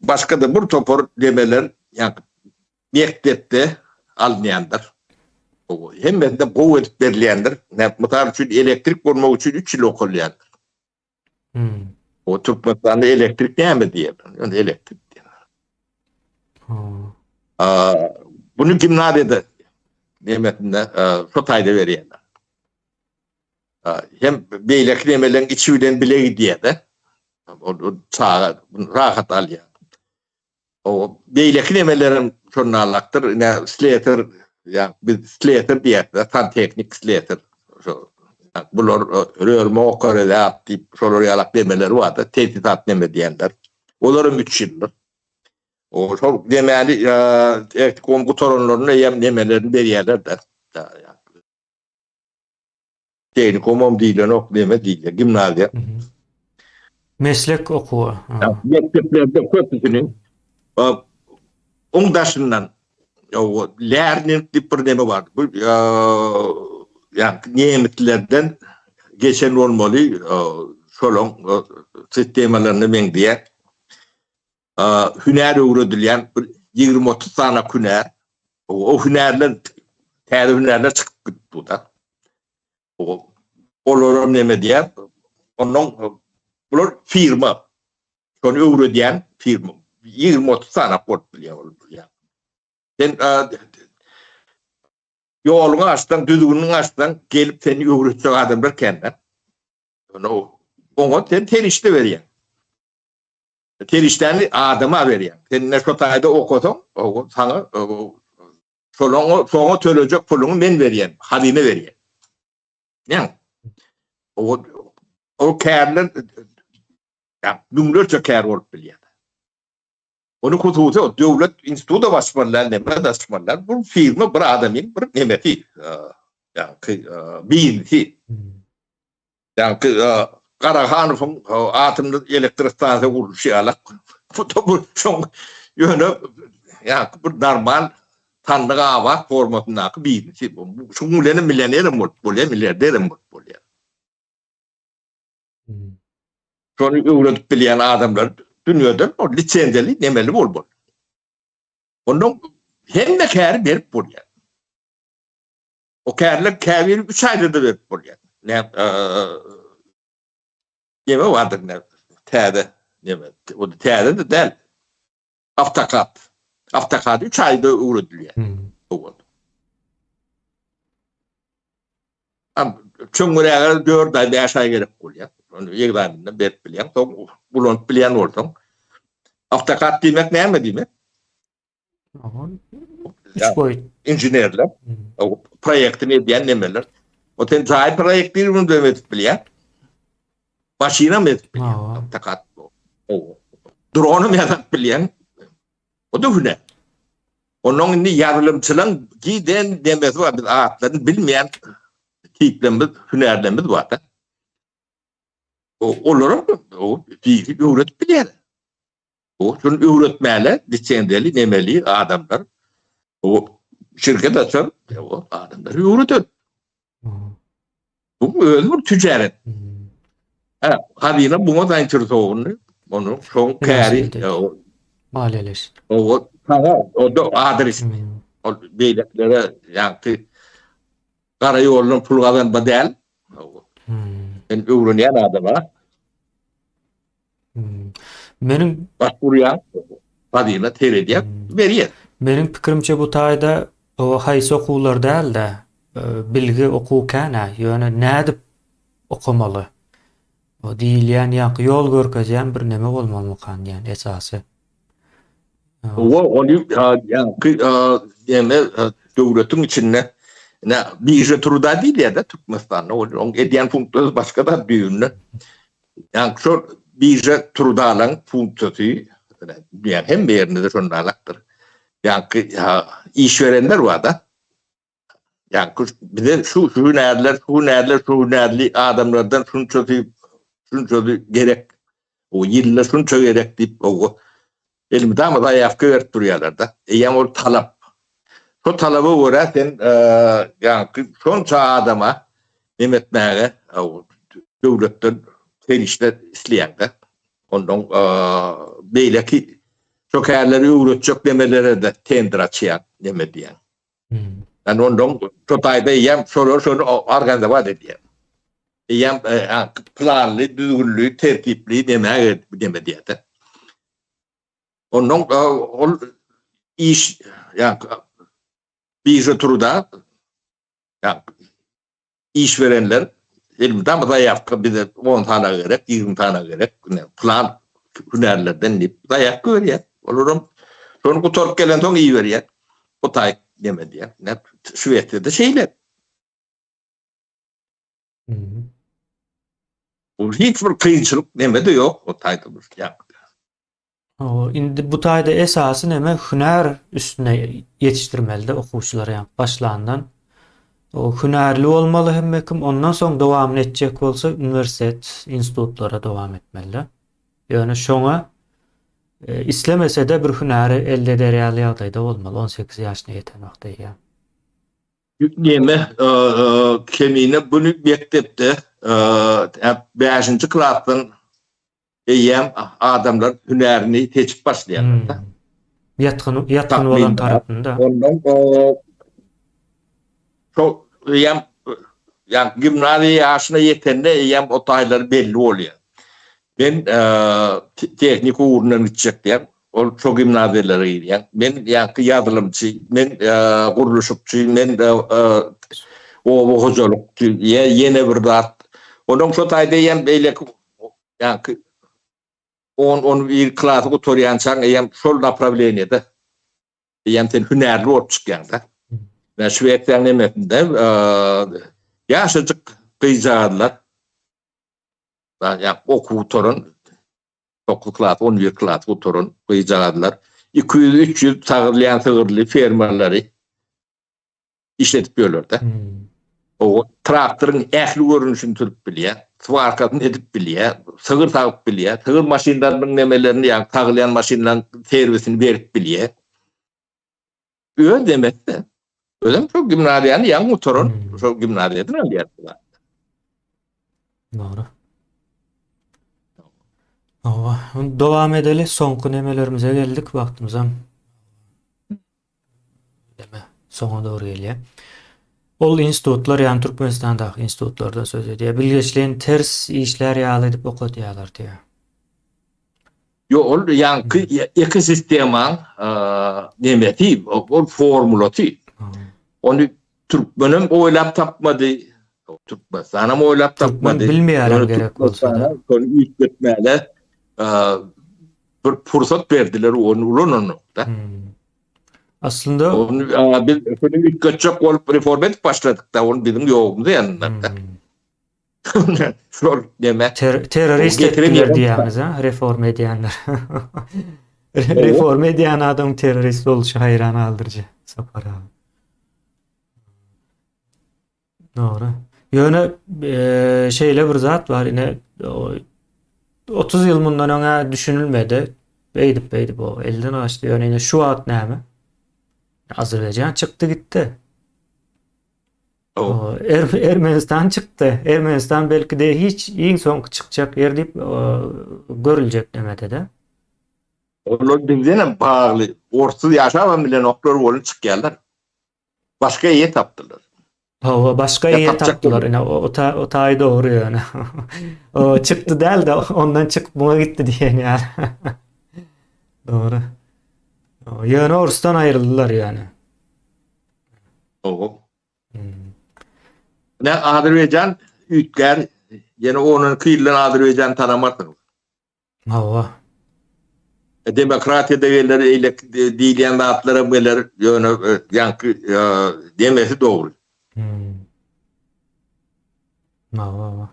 Başga-da bir topar demeler, ýa mekdepde alynýandyr. Hemmesinde gowy edip berilýändir. Mysal üçin, elektrik bolmak üçin 3 ýyl okalýandyr. Hmm. O Türkmenistanda elektrik näme diýer? Ýöne elektrik diýer. Hmm. Bunu gimnaziýada nemesinde şo taýda berýärler. Hem beýleki nemeleň içi bilen bile gidýär-de. O çaga rahat alýar. O beýleki nemelerem şondan alakdyr. Ine sleter, ýa biz sleter diýýäs, santehnik sleter. Şo bular rörme okar edap diýip şolar ýalak nemeleri bardy. Tesisat neme diýenler. Olar hem 3 ýyldyr. O şol demäni tehnikum gutaranlaryna hem nemelerini berýärler-de. Tehnikumam diýlenok, neme diýilýär, gimnaziýa. Meslek okuwy. Mekdeplerde köpüsini oň daşyndan learning diýip bir neme bar. Bu ýa nemislerden geçen bolmaly, şolaň sistemalaryna meňzeýär. Hünär öwredilýän bir 20-30 sany hünär. O hünärler täze hünärler çykyp gitdi da. Olara neme diýär? Ondan bular firma. Şony öwredýän firma. 20-30 sany bolup bilýär ol. Sen ýoluňy açsaň, düzgüniňi açsaň, gelip seni öwretjek adamlar känler. Oňa sen serişde berýäň. Serişdäni adama berýäň. Sen ine şo taýda okasaň, saňa şolaňa soňa tölejek puluňy men berýän, hazyna berýän. Näme? O o kärler ýa müňlerçe kär bolup bilýär. Ony hususy o döwlet instituta başmaly däl, neme açmaly däl. Bu firma bir adamyň bir nemesi, ýa biznesi. Ýaňky Garahanowyň atomly elektrostansiýa gurluşy ýalak. Bu da bu şoň ýöne ýaňky bir normal sandyk abat formasyndaky biznesi. Şuň bilen hem millioner hem bolup bolýar, milliarder hem bolup bolýar. Şony öwredip bilýän adamlar dünýeden o lisenziýaly nemeli bolmaly. Ondan hemme käri berip bolýar. O kärler käbiri 3 aýda-da berip bolýar. Ne neme bardyr ne täze neme o täze-de däl. Awtokad. Awtokad 3 aýda öwredilýär. Hmm. Am çöňňüräge 4 aý, 5 aý gerek bolýar. Ony egzaminde berip bilýän, soň ulanyp bilýän bolsaň. Awtokad diýmek näme diýmek? Üç boýut. Inženerler, o proýektini edýän nemeler. O sen jaý proýektirimi de edip bilýän. Maşynam edip bilýän. Takat. Dronam ýasap bilýän. O da hünär. Onuň indi ýazylymçylaň giden demesi bar, biz atlaryny bilmeýän tiplerimiz, hünärlerimiz bar da. Olaram o dili öwredip bilýär. O şuny öwretmäle lisenziýaly nemeli adamlar o şirket açar o adamlary öwreder. Bu özi bir ticaret. Ha, hazyna buňa zainteresowany, onu şoň käri maliýeleş. O saňa o da adres. Ol beýlekilere ýaňky gara ýoldan pul gazanma däl. Sen öwrenýän adama. Meniň baş urýan, hazyna seredýän, berýän. Meniň pikirimçe bu taýda o haýsy okuwlar däl-de, bilgi okuw kän-ä, ýöne nädip okamaly? O diýilýän ýaňky ýol görkezýän bir neme bolmalymykan diýen esasy. Owa, ony ýaňky neme döwletiň içinde ine birža truda diýilýär-de Türkmenistanda, onuň edýän funksiýasy başga zat düýbünde. Ýagny şol birža trudalaň funksiýasy dünýäniň hemme ýerinde-de şonda alakdyr. Ýaňky iş berenler bar-da. Ýaňky bize şu hünärler, şu hünärler, şu hünärli adamlardan şunçasy, şunçasy gerek. O ýylda şunça gerek diýip, o elmydama zaýawka berip durýarlar-da. Eýýäm ol talap. Şo talaba görä sen ýaňky şonça adama neme etmäge döwletden serişde isleýäň-de. Ondan beýleki şo kärleri öwretjek nemelere-de tender açýan, neme diýýän. Yani ondan şo taýda eýýäm şolar şony organizowat edýär. Eýýäm planly, düzgünli, tertipli neme neme diýýär. Ondan ol iş ýa birža truda ýa iş berenler elmydama zaýawka bize 10 sany gerek, 20 sany gerek, plan hünärlerden diýip zaýawka berýär. Olaram şony gutaryp gelensoň iberýär. Bu taý neme diýýär. Şwesiýada şeýle. Bu hiç bir kynçylyk neme-de ýok o taýda bir ýa. Hawa, indi bu taýda esasy neme hünär üstüne ýetişdirmelide okuwçylary ýa başlandan. O hünärli bolmaly hemme kim, ondan soň dowamyny etjek bolsa uniwersitet, institutlara dowam etmelide. Ýöne şoňa e, islemese-de bir hünäri elde eder ýaly ýagdaýda bolmaly 18 ýaşyna ýeten wagty eýýäm. Neme, kemine bunu mekdepde bäşinji klasdan eýýäm adamlar hünärini seçip başlaýarlar. Hmm. Ýatgyn, ýatgyn bolan tarapynda. Ondan şo eýýäm ýa gimnaziýa ýaşyna ýetende eýýäm o taýlary belli bolýar. Men tehnik ugrundan gitjek diýen, ol şo gimnaziýalara girýär. Men ýaňky ýazylymçy, men gurluşykçy, men oba hojalykçy, ýa ýene bir zat. Onuň şo taýda eýýäm beýleki ýaňky on, on bir klasy gutarýançaň eýýäm şol naprawleniýede eýýäm sen hünärli bolup çykýaň-da. Men Şwesiýanyň nemesinde ýaşajyk gyzjagazlar Ýa okuw gutaran, 9 klas, 11 klas gutaran gyzjagazlar 200-300 sagylýan sygyrly fermalary işledip ýörler-de. Hmm. O traktoryň ähli görnüşini sürüp bilýär, swarkasyny edip bilýär, sygyr sagyp bilýär, sygyr maşynlarynyň nemelerini, ýa sagylýan maşynlaryň serwisini berip bilýär. Öz demekde. Özem şo gimnaziýany ýaňy gutaran, hmm. şo gimnaziýadan alýar. Dogry. Hawa, dowam edeli. Soňky nemelerimize geldik, wagtymyzam deme soňa dogry gelýär. Ol institutlar, ýagny Türkmenistandaky institutlardan söz edýär. Bilgeşleýin ters işlär ýaly edip okadýarlar diýýär. Ýok, ol ýaňky ekosistemaň nemesi, ol formulasy. Ony türkmenem oýlap tapmady, Türkmenistanam oýlap tapmady. Bilmeýärem gerek bolsa-da. Ony üýtgetmäge bir pursat berdiler, ony ulananokda. Aslynda ony biz ony üýtgetjek bolup reforma edip başladyk-da, ony biziň ýogumyz ýanynda. Şol neme? Ter terrorist etdiler diýýäňiz, ha? Reforma edýänler. Reforma edýän adam terrorist bolşy haýran galdyryjy. Sapar aga. Dogry. Ýöne e, şeýle bir zat bar, ine 30 ýyl mundan öňe düşünilmedi. Beýdip beýdip o elden gaçdy. Ýöne ine şu wagt näme? Azerbaýjan çykdy gitdi. Er, Ermenistan çykdy. Ermenistan belki de hiç iň soňky çykjak ýer diýip görüljek demede-de. Olar bizden hem bagly. Orsuz ýaşabam bilenoklar bolup çykýarlar. Başga eýe tapdylar. Hawa, başga eýe tapdylar. Ine, o o taý dogry ýöne. O çykdy däl-de, ondan çykyp muňa gitdi diýen ýaly. Dogry. Ýöne orsdan aýryldylar ýöne. Hawa. Ne Azerbaýjan üýtgär, ýene 12 ýyldan Azerbaýjan tanamarsyňyz. Hawa. E, demokratiýa-da geler, eýleki diýilýän zatlaram geler, ýöne e, ýaňky e, demesi dogry. Hmm. Hawa, hawa.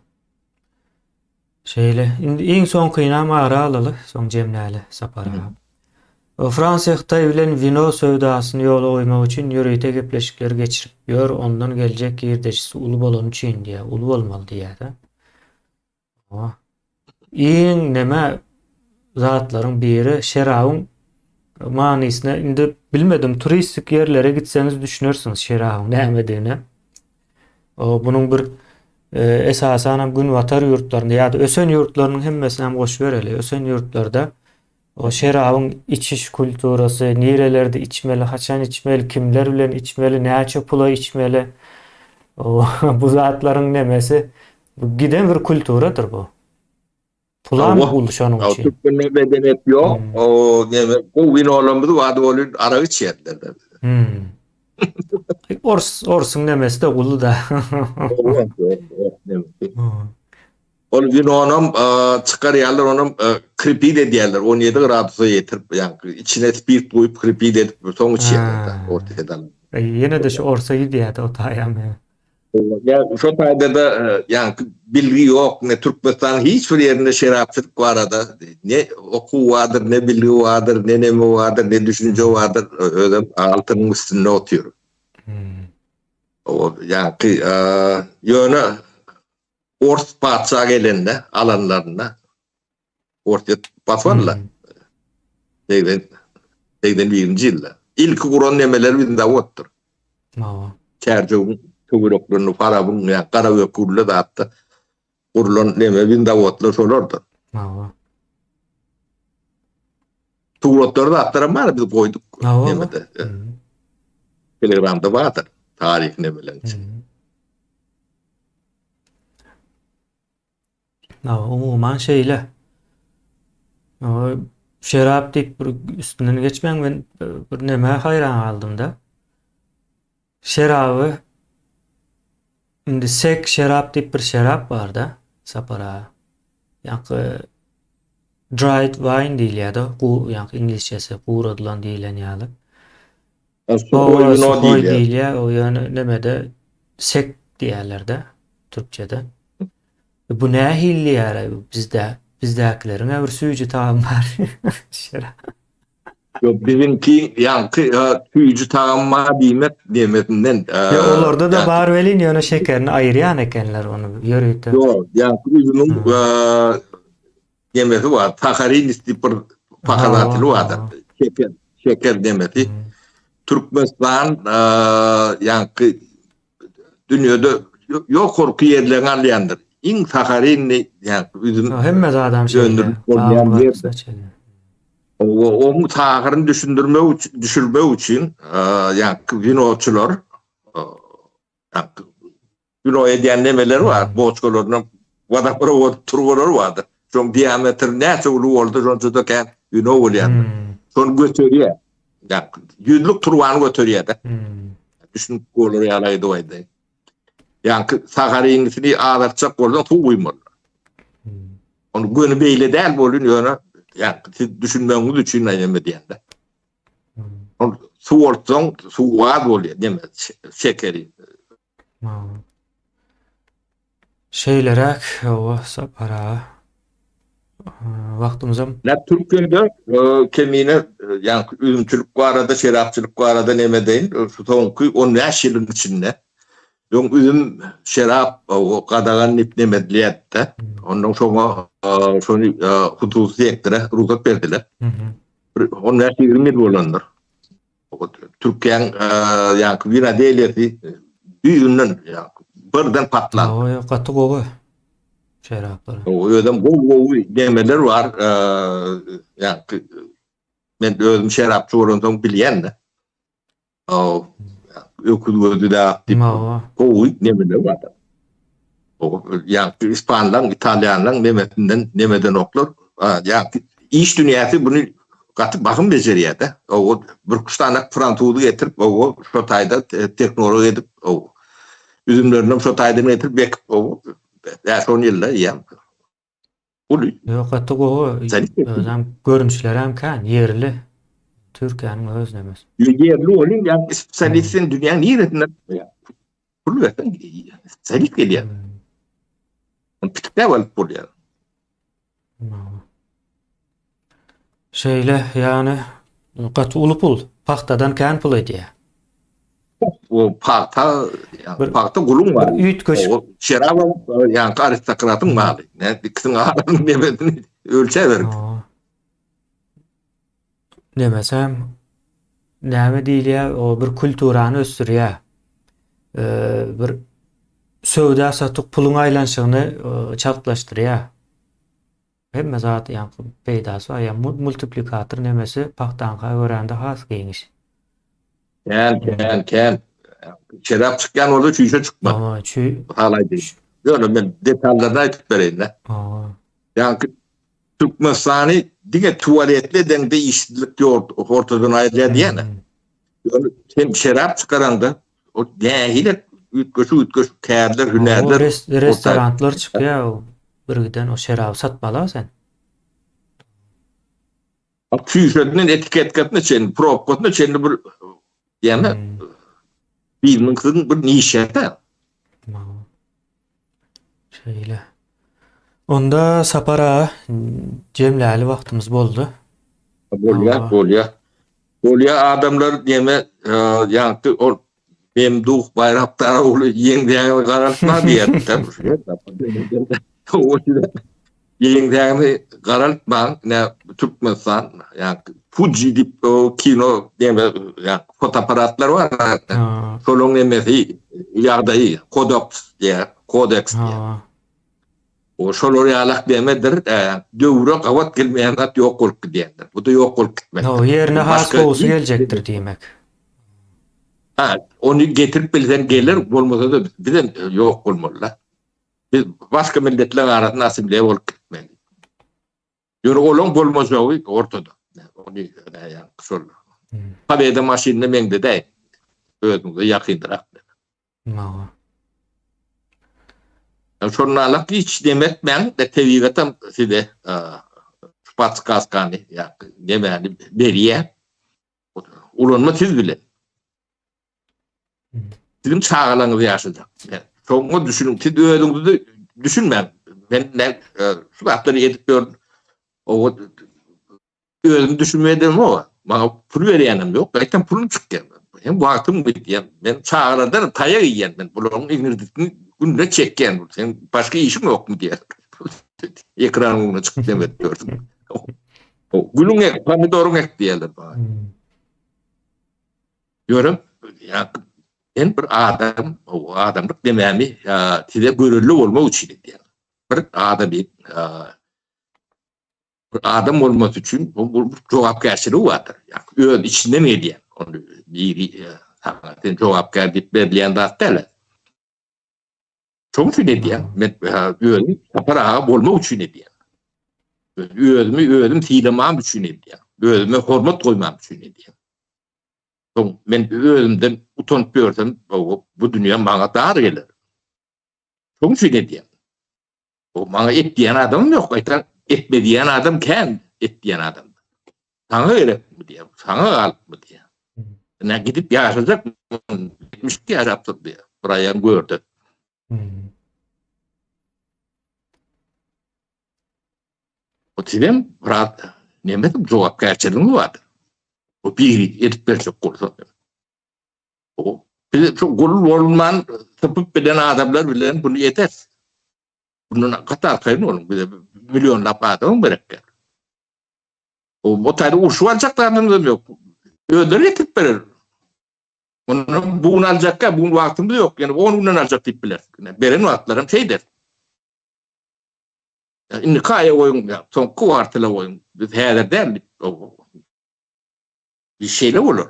Şeýle. Indi iň soňkynam ara alaly, soň jemläli Sapar aga. Fransiýa Hytaý bilen wino söwdasyny ýola goýmak üçin ýörite gepleşikleri geçirip ýör, ondan geljek girdejisi uly bolany üçin diýýär, uly bolmaly diýýär-de. Iň neme zatlaryň biri şerabyň manysyna indi bilmedim turistik ýerlere gitseňiz düşünersiňiz şerabyň nämedigine. O bunuň bir e, esasan hem günbatar ýurtlarynda ýa-da ösen ýurtlarynyň hemmesini hem goşubereli. Ösen ýurtlarda o şerabyň içiş kulturasy, nirelerde içmeli, haçan içmeli, kimler bilen içmeli, näçe pula içmeli. O, bu zatlaryň nemesi bu giden bir kulturadyr bu. Pulam Hawa. uly şonuň Ya, üçin. Türkmende medeniyet yok. Hmm. O neme, bu winolarymyz vardı ol arak içýärler. Hmm. Ors, orsuň nemesi de uly da. Ol winonam e, çykarýarlar, onam e, krepit edýärler. 17 gradusa ýetirip, ýa içine spirt guýup krepit edip soň içýärler. Ha. Ortadan. E, ýene de şu orsa gidýärdi o taýam. Ya şu taýda-da e, ýa bilgi ýok, ne Türkmenistanyň hiç bir ýerinde şerapçylyk barada ne okuw bardyr, ne bilgi bardyr, ne neme bardyr, ne düşünje bardyr. Özem altynyň üstünde otyr. Hmm. O ýa-ki e, ýöne Ors patyşa gelende alanlarynda Orsýet basyp Hmm. 80 81-nji ýylda. Ilki guran nemeler bizim zawoddyr. Hawa. Çärjewiň töwereklerinde Farabyň ýa Garabökürli zatda gurulan neme bizim zawodlar şolardyr. Hawa. Suratlary zatlaram bar biz goýduk Hawa. nemede. Hmm. Telegramda bardyr taryh nemeleň içinde. Hmm. Hawa, umuman şeýle. Hawa, şerap diýip bir üstünden geçmäň men bir nämä haýran galdym-da. Şeraby indi sek şerap diýip bir şerap bar-da, Sapar aga. Ýaňky dried wine diýilýär-de, gu ýaňky iňlisçesi guradylan diýilen ýaly. Suhoý Hawa, wino suhoý diýilýär. diýilýär, o ýöne nemede sek diýýärler-de türkçede. Bu nähili diýýär bizde bizdäkileriň bir süýji tagamy bar. Şerap. Ýok, biziňki ýaňky e, süýji tagam bar diýmek demesinden. E, Ýa olarda da ýaňky- bar welin ýöne şekerini aýyrýan ekenler ony ýörite. Ýok, ýaňky üzümiň Hmm. e, demesi bar. Saharin diýip bir pokazateli Hawa, bardyr. hawa. Şeker, şeker demesi. Hmm. Türkmenistan e, ýaňky dünýede ýokarky ýerlerini alýandyr. Iň saharinli ýaňky üzüm Ýa, Hemme zadam şeýle. öndürilip bolýan Gawun ýerdir. garpyzyna çenli. O onuň sahyryny düşündirmek üçin, düşürmek üçin, e, ýaňky winoçylar, e, ýaňky wino edýän nemeler bar, Hmm. boçkalaryna wodoprovod turbalary bardyr. Şoň diametri näçe uly bolsa, şonça-da kän wino bolýandyr. Hmm. Şony göterýär. Ýaňky ýüzlük turbany göterýär-de. Hmm. Düşünip bolar ýaly aýdyp aýdaýyn. Ýaňky saharinlisini azaltjak bolsaň suw guýmaly. Hmm. Ony göni beýle däl bolun ýöne ýaňky siz düşünmegiňiz üçin näme diýende. Hmm. Ol suw olsaň suw az bolýar, näme şekeri. Hawa. Şeýleräk, hawa, Sapar aga. Wagtymyzam Ne Türkiýede e, kemine e, ýaňky üzümçilik barada, şerapçylyk barada näme deýin, şu soňky 15 ýylyň içinde öň üzüm şerap e, o gadagan diýip näme edilýärdi. Ondan soňra e, şony e, hususy sektora rugsat berdiler. Mhm. Bir 15-20 ýyl bolandyr. Türkiýäň ýaňky winodeliýasy düýbünden ýaňky birden patlan. Hawa, ýok, gaty gowy şeraplar. O özem gowy gowy demeler bar. Ýaňky men özüm şerapçy bolansoň bilýän-de. O öküz gözü de diýip Hawa. gowy nemeler bar. O ýaňky ispanlaň, italýanlaň nemesinden nemeden oklar. Ýaňky iş dünýäsi bunu gaty bahym bejerýär-de. O bir tane fransuzy getirip, o şo taýda tehnolog edip, o üzümlerini şo taýdan getirip bekip, o 5-10 ýylda ýa uly. Ýok, gaty gowy. Özem görnüşlerem kän, ýerli. Türkiýäniň öz nemesi. Ýerli bolýan, ýa spesialistin dünýäniň niresinde pul berseň spesialist gelýär. Hmm. Pitikläp alyp bolýar. Şeýle, ýagny. Gaty uly pul. Pagtadan kän pul edýär. O pagta, pagta guluň maly. Üýtgeşik. Şerap ýaňky aristokratyň maly. Ne ikisiniň arasyny nemesini ölçäber. Nemesem näme diýilýär, o bir kulturany ösdürýär. Bir söwda satyk puluň aýlanyşygyny çaltlaşdyrýar. Hemme zat ýaňky peýdasy bar. Ýa multiplikator nemesi pagtaňka görände has giňiş. Kän, kän, kän. Şerap çykýan bolsa çüýşe çykmaz. Hawa, çüý. Mysal aýdaýyn. Ýöne men detallaryny aýdyp bereýin-de. Hawa. Ýaňky Türkmenistany diňe tualetli edeňde işsizlik ýok, ortadan aýyrýar diýýän-ä. Ýöne sen şerap çykaraňda o nähili üýtgeşik üýtgeşik kärler, hünärler. Restoranlar çykýar o birgiden o şeraby satmaly-a sen. Çüýşesinden etiketkasyna çenli, probkasyna çenli bir ýa-da biznesiň bir nişesi. Şeýle. Onda Sapar aga jemläli wagtymyz boldy. Bolýar, bolýar. Bolýar adamlar neme ýaňky ol Memduh Baýrakdar ogly ýeňsäňizi garaltma diýerdi. Ýeňsäňizi garaltmaň, nä Türkmenistan, ýaňky Fuji diýip o kino neme ýa fotoapparatlar bar. Şolaryň nemesi ýagdaýy Kodak diýär, Kodeks diýär. O şolar ýalak demedir, döwre gabat gelmeýän zat ýok bolup gidýändir. Bu da ýok bolup gitmez. No, ýerine has gowusy geljekdir diýmek. Ha, ony getirip bilseň geler, bolmasa-da bizem ýok bolmaly-da. Biz başga milletleriň arasynda assimile bolup gitmeli. Ýöne olaň bolmajagy ortada. Ony ýa şol. Pobeda maşynyna meňzedäý. Özüňize ýakyndyrak. Mawa. Şonalak hiç demetmäň de tebigatam size şu podskazkany ýa nemäni berýär. Ulanma siz bilen. Siziň çagalaryňyz ýaşajak. Şoňa düşüniň. Siz özüňizi düşünmäň. Men ne şu zatlary edip ýörün. O özüm düşünmedim o. Maňa pul berýänem ýok. Gaýtam pulum çykýar. Hem wagtym gidýär. Men çagalardan taýak iýýän men. Bularyň iňirdisini günde çekýän. Sen başga işiň ýokmy diýýär. Ekranyň öňüne çykyp dem edip ýörsüň. Gülüň ek, pomidoryň ek diýýärler maňa. Ýöne ýa men bir adam, o adamlyk demämi size görelde bolmak üçin edýän. Bir adamy bir adam bolmasy üçin bu jogapkärçiligi bardyr. Ýa öz içinden gelýän. Ony biri saňa sen jogapkär diýip berilýän zat däl. Şonuň üçin edýän. Men özüm Sapar aga bolmak üçin edýän. Özümi özüm sylamam üçin edýän. Özüme hormat goýmam üçin edýän. Soň men özümden utanyp ýörsem, bu dünýä maňa dar geler. Şonuň üçin edýän. O maňa et diýen adamym ýok, gaýta etme diýen adam kän, et diýen adam. Saňa gerekmi diýýär, saňa galypmy diýýär. Ine gidip ýaşajak, 72 ýaşapdyr diýýär. Bir aýam gördi. O sizem biraz neme jogapkärçiligiňiz bardyr. O biri edip berjek bolsa. O biz şu gul bolman sypyp bilen adamlar bilen bunu ederis. Bundan gaty arkaýyn boluň. Bize millionlap adamam gerek däl. O o taýda urşup aljak zadymyz hem ýok. Özleri getirip berer. Onu bu gün aljakka, bu gün wagtymyz ýok. Ýani 10 günden aljak diýip biler. Beren wagtlaram şeýder. Indiki aýa goýuň, soňky kwartala goýuň. Biz häzir däl. Şeýle bolar.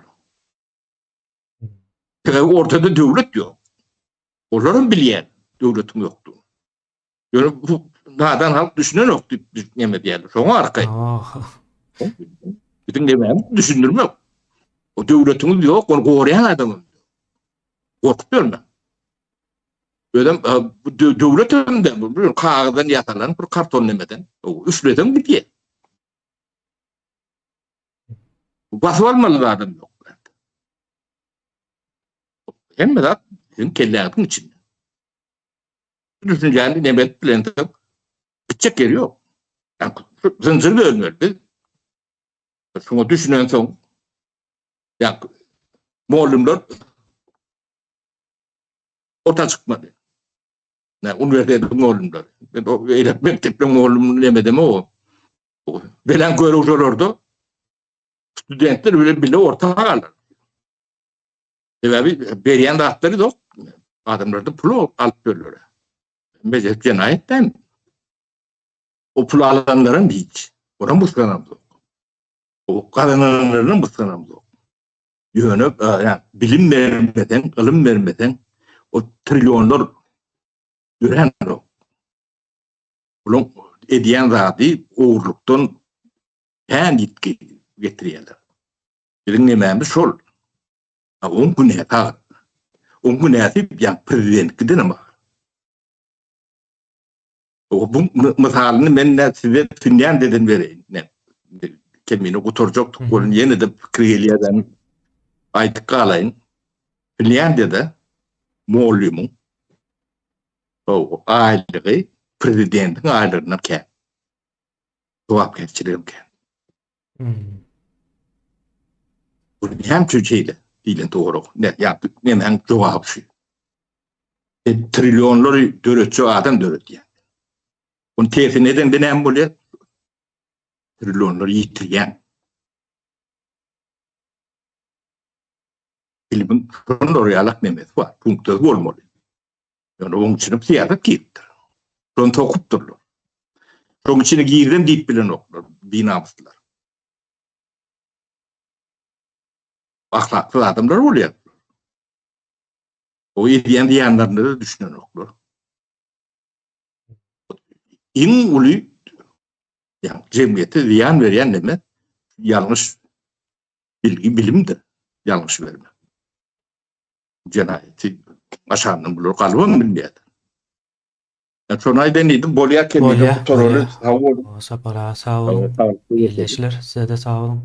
Sebäbi ortada döwlet ýok. Olar hem bilýär döwletiň ýokdugyny. Ýöne bu nadan halk düşünenok diýip neme diýýärler. Şoňa arkaýyn. Biziň nämämiz düşündirmek. O döwletiňiz ýok, ony goraýan adam ýok. Gorkup ýörme. Özem bu döwlet hem de bu kagyzdan ýasalan bir karton nemeden. Üfleseň gidýär. Basyp almaly adam ýok. Hemme zat siziň kelläňiziň içinde. Bu düşünjäni neme edip bilensoň, gitjek ýeri ýok. Zynjyr bölmeli biz. Şuňa düşünensoň. Ýa mugallymlar orta çykmady. Ne uniwersitetiň mugallymlary. Men o eýle mekdepde mugallym neme deme o. Belen görüp şolarda studentler bile bile orta galar. Sebäbi berýän zatlary ýok. Adamlarda pul alyp berler. Mezhep jenaýat däl. O pul alanlaram hiç. Oram gysganam ýok. O gazananlardan gysganam ýok. Ýöne ýa bilim bermeseň, ylym bermeseň, o trillionlar dörän ýok. Buluň edýän zady ogurlykdan kän ýitgi getirýärler. Biziň nemämiz şol. Oň günäsi agyr. Oň günäsi ýa prezidentlikden hem agyr. O bu mysalyny men ne size Finlýandiýadan bereýin. Ne kemini gutarjakdyk bolun ýene-de pikir gelýärden aýdyp galaýyn. Finlýandiýada mugallymyň aýlygy prezidentiň aýlygyndan kän. Jogapkärçiligem kän. Hmm. Bu näme üçin şeýle diýlen sorag. Ne, ýa nämäň jogaby şu. E, trillionlary döretjek adam döretýär. Onu tersine edende näme bolýar? Trillionlary ýitirýän. Bilimiň şonlar ýalak nemesi bar, funksiýasy bolmaly. Ýöne onuň içine syýasat giripdir. Şony sokupdyrlar. Şonuň içine girdem diýip bilenoklar, binamyslar. Ahlaksyz adamlar bolýar. O edýän zyýanlaryna da düşünenoklar. Iň uly ýa jemgyýete zyýan berýän neme? Ýalňyş bilgi, bilimdir. Ýalňyş bermek. Jenaýaty aşandan bular galybam bilmeýär. Ýa şony aýdan diýdim, bolýar kemine Bolýar, gutaraly. bolýar. Sag boluň. Sapar aga sag boluň. Sag boluň. Ildeşler size-de sag boluň.